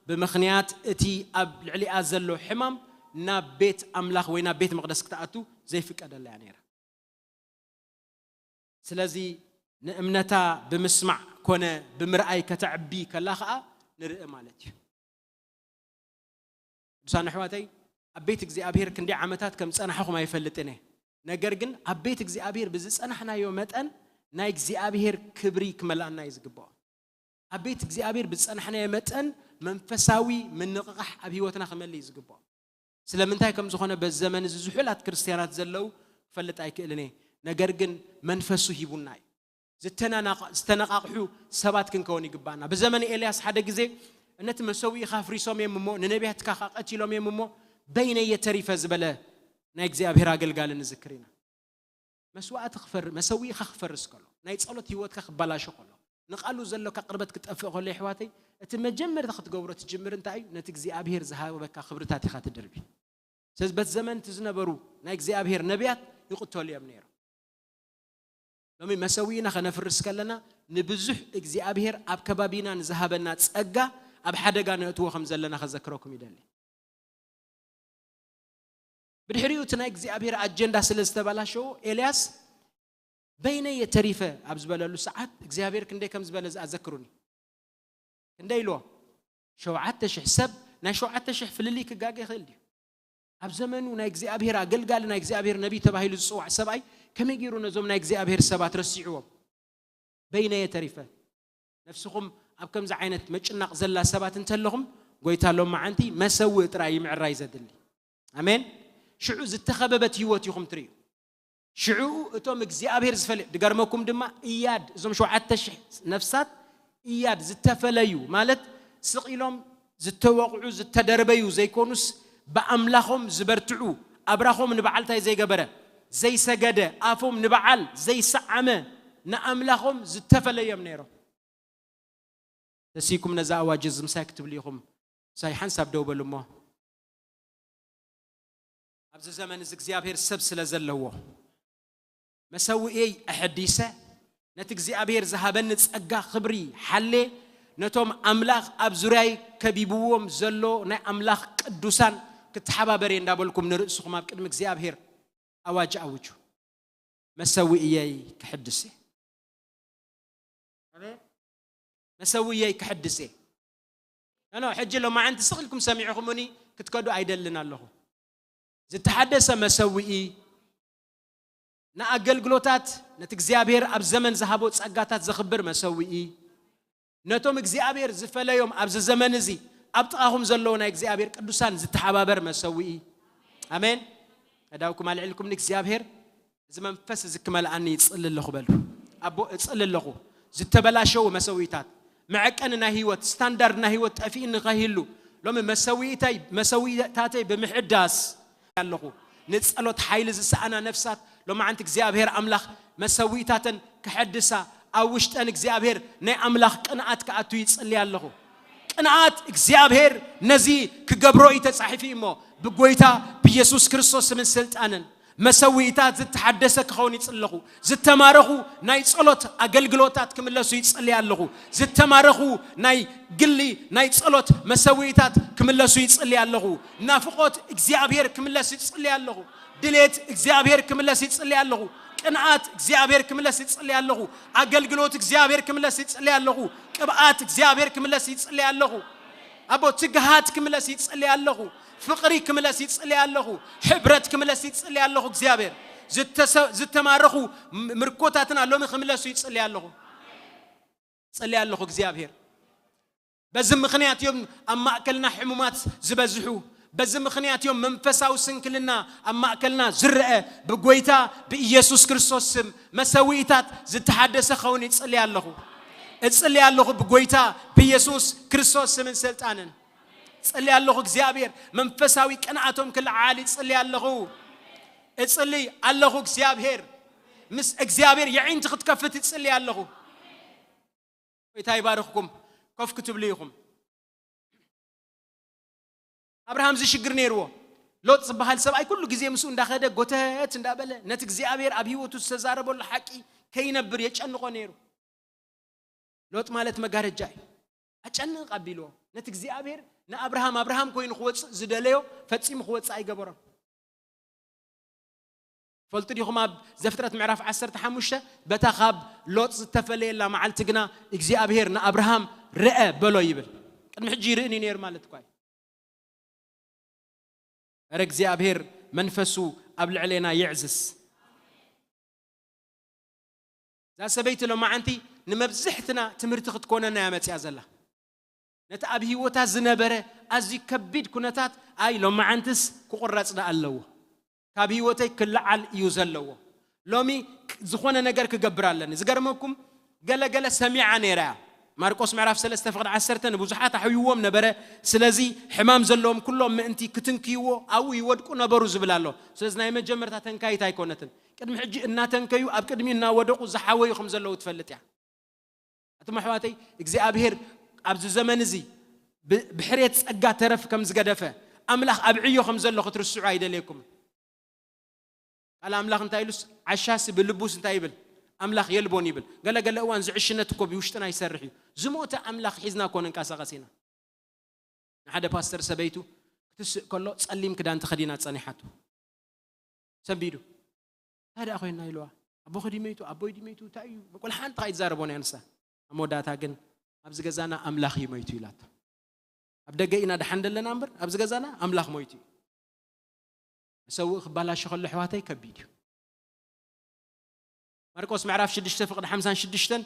ብምኽንያት እቲ ኣብ ልዕሊኣ ዘሎ ሕማም ናብ ቤት ኣምላኽ ወይ ናብ ቤት መቕደስ ክትኣቱ ዘይፍቀደላ እያ ነይራ። ስለዚ ንእምነታ ብምስማዕ ኮነ ብምርኣይ ከተዕቢ ከላ ኸኣ ንርኢ ማለት እዩ። ቅዱሳን ኣሕዋተይ፣ ኣብ ቤት እግዚኣብሔር ክንደይ ዓመታት ከም ጸናሕኹም ኣይፈልጥን እየ። ነገር ግን ኣብ ቤት እግዚኣብሔር ብዝጸናሕናዮ መጠን ናይ እግዚኣብሔር ክብሪ ክመልኣና እዩ ዝግባኦ። ኣብ ቤት እግዚኣብሔር ብዝጸናሕናዮ መጠን መንፈሳዊ ምንቕቓሕ ኣብ ህይወትና ክመልእ እዩ ዝግባኦ። ስለምንታይ ከም ዝኾነ በዚ ዘመን እዚ ዝሑላት ክርስትያናት ዘለዉ ክፈልጥ ኣይክእልን እየ። ነገር ግን መንፈሱ ሂቡና እዩ። ዝተናናቕ-፣ ዝተነቓቕሑ ሰባት ክንከውን ይግባና። ብዘመን ኤልያስ ሓደ ግዜ ነቲ መሰዊእኻ ኣፍሪሶም እዮም እሞ፣ ንነቢያትካ ኸኣ ቀቲሎም እዮም እሞ፣ በይነየ ተሪፈ ዝበለ ናይ እግዚኣብሔር ኣገልጋሊ ንዝክር ኢና። መስዋእቲ ክፈር-፣ መሰዊእኻ ክፈርስ ከሎ፣ ናይ ጸሎት ህይወትካ ክበላሾ ከሎ፣ ንቓሉ ዘሎካ ቅርበት ክጠፍእ ከሎ፣ የሕዋተይ፣ እቲ መጀመርታ ክትገብሮ ትጅምር እንታይ እዩ? ነቲ እግዚኣብሔር ዝሃበካ ክብርታት ኢኻ ትድርቢ። ስለዚ በቲ ዘመን እቲ ዝነበሩ ናይ እግዚኣብሔር ነቢያት ይቕተሉ እዮም ነይሮም። ሎሚ መሰዊእና ከነፍርስ ከለና፣ ንብዙሕ እግዚኣብሔር ኣብ ከባቢና ንዝሃበና ጸጋ ኣብ ሓደጋ ነእትዎ ከም ዘለና ከዘክረኩም ይደሊ። ብድሕሪኡ እቲ ናይ እግዚኣብሔር ኣጀንዳ ስለ ዝተበላሸዎ፣ ኤልያስ በይነየ ተሪፈ ኣብ ዝበለሉ ሰዓት፣ እግዚኣብሔር ክንደይ ከም ዝበለ ዝኣዘክሩኒ። ክንደይ ኢልዎ? ሸውዓተ ሽሕ። ሰብ ናይ ሸውዓተ ሽሕ ፍልልይ ክጋገ ይኽእል ድዩ? ኣብ ዘመኑ ናይ እግዚኣብሔር ኣገልጋሊ፣ ናይ እግዚኣብሔር ነቢይ ተባሂሉ ዝጽዋዕ ሰብኣይ ከመይ ገይሩ ነዞም ናይ እግዚኣብሔር ሰባት ረሲዕዎም? በይነየ ተሪፈ። ነፍስኹም ኣብ ከምዚ ዓይነት መጭናቕ ዘላ ሰባት እንተለኹም፣ ጎይታ ሎም መዓንቲ መሰውእ ጥራይ እዩ ምዕራይ ዘድሊ። ኣሜን። ሽዑ ዝተኸበበት ህይወት ኢኹም ትርእዩ። ሽዑ እቶም እግዚኣብሔር ዝፈልዩ፣ ድገርመኩም ድማ፣ እያድ፣ እዞም ሸውዓተ ሽሕ ነፍሳት እያድ ዝተፈለዩ ማለት ስቕ ኢሎም ዝተወቕዑ፣ ዝተደርበዩ ዘይኮኑስ፣ ብኣምላኾም ዝበርትዑ፣ ኣብራኾም ንበዓልታይ ዘይገበረ፣ ዘይሰገደ፣ ኣፎም ንበዓል ዘይሰዓመ፣ ንኣምላኾም ዝተፈለዮም ነይሮም። ተሲኩም ነዛ ኣዋጅ እዚ ምሳይ ክትብሉ ኢኹም። ምሳይ ሓንሳብ ደው በሉ እሞ። ኣብዚ ዘመን እዚ እግዚኣብሔር ሰብ ስለ ዘለዎ፣ መሰውእየይ ኣሐዲሰ፣ ነቲ እግዚኣብሔር ዝሃበኒ ጸጋ ክብሪ ሓሌ፣ ነቶም ኣምላኽ ኣብ ዙርያይ ከቢብዎም ዘሎ ናይ ኣምላኽ ቅዱሳን ክተሓባበር እየ እንዳበልኩም ንርእስኹም ኣብ ቅድሚ እግዚኣብሔር ኣዋጅ ኣውጁ። መሰውእየይ ክሕድስ እየ። ኣሜን። መሰውእየይ ክሕድስ እየ። ኖ፣ ኖ፣ ሕጂ ሎማዓንቲ ስቕ ኢልኩም ሰሚዕኹምኒ ክትከዱ ኣይደልን ኣለኹ። ዝተሓደሰ መሰውኢ፣ ንኣገልግሎታት፣ ነቲ እግዚኣብሔር ኣብ ዘመን ዝሃቦ ጸጋታት ዘኽብር መሰውኢ፣ ነቶም እግዚኣብሔር ዝፈለዮም ኣብዚ ዘመን እዚ ኣብ ጥቓኹም ዘለዉ ናይ እግዚኣብሔር ቅዱሳን ዝተሓባበር መሰውኢ። ኣሜን። ኣእዳውኩም ኣልዒልኩም ንእግዚኣብሔር፣ እዚ መንፈስ እዚ ክመልኣኒ ይጽሊ ኣለኹ በሉ። ኣቦ፣ እጽሊ ኣለኹ። ዝተበላሸው መሰውኢታት፣ መዐቀኒ ናይ ህይወት፣ ስታንዳርድ ናይ ህይወት ጠፊእኒ ከይህሉ፣ ሎሚ መሰውኢታይ-፣ መሰውኢታተይ ብምሕዳስ ኣለኹ። ንጸሎት ሓይሊ ዝሰኣና ነፍሳት፣ ሎማዓንቲ እግዚኣብሔር ኣምላኽ መሰውኢታተን ክሐድሳ፣ ኣብ ውሽጠን እግዚኣብሔር ናይ ኣምላኽ ቅንኣት ክኣቱ ይጽሊ ኣለኹ። ቅንኣት እግዚኣብሔር ነዚ ክገብሮ እዩ ተጻሒፉ እሞ፣ ብጎይታ ብኢየሱስ ክርስቶስ ስምን ስልጣንን መሰውኢታት ዝተሓደሰ ክኸውን ይጽሊ ኣለኹ። ዝተማረኹ ናይ ጸሎት ኣገልግሎታት ክምለሱ ይጽሊ ኣለኹ። ዝተማረኹ ናይ ግሊ ናይ ጸሎት መሰውኢታት ክምለሱ ይጽሊ ኣለኹ። ናፍቖት እግዚኣብሔር ክምለስ ይጽሊ ኣለኹ። ድሌት እግዚኣብሔር ክምለስ ይጽሊ ኣለኹ። ቅንኣት እግዚኣብሔር ክምለስ ይጽሊ ኣለኹ። ኣገልግሎት እግዚኣብሔር ክምለስ ይጽሊ ኣለኹ። ቅብኣት እግዚኣብሔር ክምለስ ይጽሊ ኣለኹ። ኣቦ፣ ትግሃት ክምለስ ይጽሊ ኣለኹ። ፍቕሪ ክምለስ ይጽሊ ኣለኹ። ሕብረት ክምለስ ይጽሊ ኣለኹ። እግዚኣብሔር፣ ዝተሰ-፣ ዝተማረኹ ም-፣ ምርኮታትና ሎሚ ክምለሱ ይጽሊ ኣለኹ። ጽሊ ኣለኹ እግዚኣብሔር። በዚ ምኽንያት እዮም ኣብ ማእከልና ሕሙማት ዝበዝሑ። በዚ ምኽንያት እዮም መንፈሳዊ ስንክልና ኣብ ማእከልና ዝረአ። ብጎይታ ብኢየሱስ ክርስቶስ ስም መሰውኢታት ዝተሓደሰ ኸውን ይጽሊ ኣለኹ። እጽሊ ኣለኹ ብጎይታ ብኢየሱስ ክርስቶስ ስምን ስልጣንን። ጽሊ ኣለኹ እግዚኣብሔር መንፈሳዊ ቅንኣቶም ክለዓል ይጽሊ ኣለኹ። እጽሊ ኣለኹ እግዚኣብሔር። ምስ እግዚኣብሔር የዒንቲ ክትከፍት ይጽሊ ኣለኹ። ጎይታ ይባርኽኩም። ኮፍ ክትብሉ ኢኹም። ኣብርሃም እዚ ሽግር ነይርዎ። ሎጥ ዝበሃል ሰብኣይ ኩሉ ግዜ ምስኡ እንዳኸደ ጎተት እንዳበለ ነቲ እግዚኣብሔር ኣብ ህይወቱ ዝተዛረበሉ ሓቂ ከይነብር የጨንቆ ነይሩ። ሎጥ ማለት መጋረጃ እዩ። ኣጨንቕ ኣቢልዎ። ነቲ እግዚኣብሔር ንኣብርሃም ኣብርሃም ኮይኑ ክወፅእ ዝደለዮ ፈጺሙ ክወፅእ ኣይገበሮን። ፈልጡ ዲኹም? ኣብ ዘፍጥረት ምዕራፍ ዓሰርተ ሓሙሽተ፣ በታ ካብ ሎጥ ዝተፈለየላ መዓልቲ ግና እግዚኣብሔር ንኣብርሃም ርአ በሎ ይብል። ቅድሚ ሕጂ ይርእን እዩ ነይሩ ማለት እኳ እዩ። ኧረ እግዚኣብሔር መንፈሱ ኣብ ልዕሌና ይዕዝዝ። እዛ ሰበይቲ ሎማዓንቲ ንመብዝሕትና ትምህርቲ ክትኮነና እያ መፅያ ዘላ። ነቲ ኣብ ህይወታ ዝነበረ ኣዝዩ ከቢድ ኩነታት፣ ኣይ ሎማዓንትስ ክቑረፅ ደኣ ኣለዎ፣ ካብ ህይወተይ ክለዓል እዩ ዘለዎ። ሎሚ ክ- ዝኾነ ነገር ክገብር ኣለኒ። ዝገርመኩም፣ ገለገለ ሰሚዓ ነይራ እያ። ማርቆስ ምዕራፍ ሰለስተ ፍቕዲ ዓሰርተ፣ ንብዙሓት ኣሕይዎም ነበረ፣ ስለዚ ሕማም ዘለዎም ኩሎም ምእንቲ ክትንክይዎ ኣብኡ ይወድቁ ነበሩ ዝብል ኣሎ። ስለዚ ናይ መጀመርታ ተንካይት ኣይኮነትን። ቅድሚ ሕጂ እናተንከዩ፣ ኣብ ቅድሚ እናወደቑ ዝሓወዩ ከም ዘለዉ ትፈልጥ እያ። ኣቱም ኣሕዋተይ፣ እግዚኣብሔር ኣብዚ ዘመን እዚ ብ- ብሕሬት ጸጋ ተረፍ ከም ዝገደፈ፣ ኣምላኽ ኣብ ዕዮ ከም ዘሎ ክትርስዑ ኣይደልየኩምን። ቃል ኣምላኽ እንታይ ኢሉስ፣ ዓሻሲ ብልቡስ እንታይ ይብል? ኣምላኽ የልቦን ይብል። ገለገለ እዋን ዝዕሽነት እኮ ብውሽጥና ይሰርሕ እዩ። ዝሞተ ኣምላኽ ሒዝና እኮ ንንቀሳቐስ ኢና። ንሓደ ፓስተር ሰበይቱ ክትስእ ከሎ ጸሊም ክዳን ተኸዲና ጸኒሓቱ። ሰንቢዱ፣ "እንታይ ደኣ ኮይና?" ኢልዋ። "ኣቦኺ ድዩ መይቱ? ኣቦይ ድዩ መይቱ? እንታይ እዩ?" በቁል ሓንቲ ኸኣ ይዛረቦን እያ ንሳ። ኣብ መወዳእታ ግን፣ "ኣብዚ ገዛና ኣምላኽ እዩ መይቱ" ኢላቶ። ኣብ ደገ ኢና ደሓን ዘለና እምበር፣ ኣብዚ ገዛና ኣምላኽ መይቱ እዩ። መሰውእ ክባላሾ ከሎ፣ ኣሕዋተይ፣ ከቢድ እዩ። ማርቆስ ምዕራፍ ሽዱሽተ ፍቕዲ ሓምሳን ሽዱሽተን፣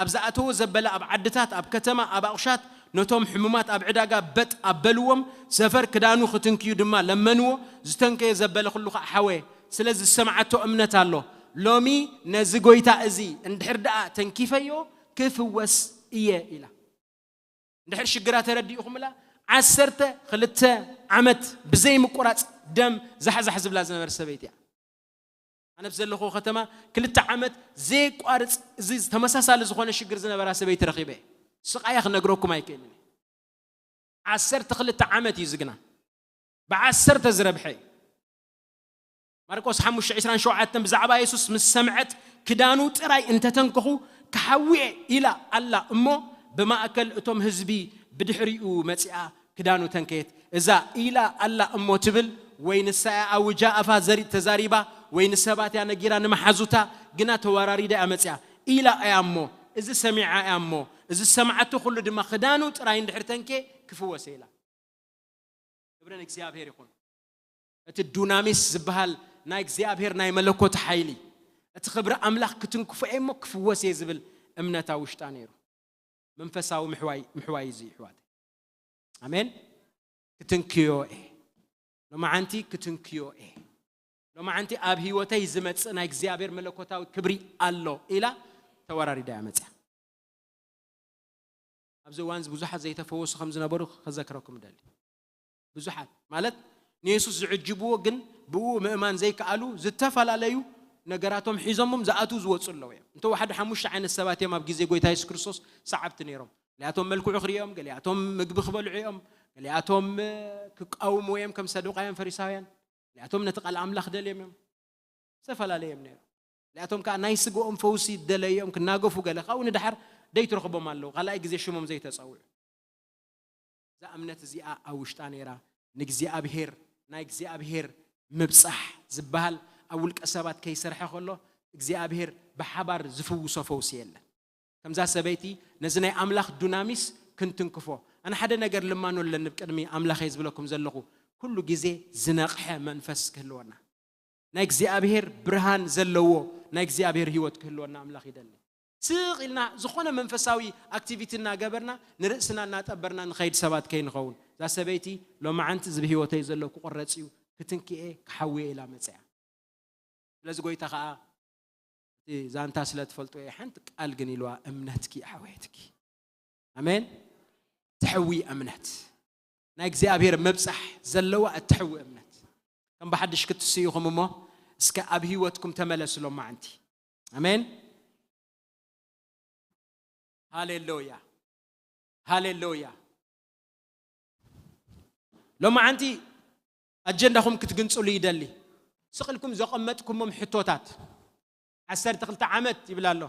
ኣብ ዝኣተዎ ዘበለ፣ ኣብ ዓድታት፣ ኣብ ከተማ፣ ኣብ ኣቑሻት፣ ነቶም ሕሙማት ኣብ ዕዳጋ በጥ ኣበልዎም፣ ሰፈር ክዳኑ ክትንክዩ ድማ ለመንዎ። ዝተንከየ ዘበለ ኩሉ ኸዓ ሓወየ። ስለዚ ዝሰምዓቶ እምነት ኣሎ። ሎሚ ነዚ ጐይታ እዚ እንድሕር ደኣ ተንኪፈዮ፣ ክፍወስ እየ ኢላ። እንድሕር ሽግራ ተረዲእኹምላ፣ ዓሰርተ ክልተ ዓመት ብዘይ ምቁራጽ ደም ዛሕዛሕ ዝብላ ዝነበረ ሰበይቲ እያ። ኣነ ኣብ ዘለኹዎ ከተማ ክልተ ዓመት ዘየቋርጽ እዚ ተመሳሳሊ ዝኾነ ሽግር ዝነበራ ሰበይቲ ረኺበ እየ። ስቓያ ክነግረኩም ኣይክእልን እየ። ዓሰርተ ክልተ ዓመት እዩ ዝግና። ብዓሰርተ ዝረብሐ እዩ። ማርቆስ ሓሙሽተ ዕስራን ሸውዓተን፣ ብዛዕባ የሱስ ምስ ሰምዐት ክዳኑ ጥራይ እንተተንከኹ ክሓዊ እየ ኢላ ኣላ እሞ፣ ብማእከል እቶም ህዝቢ ብድሕሪኡ መጺኣ ክዳኑ ተንከየት። እዛ ኢላ ኣላ እሞ ትብል ወይ ንሳ እያ ኣውጃ ኣፋ ዘሪ- ተዛሪባ ወይ ንሰባት እያ ነጊራ ንመሓዙታ፣ ግና ተወራሪዳ እያ መጺኣ። ኢላ እያ እሞ፣ እዚ ሰሚዓ እያ እሞ፣ እዚ ዝሰምዓቶ ኩሉ ድማ ክዳኑ ጥራይ እንድሕር ተንከየ ክፍወስ እየ ኢላ። ክብሪ ንእግዚኣብሔር ይኹን። እቲ ዱናሚስ ዝበሃል ናይ እግዚኣብሔር ናይ መለኮት ሓይሊ፣ እቲ ክብሪ ኣምላኽ ክትንክፎ እየ እሞ ክፍወስ እየ ዝብል እምነታ ውሽጣ ነይሩ። መንፈሳዊ ምሕዋይ፣ ምሕዋይ እዚ ይሕዋት። ኣሜን። ክትንክዮ እየ። ሎማዓንቲ ክትንክዮ እየ። ሎማዓንቲ ኣብ ህይወተይ ዝመጽእ ናይ እግዚኣብሔር መለኮታዊ ክብሪ ኣሎ ኢላ ተወራሪዳ እያ መጽያ። ኣብዚ እዋን እዚ ብዙሓት ዘይተፈወሱ ከም ዝነበሩ ከዘክረኩም እደሊ። ብዙሓት ማለት ንየሱስ ዝዕጅብዎ ግን ብኡ ምእማን ዘይከኣሉ ዝተፈላለዩ ነገራቶም ሒዞሞም ዝኣትዉ ዝወፁ ኣለዉ እዮም። እንተወሓዱ ሓሙሽተ ዓይነት ሰባት እዮም ኣብ ግዜ ጎይታ የሱስ ክርስቶስ ሰዓብቲ ነይሮም። ገሊኣቶም መልክዑ ክርእዮም፣ ገሊኣቶም ምግቢ ክበልዑ እዮም፣ ገሊኣቶም እ፣ ክቃውምዎ እዮም ከም ሰዱቃውያን ፈሪሳውያን፣ ገሊኣቶም ነቲ ቃል ኣምላኽ ደልዮም እዮም። ዝተፈላለዩ እዮም ነይሮም። ገሊኣቶም ከዓ ናይ ስግኦም ፈውሲ ደለዮም ክናገፉ ገለ ካብኡ ንድሓር ደይትረኽቦም ኣለዉ። ካልኣይ ግዜ ሽሞም ዘይተፀውዑ። እዛ እምነት እዚኣ ኣብ ውሽጣ ነይራ። ንእግዚኣብሔር፣ ናይ እግዚኣብሔር ምብጻሕ ዝበሃል ኣብ ውልቀ ሰባት ከይሰርሐ ከሎ እግዚኣብሔር ብሓባር ዝፍውሶ ፈውሲ የለን። ከምዛ ሰበይቲ ነዚ ናይ ኣምላኽ ዱናሚስ ክንትንክፎ፣ ኣነ ሓደ ነገር ልማኖ ኣለኒ ብቅድሚ ኣምላኸይ ዝብለኩም ዘለኹ፣ ኩሉ ግዜ ዝነቕሐ መንፈስ ክህልወና፣ ናይ እግዚኣብሔር ብርሃን ዘለዎ ናይ እግዚኣብሔር ህይወት ክህልወና ኣምላኽ ይደሊ። ስቕ ኢልና ዝኾነ መንፈሳዊ ኣክቲቪቲ እናገበርና ንርእስና እናጠበርና ንኸይድ ሰባት ከይንኸውን። እዛ ሰበይቲ ሎማዓንቲ እዚ ብህይወተይ ዘሎ ክቑረጽ እዩ፣ ክትንክኤ ክሓውየ ኢላ መጽያ። ስለዚ ጎይታ ኸዓ እቲ ዛንታ ስለ ትፈልጦ እየ፣ ሓንቲ ቃል ግን ኢልዋ፣ እምነትኪ ኣሕወየትኪ። ኣሜን። ትሕዊ እምነት፣ ናይ እግዚኣብሔር ምብጻሕ ዘለዋ እትሕዊ እምነት። ከም ብሓድሽ ክትስኡ ኢኹም እሞ እስከ ኣብ ህይወትኩም ተመለሱ ሎማዓንቲ። ኣሜን። ሃሌሉያ፣ ሃሌሉያ። ሎማዓንቲ ኣጀንዳኹም ክትግንጽሉ ይደሊ። ስቕ ኢልኩም ዘቐመጥኩሞም ሕቶታት፣ ዓሰርተ ክልተ ዓመት ይብል ኣሎ።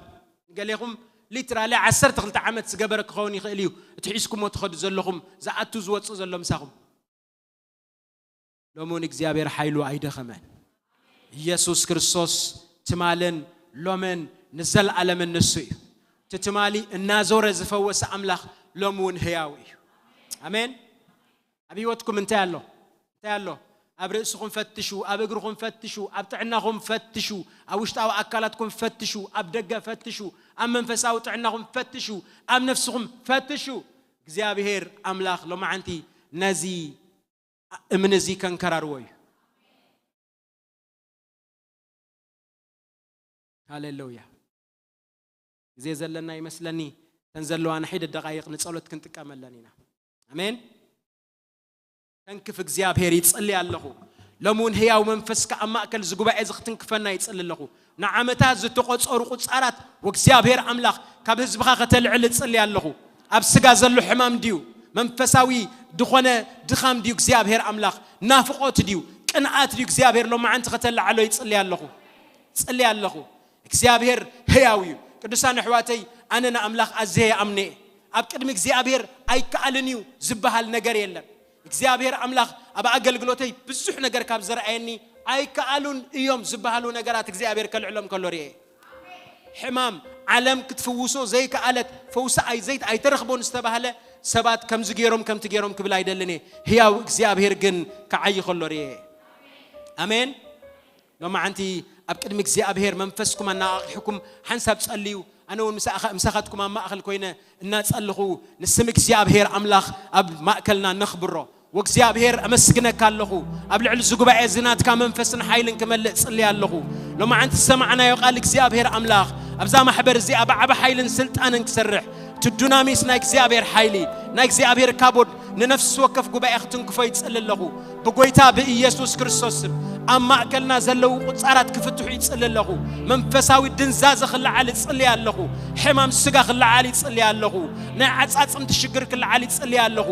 ገሌኹም ሊትራሊ ዓሰርተ ክልተ ዓመት ዝገበረ ክኸውን ይኽእል እዩ። እቲ ሒዝኩሞ ትኸዱ ዘለኹም፣ ዝኣቱ ዝወጽእ ዘሎ ምሳኹም። ሎሚ እውን እግዚኣብሔር ሓይሉ ኣይደኸመን። ኢየሱስ ክርስቶስ ትማልን ሎምን ንዘለዓለምን ንሱ እዩ። እቲ ትማሊ እናዞረ ዝፈወሰ ኣምላኽ ሎሚ እውን ህያው እዩ። ኣሜን። ኣብ ህይወትኩም እንታይ ኣሎ? እንታይ ኣሎ? ኣብ ርእስኹም ፈትሹ፣ ኣብ እግርኹም ፈትሹ፣ ኣብ ጥዕናኹም ፈትሹ፣ ኣብ ውሽጣዊ ኣካላትኩም ፈትሹ፣ ኣብ ደገ ፈትሹ፣ ኣብ መንፈሳዊ ጥዕናኹም ፈትሹ፣ ኣብ ነፍስኹም ፈትሹ። እግዚኣብሔር ኣምላኽ ሎማዓንቲ ነዚ እምኒ እዚ ከንከራርዎ እዩ። ሃሌሉያ። ግዜ ዘለና ይመስለኒ። ተን ዘለዋና ሒደ ደቓይቕ ንጸሎት ክንጥቀመለን ኢና። ኣሜን። ተንክፍ እግዚኣብሔር ይጽሊ ኣለኹ። ሎሚ እውን ህያው መንፈስካ ኣብ ማእከል እዚ ጉባኤ እዚ ክትንክፈና ይጽሊ ኣለኹ። ንዓመታት ዝተቖጸሩ ቁጻራት ወእግዚኣብሔር ኣምላኽ ካብ ህዝብኻ ከተልዕል እጽሊ ኣለኹ። ኣብ ስጋ ዘሎ ሕማም ድዩ? መንፈሳዊ ዝኾነ ድኻም ድዩ እግዚኣብሔር ኣምላኽ? ናፍቖት ድዩ? ቅንኣት ድዩ እግዚኣብሔር ሎማዓንቲ ከተለዓሎ ይጽሊ ኣለኹ። ጽሊ ኣለኹ። እግዚኣብሔር ህያው እዩ። ቅዱሳን ኣሕዋተይ፣ ኣነ ንኣምላኽ ኣዝየ ይኣምነ እየ። ኣብ ቅድሚ እግዚኣብሔር ኣይከኣልን እዩ ዝበሃል ነገር የለን። እግዚኣብሔር ኣምላኽ ኣብ ኣገልግሎተይ ብዙሕ ነገር ካብ ዘርኣየኒ ኣይከኣሉን እዮም ዝበሃሉ ነገራት እግዚኣብሔር ከልዕሎም ከሎ ርእየ። ሕማም ዓለም ክትፍውሶ ዘይከኣለት ፈውሲ ኣይ ዘይት ኣይተረኽቦን ዝተባህለ ሰባት ከምዚ ገይሮም ከምቲ ገይሮም ክብል ኣይደልን እየ። ህያው እግዚኣብሔር ግን ክዓዪ ከሎ ርእየ። ኣሜን። ሎማዓንቲ ኣብ ቅድሚ እግዚኣብሔር መንፈስኩም ኣነቓቒሕኩም ሓንሳብ ጸልዩ። ኣነ እውን ምሳኻ-፣ ምሳኻትኩም ኣብ ማእኸል ኮይነ እናጸልኹ ንስም እግዚኣብሔር ኣምላኽ ኣብ ማእከልና ነኽብሮ። ወእግዚኣብሔር ኣመስግነካ ኣለኹ። ኣብ ልዕሊ እዚ ጉባኤ እዚ ናትካ መንፈስን ሓይልን ክመልእ ጽልየ ኣለኹ። ሎማዓንቲ ዝሰማዕናዮ ቃል እግዚኣብሔር ኣምላኽ ኣብዛ ማሕበር እዚኣ ብዓቢ ሓይልን ስልጣንን ክሰርሕ፣ እቲ ዱናሚስ ናይ እግዚኣብሔር ሓይሊ፣ ናይ እግዚኣብሔር ካቦድ ንነፍሲ ወከፍ ጉባኤ ክትንክፎ ይጽሊ ኣለኹ። ብጎይታ ብኢየሱስ ክርስቶስ ስም ኣብ ማእከልና ዘለዉ ቁጻራት ክፍትሑ ይጽሊ ኣለኹ። መንፈሳዊ ድንዛዘ ክለዓል ይጽሊ ኣለኹ። ሕማም ስጋ ክለዓል ይጽሊ ኣለኹ። ናይ ዓጻጽምቲ ሽግር ክለዓል ይጽሊ ኣለኹ።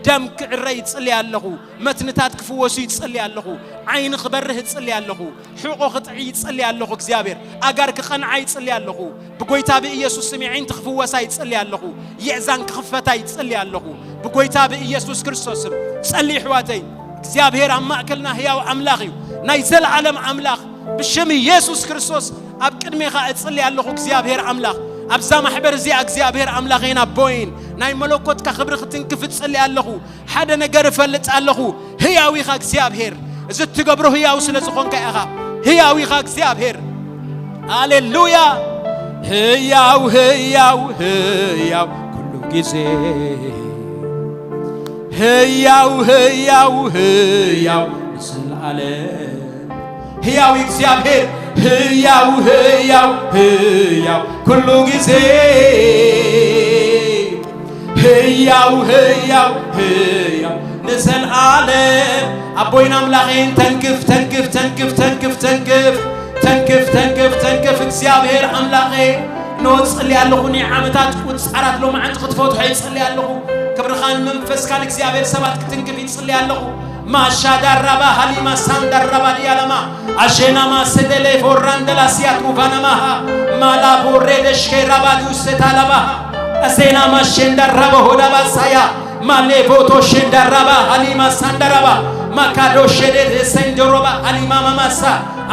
ደም ክዕረ ይጽሊ ኣለኹ። መትንታት ክፍወሱ ይጽሊ ኣለኹ። ዓይኒ ክበርህ ይጽሊ ኣለኹ። ሕቖ ክጥዒ ይጽሊ ኣለኹ። እግዚኣብሔር ኣጋር ክቐንዓ ይጽሊ ኣለኹ። ብጎይታ ብኢየሱስ ስም የዒንቲ ክፍወሳ ይጽሊ ኣለኹ። የእዛን ክኽፈታ ይጽሊ ኣለኹ። ብጎይታ ብኢየሱስ ክርስቶስ ስም ጸሊ ኣሕዋተይ። እግዚኣብሔር ኣብ ማእከልና ህያው ኣምላኽ እዩ። ናይ ዘለዓለም ኣምላኽ ብሽም ኢየሱስ ክርስቶስ ኣብ ቅድሜኻ እጽሊ ኣለኹ። እግዚኣብሔር ኣምላኽ ኣብዛ ማሕበር እዚኣ እግዚኣብሔር ኣምላኸይን ኣቦይን ናይ መለኮትካ ክብሪ ክትንክፍ እጽሊ ኣለኹ። ሓደ ነገር እፈልጥ ኣለኹ። ህያው ኢኻ እግዚኣብሔር። እዚ እትገብሮ ህያው ስለ ዝኾንካ ኢኻ። ህያው ኢኻ እግዚኣብሔር። ሃሌሉያ። ህያው፣ ህያው፣ ህያው ኩሉ ግዜ። ህያው፣ ህያው፣ ህያው ንዘለዓለም። ህያው እግዚኣብሔር። ህያው፣ ህያው፣ ህያው ኩሉ ግዜ። ህያው፣ ህያው፣ ህያው ንዘለዓለም። ኣቦይን ኣምላኸይን ተንክፍ፣ ተንክፍ፣ ተንክፍ፣ ተንክፍ፣ ተንክፍ፣ ተንክፍ፣ ተንክፍ፣ ተንክፍ። እግዚኣብሔር ኣምላኸይ፣ እነሆ እጽሊ ኣለኹ፣ ናይ ዓመታት ቁጻራት ሎማዓንቲ ክትፈትሖ ይጽሊ ኣለኹ። ክብርኻን መንፈስካን እግዚኣብሔር ሰባት ክትንክፍ ይጽሊ ኣለኹ። ማሻዳራባ ሃሊማ ሳንዳራባ ዲያላማ ኣሼናማ ሴደሌ ፎራንደላ ሲያት ኡቫናማሃ ማላ ቦሬ ደሽኬ ራባ ዱሴታላባ ኣሴናማ ሼንዳራባ ሆዳባ ሳያ ማሌ ቦቶ ሼንዳራባ ሃሊማ ሳንዳራባ ማካዶ ሼዴ ሴንዶሮባ ሃሊማ ማማሳ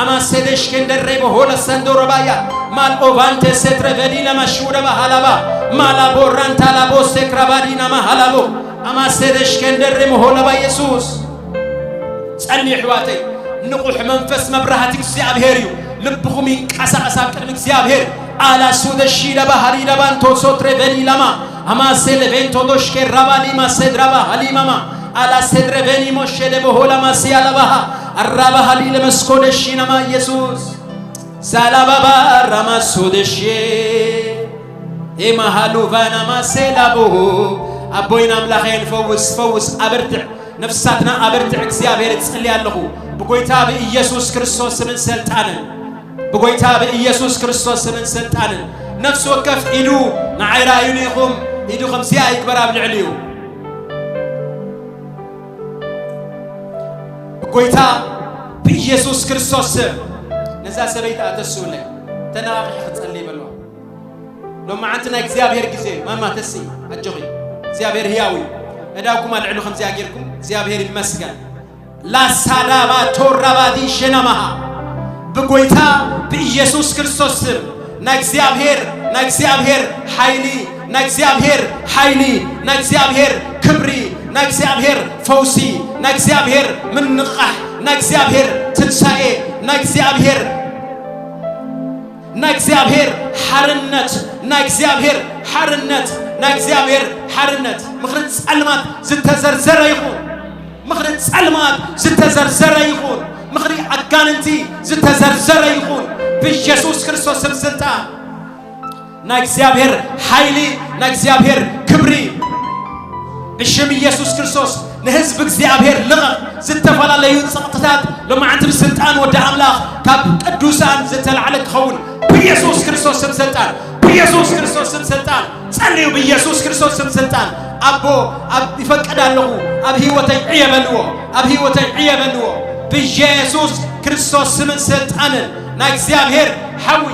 ኣማሴ ደሽኬንደሬ ቦሆላ ሳንዶሮባያ ማል ኦቫንቴ ሴትረ ቬዲና ማሹደባ ሃላባ ማላ ቦራንታ ላቦ ሴክራባዲና ማሃላቦ ኣማሴ ደሽኬንደሬ ሞሆላባ ኢየሱስ። ጸልዩ ኣሕዋተይ፣ ንቑሕ መንፈስ መብራህቲ እግዚኣብሔር እዩ። ልብኹም ይንቀሳቐስ ኣብ ቅድሚ እግዚኣብሔር። ኣላ ሱደ ሺዳ ባህሪ ዳባንቶ ሶትረ ቬኒ ላማ ኣማሴ ለቬንቶ ዶሽኬ ራባሊማ ሴድራባ ሃሊማማ ኣላ ሴድረ ቬኒ ሞሼ ደበሆላማ ሲያላባሃ ኣራባ ሃሊ ለመስኮ ደሺናማ ኢየሱስ። ሳላባባ ራማ ሶደሼ ኤማሃሉ ቫናማ ሴላቦ። ኣቦይን ኣምላኸይን ፈውስ፣ ፈውስ፣ ኣብርትዕ። ነፍሳትና ኣብርትዕ እግዚኣብሔር እጽሊ ኣለኹ። ብጎይታ ብኢየሱስ ክርስቶስ ስምን ሰልጣንን። ብጎይታ ብኢየሱስ ክርስቶስ ስምን ሰልጣንን። ነፍሲ ወከፍ ኢዱ ንዓይ ራእዩኒ ኢኹም። ኢዱ ከምዚኣ ይግበር ኣብ ልዕሊኡ። ብጎይታ ብኢየሱስ ክርስቶስ ስም ነዛ ሰበይቲ ኣተስውለይ። ተነቓቒሒ ክጸልይ በልዋ። ሎማዓንቲ ናይ እግዚኣብሔር ግዜ እዩ። ማማ ተሲ ኣጆኺ። እግዚኣብሔር ህያው እዩ። እዳውኩም ኣልዕሉ ከምዚኣ ጌርኩም። እግዚኣብሔር ይመስገን። ላሳዳባ ቶራባዲ ሸናማሃ ብጎይታ ብኢየሱስ ክርስቶስ ስም ናይ እግዚኣብሔር፣ ናይ እግዚኣብሔር ሓይሊ፣ ናይ እግዚኣብሔር ሓይሊ፣ ናይ እግዚኣብሔር ክብሪ፣ ናይ እግዚኣብሔር ፈውሲ፣ ናይ እግዚኣብሔር ምንቕቓሕ፣ እግዚኣብሔር ትንሳኤ፣ ናይ እግዚኣብሔር፣ ናይ እግዚኣብሔር ሓርነት፣ ናይ እግዚኣብሔር ሓርነት፣ ናይ እግዚኣብሔር ሓርነት። ምኽሪ ጸልማት ዝተዘርዘረ ይኹን። ምኽሪ ጸልማት ዝተዘርዘረ ይኹን። ምኽሪ ኣጋንንቲ ዝተዘርዘረ ይኹን። ብኢየሱስ ክርስቶስ ስም ስልጣን ናይ እግዚኣብሔር ሓይሊ፣ ናይ እግዚኣብሔር ክብሪ። ብሽም ኢየሱስ ክርስቶስ ንህዝቢ እግዚኣብሔር ልቐቕ። ዝተፈላለዩ ጸቕጥታት ሎማዓንቲ ብስልጣን ወዲ ኣምላኽ ካብ ቅዱሳን ዝተላዕለ ክኸውን ብኢየሱስ ክርስቶስ ስም ስልጣን፣ ብኢየሱስ ክርስቶስ ስም ስልጣን። ጸልዩ ብኢየሱስ ክርስቶስ ስም ስልጣን። ኣቦ ኣብ ይፈቅድ ኣለኹ፣ ኣብ ህይወተይ ዕየ በልዎ፣ ኣብ ህይወተይ ዕየ በልዎ። ብኢየሱስ ክርስቶስ ስምን ስልጣንን ናይ እግዚኣብሔር ሓዊ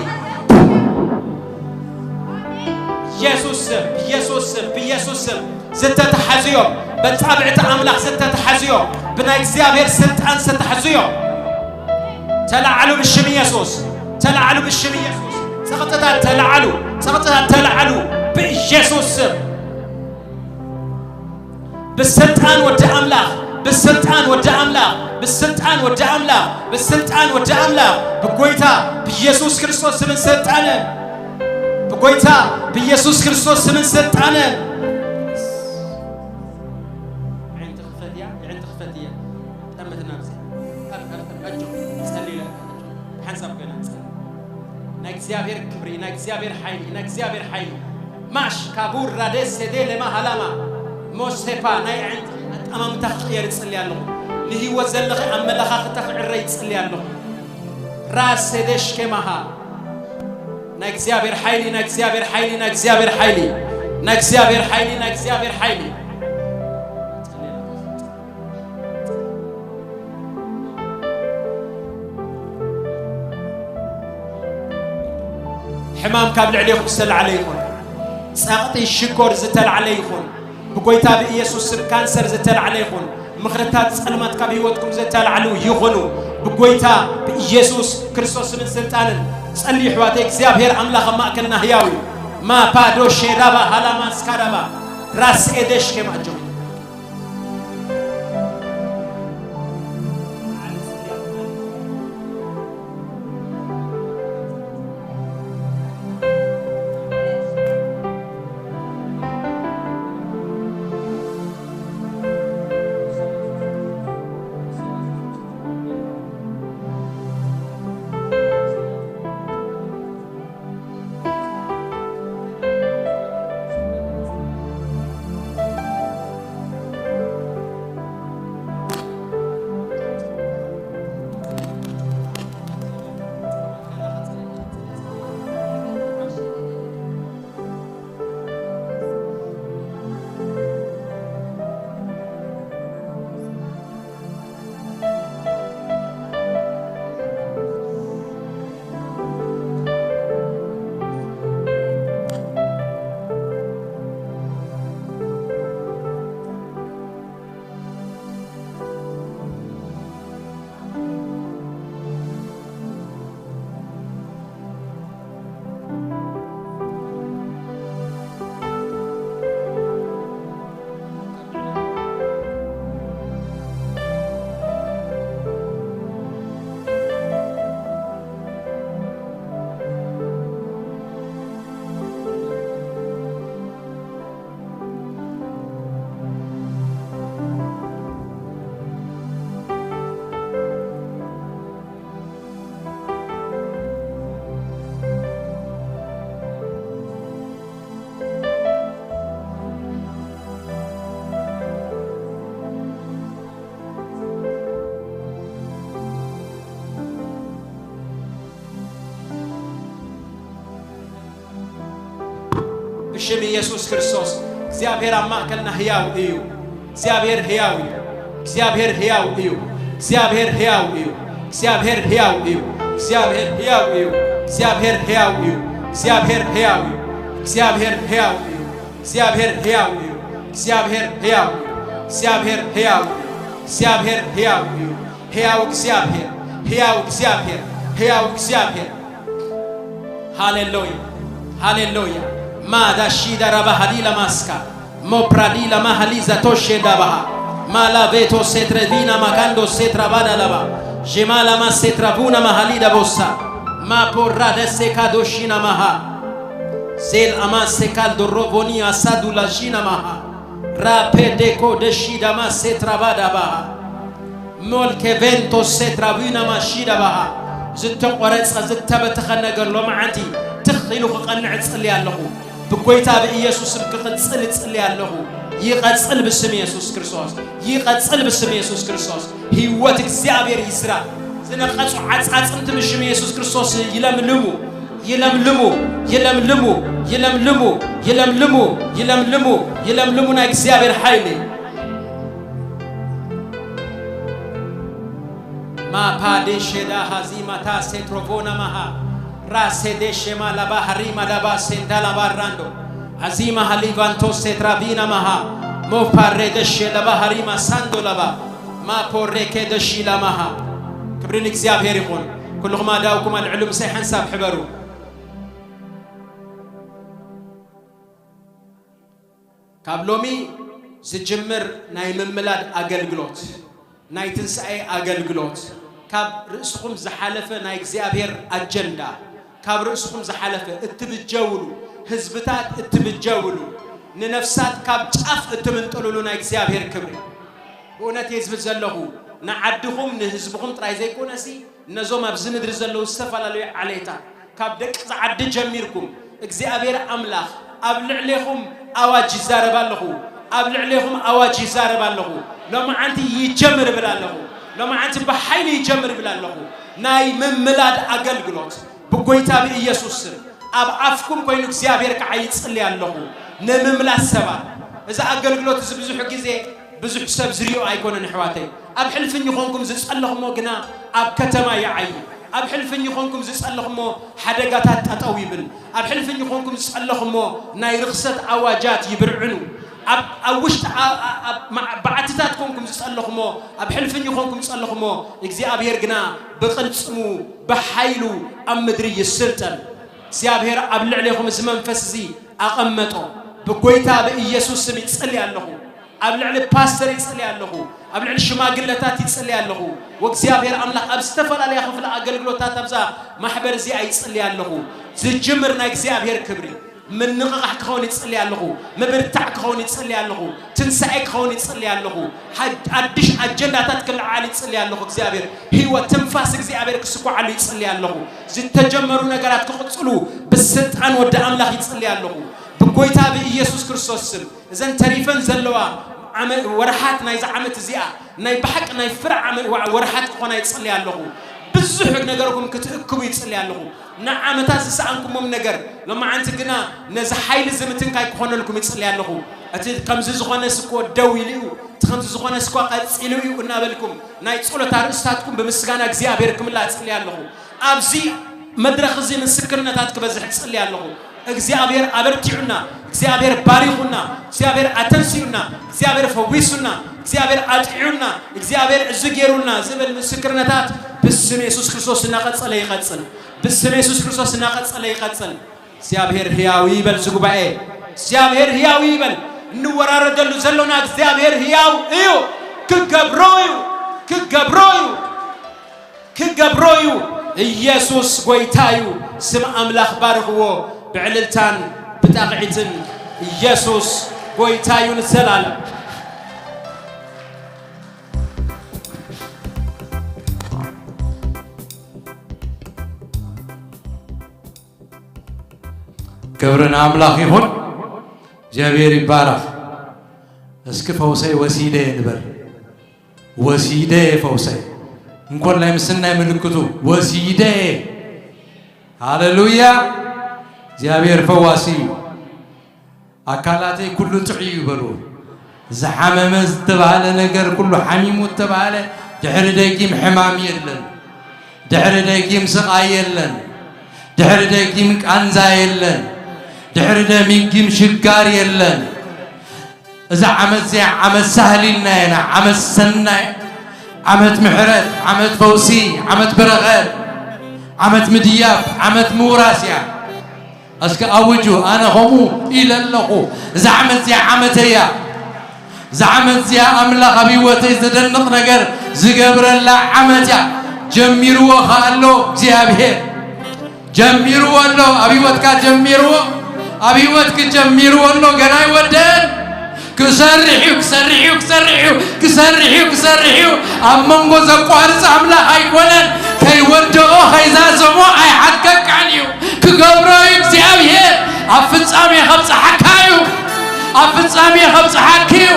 ኢየሱስ ስም፣ ኢየሱስ ስም፣ ብኢየሱስ ስም ዝተተሓዙ እዮም። በጻብዕቲ ኣምላኽ ዝተተሓዙ እዮም። ብናይ እግዚኣብሔር ስልጣን ዝተተሓዙ እዮም። ተላዓሉ ብሽም ኢየሱስ፣ ተላዓሉ ብሽም ኢየሱስ። ጸቕጥታት ተላዓሉ፣ ጸቕጥታት ተላዓሉ ብኢየሱስ ስም። ብስልጣን ወዲ ኣምላኽ፣ ብስልጣን ወዲ ኣምላኽ፣ ብስልጣን ወዲ ኣምላኽ፣ ብስልጣን ወዲ ኣምላኽ፣ ብጎይታ ብኢየሱስ ክርስቶስ ስምን ስልጣንን፣ ብጎይታ ብኢየሱስ ክርስቶስ ስምን ስልጣንን። ኣዒንቲ ክፈት እያ፣ ኣዒንቲ ክፈት እያ። ጠምትና ብዘይ። ካብ፣ ካብ፣ ካብ፣ ኣጆ፣ ጸልዩ፣ ኣጆ። ሓንሳብ ኮይና ጸልዩ። ናይ እግዚኣብሔር ክብሪ፣ ናይ እግዚኣብሔር ሓይሊ፣ ናይ እግዚኣብሔር ሓይሊ። ማሽ ካቡር ራዴስ ሴዴ ለማ ሃላማ ሞስቴፓ ናይ ኣዒንቲ ኣጠማምታ ክቕየር ይጽሊ ኣለኹ። ንህይወት ዘለኺ ኣመለኻኽታ ክዕረ ይጽሊ ኣለኹ። ራስ ሴዴሽ ኬማሃ ናይ እግዚኣብሔር ሓይሊ፣ ናይ እግዚኣብሔር ሓይሊ፣ ናይ እግዚኣብሔር ሓይሊ፣ ናይ እግዚኣብሔር ሓይሊ፣ ናይ እግዚኣብሔር ሓይሊ። ሕማም ካብ ልዕሌኹም ዝተላዕለ ይኹን። ጸቕጢ ሽኮር ዝተላዕለ ይኹን። ብጎይታ ብኢየሱስ ስም ካንሰር ዝተላዕለ ይኹን። ምኽርታት ጸልማት ካብ ህይወትኩም ዝተላዕሉ ይኹኑ። ብጎይታ ብኢየሱስ ክርስቶስ ስምን ስልጣንን ጸልዩ፣ ኣሕዋተይ። እግዚኣብሔር ኣምላኽ ኣብ ማእከልና ህያው እዩ። ማፓዶ ሼዳባ ሃላማስካዳባ ራስ ኤደሽ ኬማጆ ብሽም ኢየሱስ ክርስቶስ፣ እግዚኣብሔር ኣብ ማእከልና ህያው እዩ። እግዚኣብሔር ህያው እዩ። እግዚኣብሔር ህያው እዩ። እግዚኣብሔር ህያው እዩ። ህያው እግዚኣብሔር፣ ህያው እግዚኣብሔር፣ ህያው እግዚኣብሔር፣ ህያው እግዚኣብሔር፣ ህያው እግዚኣብሔር። ሃሌሉያ፣ ሃሌሉያ። ማዳ ሺዳ ራባ ሃዲላ ማስካ ሞፕራዲላ ማሃሊዛ ቶሼ ዳባሃ Malaveto setrevina makando setrabada lava. Jemalama setravuna mahalida bossa. Maporra de sekadoshina maha. Zel ama sekaldo rovoni asadu la shina maha. Rapedeko de shidama setrabada baha. ሞልኬ ቬንቶስ ሴትራቪና ማሺዳ ባሃ። ዝተቆረጸ ዝተበተኸ ነገር ሎማዓንቲ ትኽ ኢሉ ክቐንዕ እጽሊ ኣለኹ። ብጎይታ ብኢየሱስም ክቕጽል እጽሊ ኣለኹ። ይቐጽል ብስም ኢየሱስ ክርስቶስ። ይቐጽል ብስም ኢየሱስ ክርስቶስ። ህይወት እግዚኣብሔር ይዝራ። ዝነቐጹ ዓጻጽምቲ ብሽም ኢየሱስ ክርስቶስ ይለምልሙ። ይለምልሙ። ይለምልሙ። ይለምልሙ። ይለምልሙ። ይለምልሙ። ይለምልሙ ናይ እግዚኣብሔር ሓይሊ። ማፓ ዴሼዳ ሃዚማታ ሴትሮቮና ማሃ ራሴ ዴሼማ ላባሃሪማ ዳባ ሴንዳ ላባራንዶ ሃዚማ ሃሊቫንቶ ሴትራቪና ማሃ ሞፓሬ ደሼ ላባሃሪማ ሳንዶ ላባ ማፖሬ ኬደሺ ላማሃ። ክብሪ ንእግዚኣብሔር ይኹን። ኩልኹም ኣዳውኩም ኣልዕሉ፣ ምሳይ ሓንሳብ ሕበሩ። ካብ ሎሚ ዝጅምር ናይ ምምላድ ኣገልግሎት፣ ናይ ትንሳኤ ኣገልግሎት፣ ካብ ርእስኹም ዝሓለፈ ናይ እግዚኣብሔር ኣጀንዳ፣ ካብ ርእስኹም ዝሓለፈ እትብጀውሉ፣ ህዝብታት እትብጀውሉ፣ ንነፍሳት ካብ ጫፍ እትምንጥሉሉ ናይ እግዚኣብሔር ክብሪ። ብእውነት እየ ዝብል ዘለኹ፣ ንዓድኹም ንህዝብኹም ጥራይ ዘይኮነሲ፣ ነዞም ኣብዚ ምድሪ ዘለዉ ዝተፈላለዩ ዓሌታት፣ ካብ ደቂ እዚ ዓዲ ጀሚርኩም፣ እግዚኣብሔር ኣምላኽ ኣብ ልዕሌኹም ኣዋጅ ይዛረብ ኣለኹ፣ ኣብ ልዕሌኹም ኣዋጅ ይዛረብ ኣለኹ። ሎማዓንቲ ይጀምር እብል ኣለኹ። ሎማዓንቲ ብሓይሊ ይጀምር እብል ኣለኹ። ናይ ምምላድ ኣገልግሎት ብጎይታ ብኢየሱስ ስም ኣብ ኣፍኩም ኮይኑ እግዚኣብሔር ከዓ ይጽሊ ኣለኹ ንምምላስ ሰባት። እዚ ኣገልግሎት እዚ ብዙሕ ግዜ ብዙሕ ሰብ ዝሪኦ ኣይኮነን ኣሕዋተይ። ኣብ ሕልፍኝ ኾንኩም ዝጸለኽሞ ግና ኣብ ከተማ ይዓዪ። ኣብ ሕልፍኝ ኾንኩም ዝጸለኽሞ ሓደጋታት ጠጠው ይብል። ኣብ ሕልፍኝ ኾንኩም ዝጸለኽሞ ናይ ርኽሰት ኣዋጃት ይብርዕኑ። ኣብ፣ ኣብ ውሽጢ ኣ-፣ ኣ-፣ ኣብ መዓ-፣ በዓትታት ኮንኩም ዝጸለኽሞ፣ ኣብ ሕልፍኝ ኮንኩም ዝጸለኽሞ፣ እግዚኣብሔር ግና ብቕልጽሙ ብሓይሉ ኣብ ምድሪ ይስልጠን። እግዚኣብሔር ኣብ ልዕሌኹም እዚ መንፈስ እዚ ኣቐመጦ። ብጎይታ ብኢየሱስ ስም ይጽሊ ኣለኹ። ኣብ ልዕሊ ፓስተር ይጽሊ ኣለኹ። ኣብ ልዕሊ ሽማግለታት ይጽሊ ኣለኹ። ወእግዚኣብሔር ኣምላኽ ኣብ ዝተፈላለያ ክፍሊ ኣገልግሎታት ኣብዛ ማሕበር እዚኣ ይጽሊ ኣለኹ። ዝጅምር ናይ እግዚኣብሔር ክብሪ፣ ምንቕቓሕ ክኸውን ይጽሊ ኣለኹ። ምብርታዕ ክኸውን ይጽሊ ኣለኹ። ትንሳኤ ክኸውን ይጽሊ ኣለኹ። ሓድ-፣ ኣድሽ ኣጀንዳታት ክለዓል ይጽሊ ኣለኹ። እግዚኣብሔር ህይወት፣ ትንፋስ እግዚኣብሔር ክስኳዓሉ ይጽሊ ኣለኹ። ዝተጀመሩ ነገራት ክቕጽሉ ብስልጣን ወዲ ኣምላኽ ይጽሊ ኣለኹ። ብጎይታ ብኢየሱስ ክርስቶስ ስም እዘን ተሪፈን ዘለዋ ዓመ-፣ ወርሓት ናይዛ ዓመት እዚኣ ናይ ብሓቂ ናይ ፍረ ዓመ-፣ ወ-፣ ወርሓት ክኾና ይጽሊ ኣለኹ። ብዙሕ ነገርኩም ክትእክቡ ይጽሊ ኣለኹ። ንዓመታት ዝሰኣንኩሞም ነገር ሎማዓንቲ ግና ነዚ ሓይሊ እዚ ምትንካይ ክኾነልኩም ይጽሊ ኣለኹ። እቲ ከምዚ ዝኾነስ እኮ ደው ኢሉ እዩ፣ እቲ ከምዚ ዝኾነስ እኮ ቀጺሉ እዩ እናበልኩም ናይ ጸሎት ኣርእስታትኩም ብምስጋና እግዚኣብሔር ክምላእ እጽሊ ኣለኹ። ኣብዚ መድረኽ እዚ ምስክርነታት ክበዝሕ እጽሊ ኣለኹ። እግዚኣብሔር ኣበርቲዑና፣ እግዚኣብሔር ባሪኹና፣ እግዚኣብሔር ኣተንሲኡና፣ እግዚኣብሔር ፈዊሱና፣ እግዚኣብሔር ኣጥዕዩና፣ እግዚኣብሔር እዚ ገይሩልና ዝብል ምስክርነታት ብስም የሱስ ክርስቶስ እናቐጸለ ይቐጽል። ብስም የሱስ ክርስቶስ እናቐጸለ ይቐጽል። እግዚኣብሔር ህያው ይበል። እዚ ጉባኤ እግዚኣብሔር ህያው ይበል። እንወራረደሉ ዘሎና እግዚኣብሔር ህያው እዩ። ክገብሮ እዩ። ክገብሮ እዩ። ክገብሮ እዩ። ኢየሱስ ጎይታ እዩ። ስም ኣምላኽ ባርኽዎ ብዕልልታን ብጣቕዒትን። ኢየሱስ ጎይታ እዩ ንዘላለም። ክብሪ ንኣምላኽ ይኹን። እግዚኣብሔር ይባረኽ። እስኪ ፈውሰይ ወሲደ ንበል። ወሲደ ፈውሰይ። እንኮላይ ምስናይ ምልክቱ ወሲደ። ሃሌሉያ። እግዚኣብሔር ፈዋሲ እዩ። ኣካላተይ ኩሉ ጥዑይ እዩ በሉ። ዝሓመመ ዝተባህለ ነገር ኩሉ ሓሚሙ ዝተባህለ ድሕሪ ደጊም ሕማም የለን። ድሕሪ ደጊም ስቓይ የለን። ድሕሪ ደጊም ቃንዛ የለን። ድሕሪ ደጊም ሽጋር የለን። እዛ ዓመት እዚኣ ዓመት ሳህል ኢልና ኢና። ዓመት ሰናይ፣ ዓመት ምሕረት፣ ዓመት ፈውሲ፣ ዓመት በረኸት፣ ዓመት ምድያብ፣ ዓመት ምውራስ እያ። እስከ ኣውጁ፣ ኣነ ኸምኡ ኢለ ኣለኹ። እዛ ዓመት እዚኣ ዓመተይ እያ። እዛ ዓመት እዚኣ ኣምላኽ ኣብ ህይወተይ ዘደንቕ ነገር ዝገብረላ ዓመት እያ። ጀሚርዎ ከኣ ኣሎ እግዚኣብሔር። ጀሚርዎ ኣሎ፣ ኣብ ህይወትካ ጀሚርዎ፣ ኣብ ህይወትኪ ጀሚርዎ ኣሎ፣ ገና ኣይወደን። ክሰርሕ እዩ፣ ክሰርሕ እዩ፣ ክሰርሕ እዩ፣ ክሰርሕ እዩ፣ ክሰርሕ እዩ። ኣብ መንጎ ዘቋርጽ ኣምላኽ ኣይኮነን። ከይወደኦ ከይዛዘሞ ኣይሓድገካን እዩ። ክገብሮ እዩ እግዚኣብሔር። ኣብ ፍጻሜ ከብጽሓካ እዩ። ኣብ ፍጻሜ ከብጽሓኪ እዩ።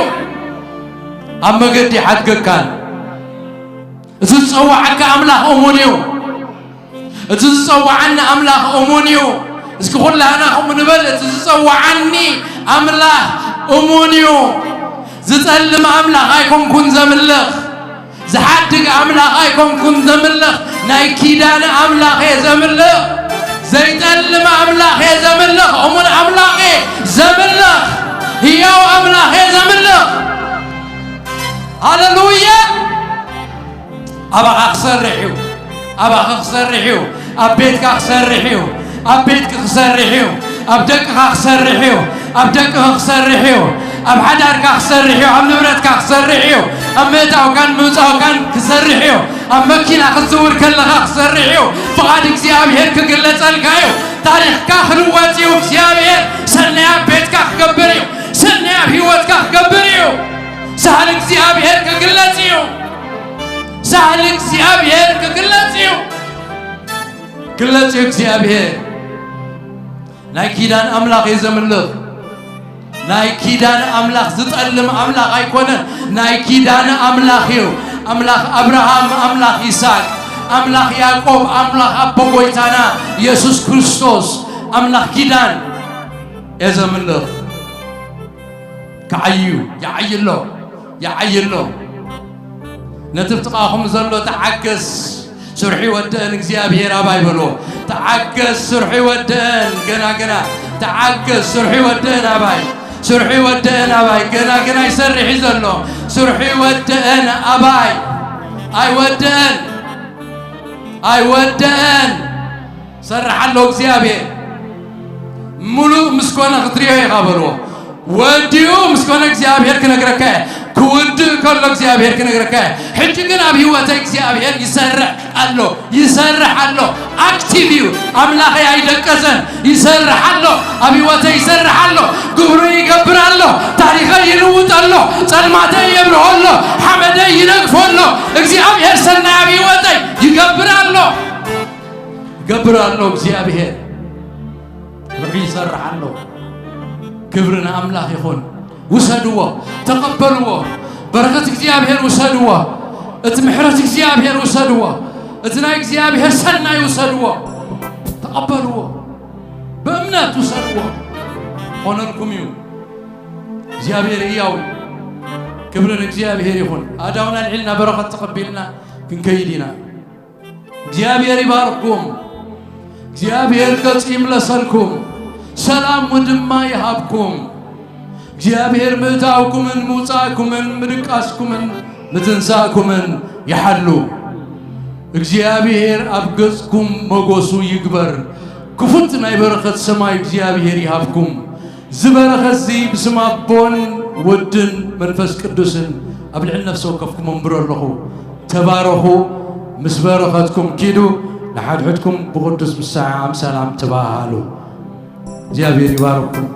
ኣብ መገዲ ሓድገካን። እቲ ዝጸዋዓካ ኣምላኽ እሙን እዩ። እቲ ዝጸዋዓኒ ኣምላኽ እሙን እዩ። እስኪ ኩላህና ከምኡ ንበል፣ እቲ ዝጸዋዓኒ ኣምላኽ እሙን እዩ። ዝጸልም ኣምላኽ ኣይኮንኩን ዘምልኽ። ዝሓድግ ኣምላኽ ኣይኮንኩን ዘምልኽ። ናይ ኪዳን ኣምላኽ እየ ዘምልኽ። ዘይጠልም ኣምላኽ እየ ዘምልኽ። እሙን ኣምላኽ እየ ዘምልኽ። ህያው ኣምላኽ እየ ዘምልኽ። ሃሌሉያ! ኣባኻ ክሰርሕ እዩ። ኣባኻ ክሰርሕ እዩ። ኣብ ቤትካ ክሰርሕ እዩ። ኣብ ቤትኪ ክሰርሕ እዩ። ኣብ ደቅኻ ክሰርሕ እዩ። ኣብ ደቅኺ ክሰርሕ እዩ። ኣብ ሓዳርካ ክሰርሕ እዩ። ኣብ ንብረትካ ክሰርሕ እዩ። ኣብ ምእታውካን ምውጻውካን ክሰርሕ እዩ። ኣብ መኪና ክትዝውር ከለኻ ክሰርሕ እዩ። ፍቓድ እግዚኣብሔር ክግለጸልካ እዩ። ታሪኽካ ክልወጥ እዩ። እግዚኣብሔር ሰናይ ኣብ ቤትካ ክገብር እዩ። ሰናይ ኣብ ህይወትካ ክገብር እዩ። ሳህል እግዚኣብሔር ክግለጽ እዩ። ሳህል እግዚኣብሔር ክግለጽ እዩ። ግለጽ እዩ እግዚኣብሔር። ናይ ኪዳን ኣምላኽ እዩ ዘምልኽ። ናይ ኪዳን ኣምላኽ ዝጠልም ኣምላኽ ኣይኮነን። ናይ ኪዳን ኣምላኽ እዩ። ኣምላኽ ኣብርሃም፣ ኣምላኽ ይስሐቅ፣ ኣምላኽ ያዕቆብ፣ ኣምላኽ ኣቦ ጎይታና ኢየሱስ ክርስቶስ፣ ኣምላኽ ኪዳን እየ ዘምልኽ። ክዓዩ ይዓይ ኣሎ፣ ይዓይ ኣሎ። ነቲ ብጥቓኹም ዘሎ ተዓገስ፣ ስርሑ ይወድእን እግዚኣብሔር ኣባይ በልዎ። ተዓገስ፣ ስርሑ ይወድእን፣ ገና፣ ገና። ተዓገስ፣ ስርሑ ይወድእን ኣባይ፣ ስርሑ ይወድእን ኣባይ፣ ገና፣ ገና ይሰርሕ እዩ ዘሎ። ስርሑ ይወድእን ኣባይ፣ ኣይወድእን፣ ኣይወድእን። ሰርሕ ኣሎ እግዚኣብሔር። ሙሉእ ምስ ኮነ ክትሪኦ ኢኻ በልዎ። ወዲኡ ምስ ኮነ እግዚኣብሔር ክነግረካ እየ። ክውድእ ከሎ እግዚኣብሔር ክነግረካ እየ። ሕጂ ግን ኣብ ህይወተይ እግዚኣብሔር ይሰርሕ ኣሎ፣ ይሰርሕ ኣሎ። ኣክቲቭ እዩ። ኣምላኸይ ኣይደቀሰን። ይሰርሕ ኣሎ። ኣብ ህይወተይ ይሰርሕ ኣሎ። ግብሩ ይገብር ኣሎ። ታሪኸይ ይልውጥ ኣሎ። ጸልማተይ የብርሆ ኣሎ። ሓመደይ ይነግፎ ኣሎ። እግዚኣብሔር ሰናይ ኣብ ህይወተይ ይገብር ኣሎ። ይገብር ኣሎ እግዚኣብሔር። ርሑ ይሰርሕ ኣሎ። ክብሪ ንኣምላኽ ይኹን። ውሰድዎ፣ ተቐበልዎ። በረኸት እግዚኣብሔር ውሰድዎ። እቲ ምሕረት እግዚኣብሔር ውሰድዎ። እቲ ናይ እግዚኣብሔር ሰናይ ውሰድዎ። ተቐበልዎ። ብእምነት ውሰድዎ። ኾነልኩም እዩ። እግዚኣብሔር ህያው እዩ። ክብሪ ንእግዚኣብሔር ይኹን። ኣእዳውና ኣልዒልና በረኸት ተቐቢልና ክንከይድ ኢና። እግዚኣብሔር ይባርኩም። እግዚኣብሔር ገጹ ይምለሰልኩም፣ ሰላሙ ድማ ይሃብኩም። እግዚኣብሔር ምእታውኩምን ምውጻእኩምን ምድቃስኩምን ምትንሳእኩምን ይሓሉ። እግዚኣብሔር ኣብ ገጽኩም መጎሱ ይግበር። ክፉት ናይ በረኸት ሰማይ እግዚኣብሔር ይሃብኩም። እዚ በረኸት እዚ ብስም ኣቦን ወድን መንፈስ ቅዱስን ኣብ ልዕሊ ነፍሲ ወከፍኩም ኣንብሮ ኣለኹ። ተባረኹ። ምስ በረኸትኩም ኪዱ፣ ንሓድሕድኩም ብቕዱስ ምሰዓዓም ሰላም ተባሃሉ። እግዚኣብሔር ይባርኩም።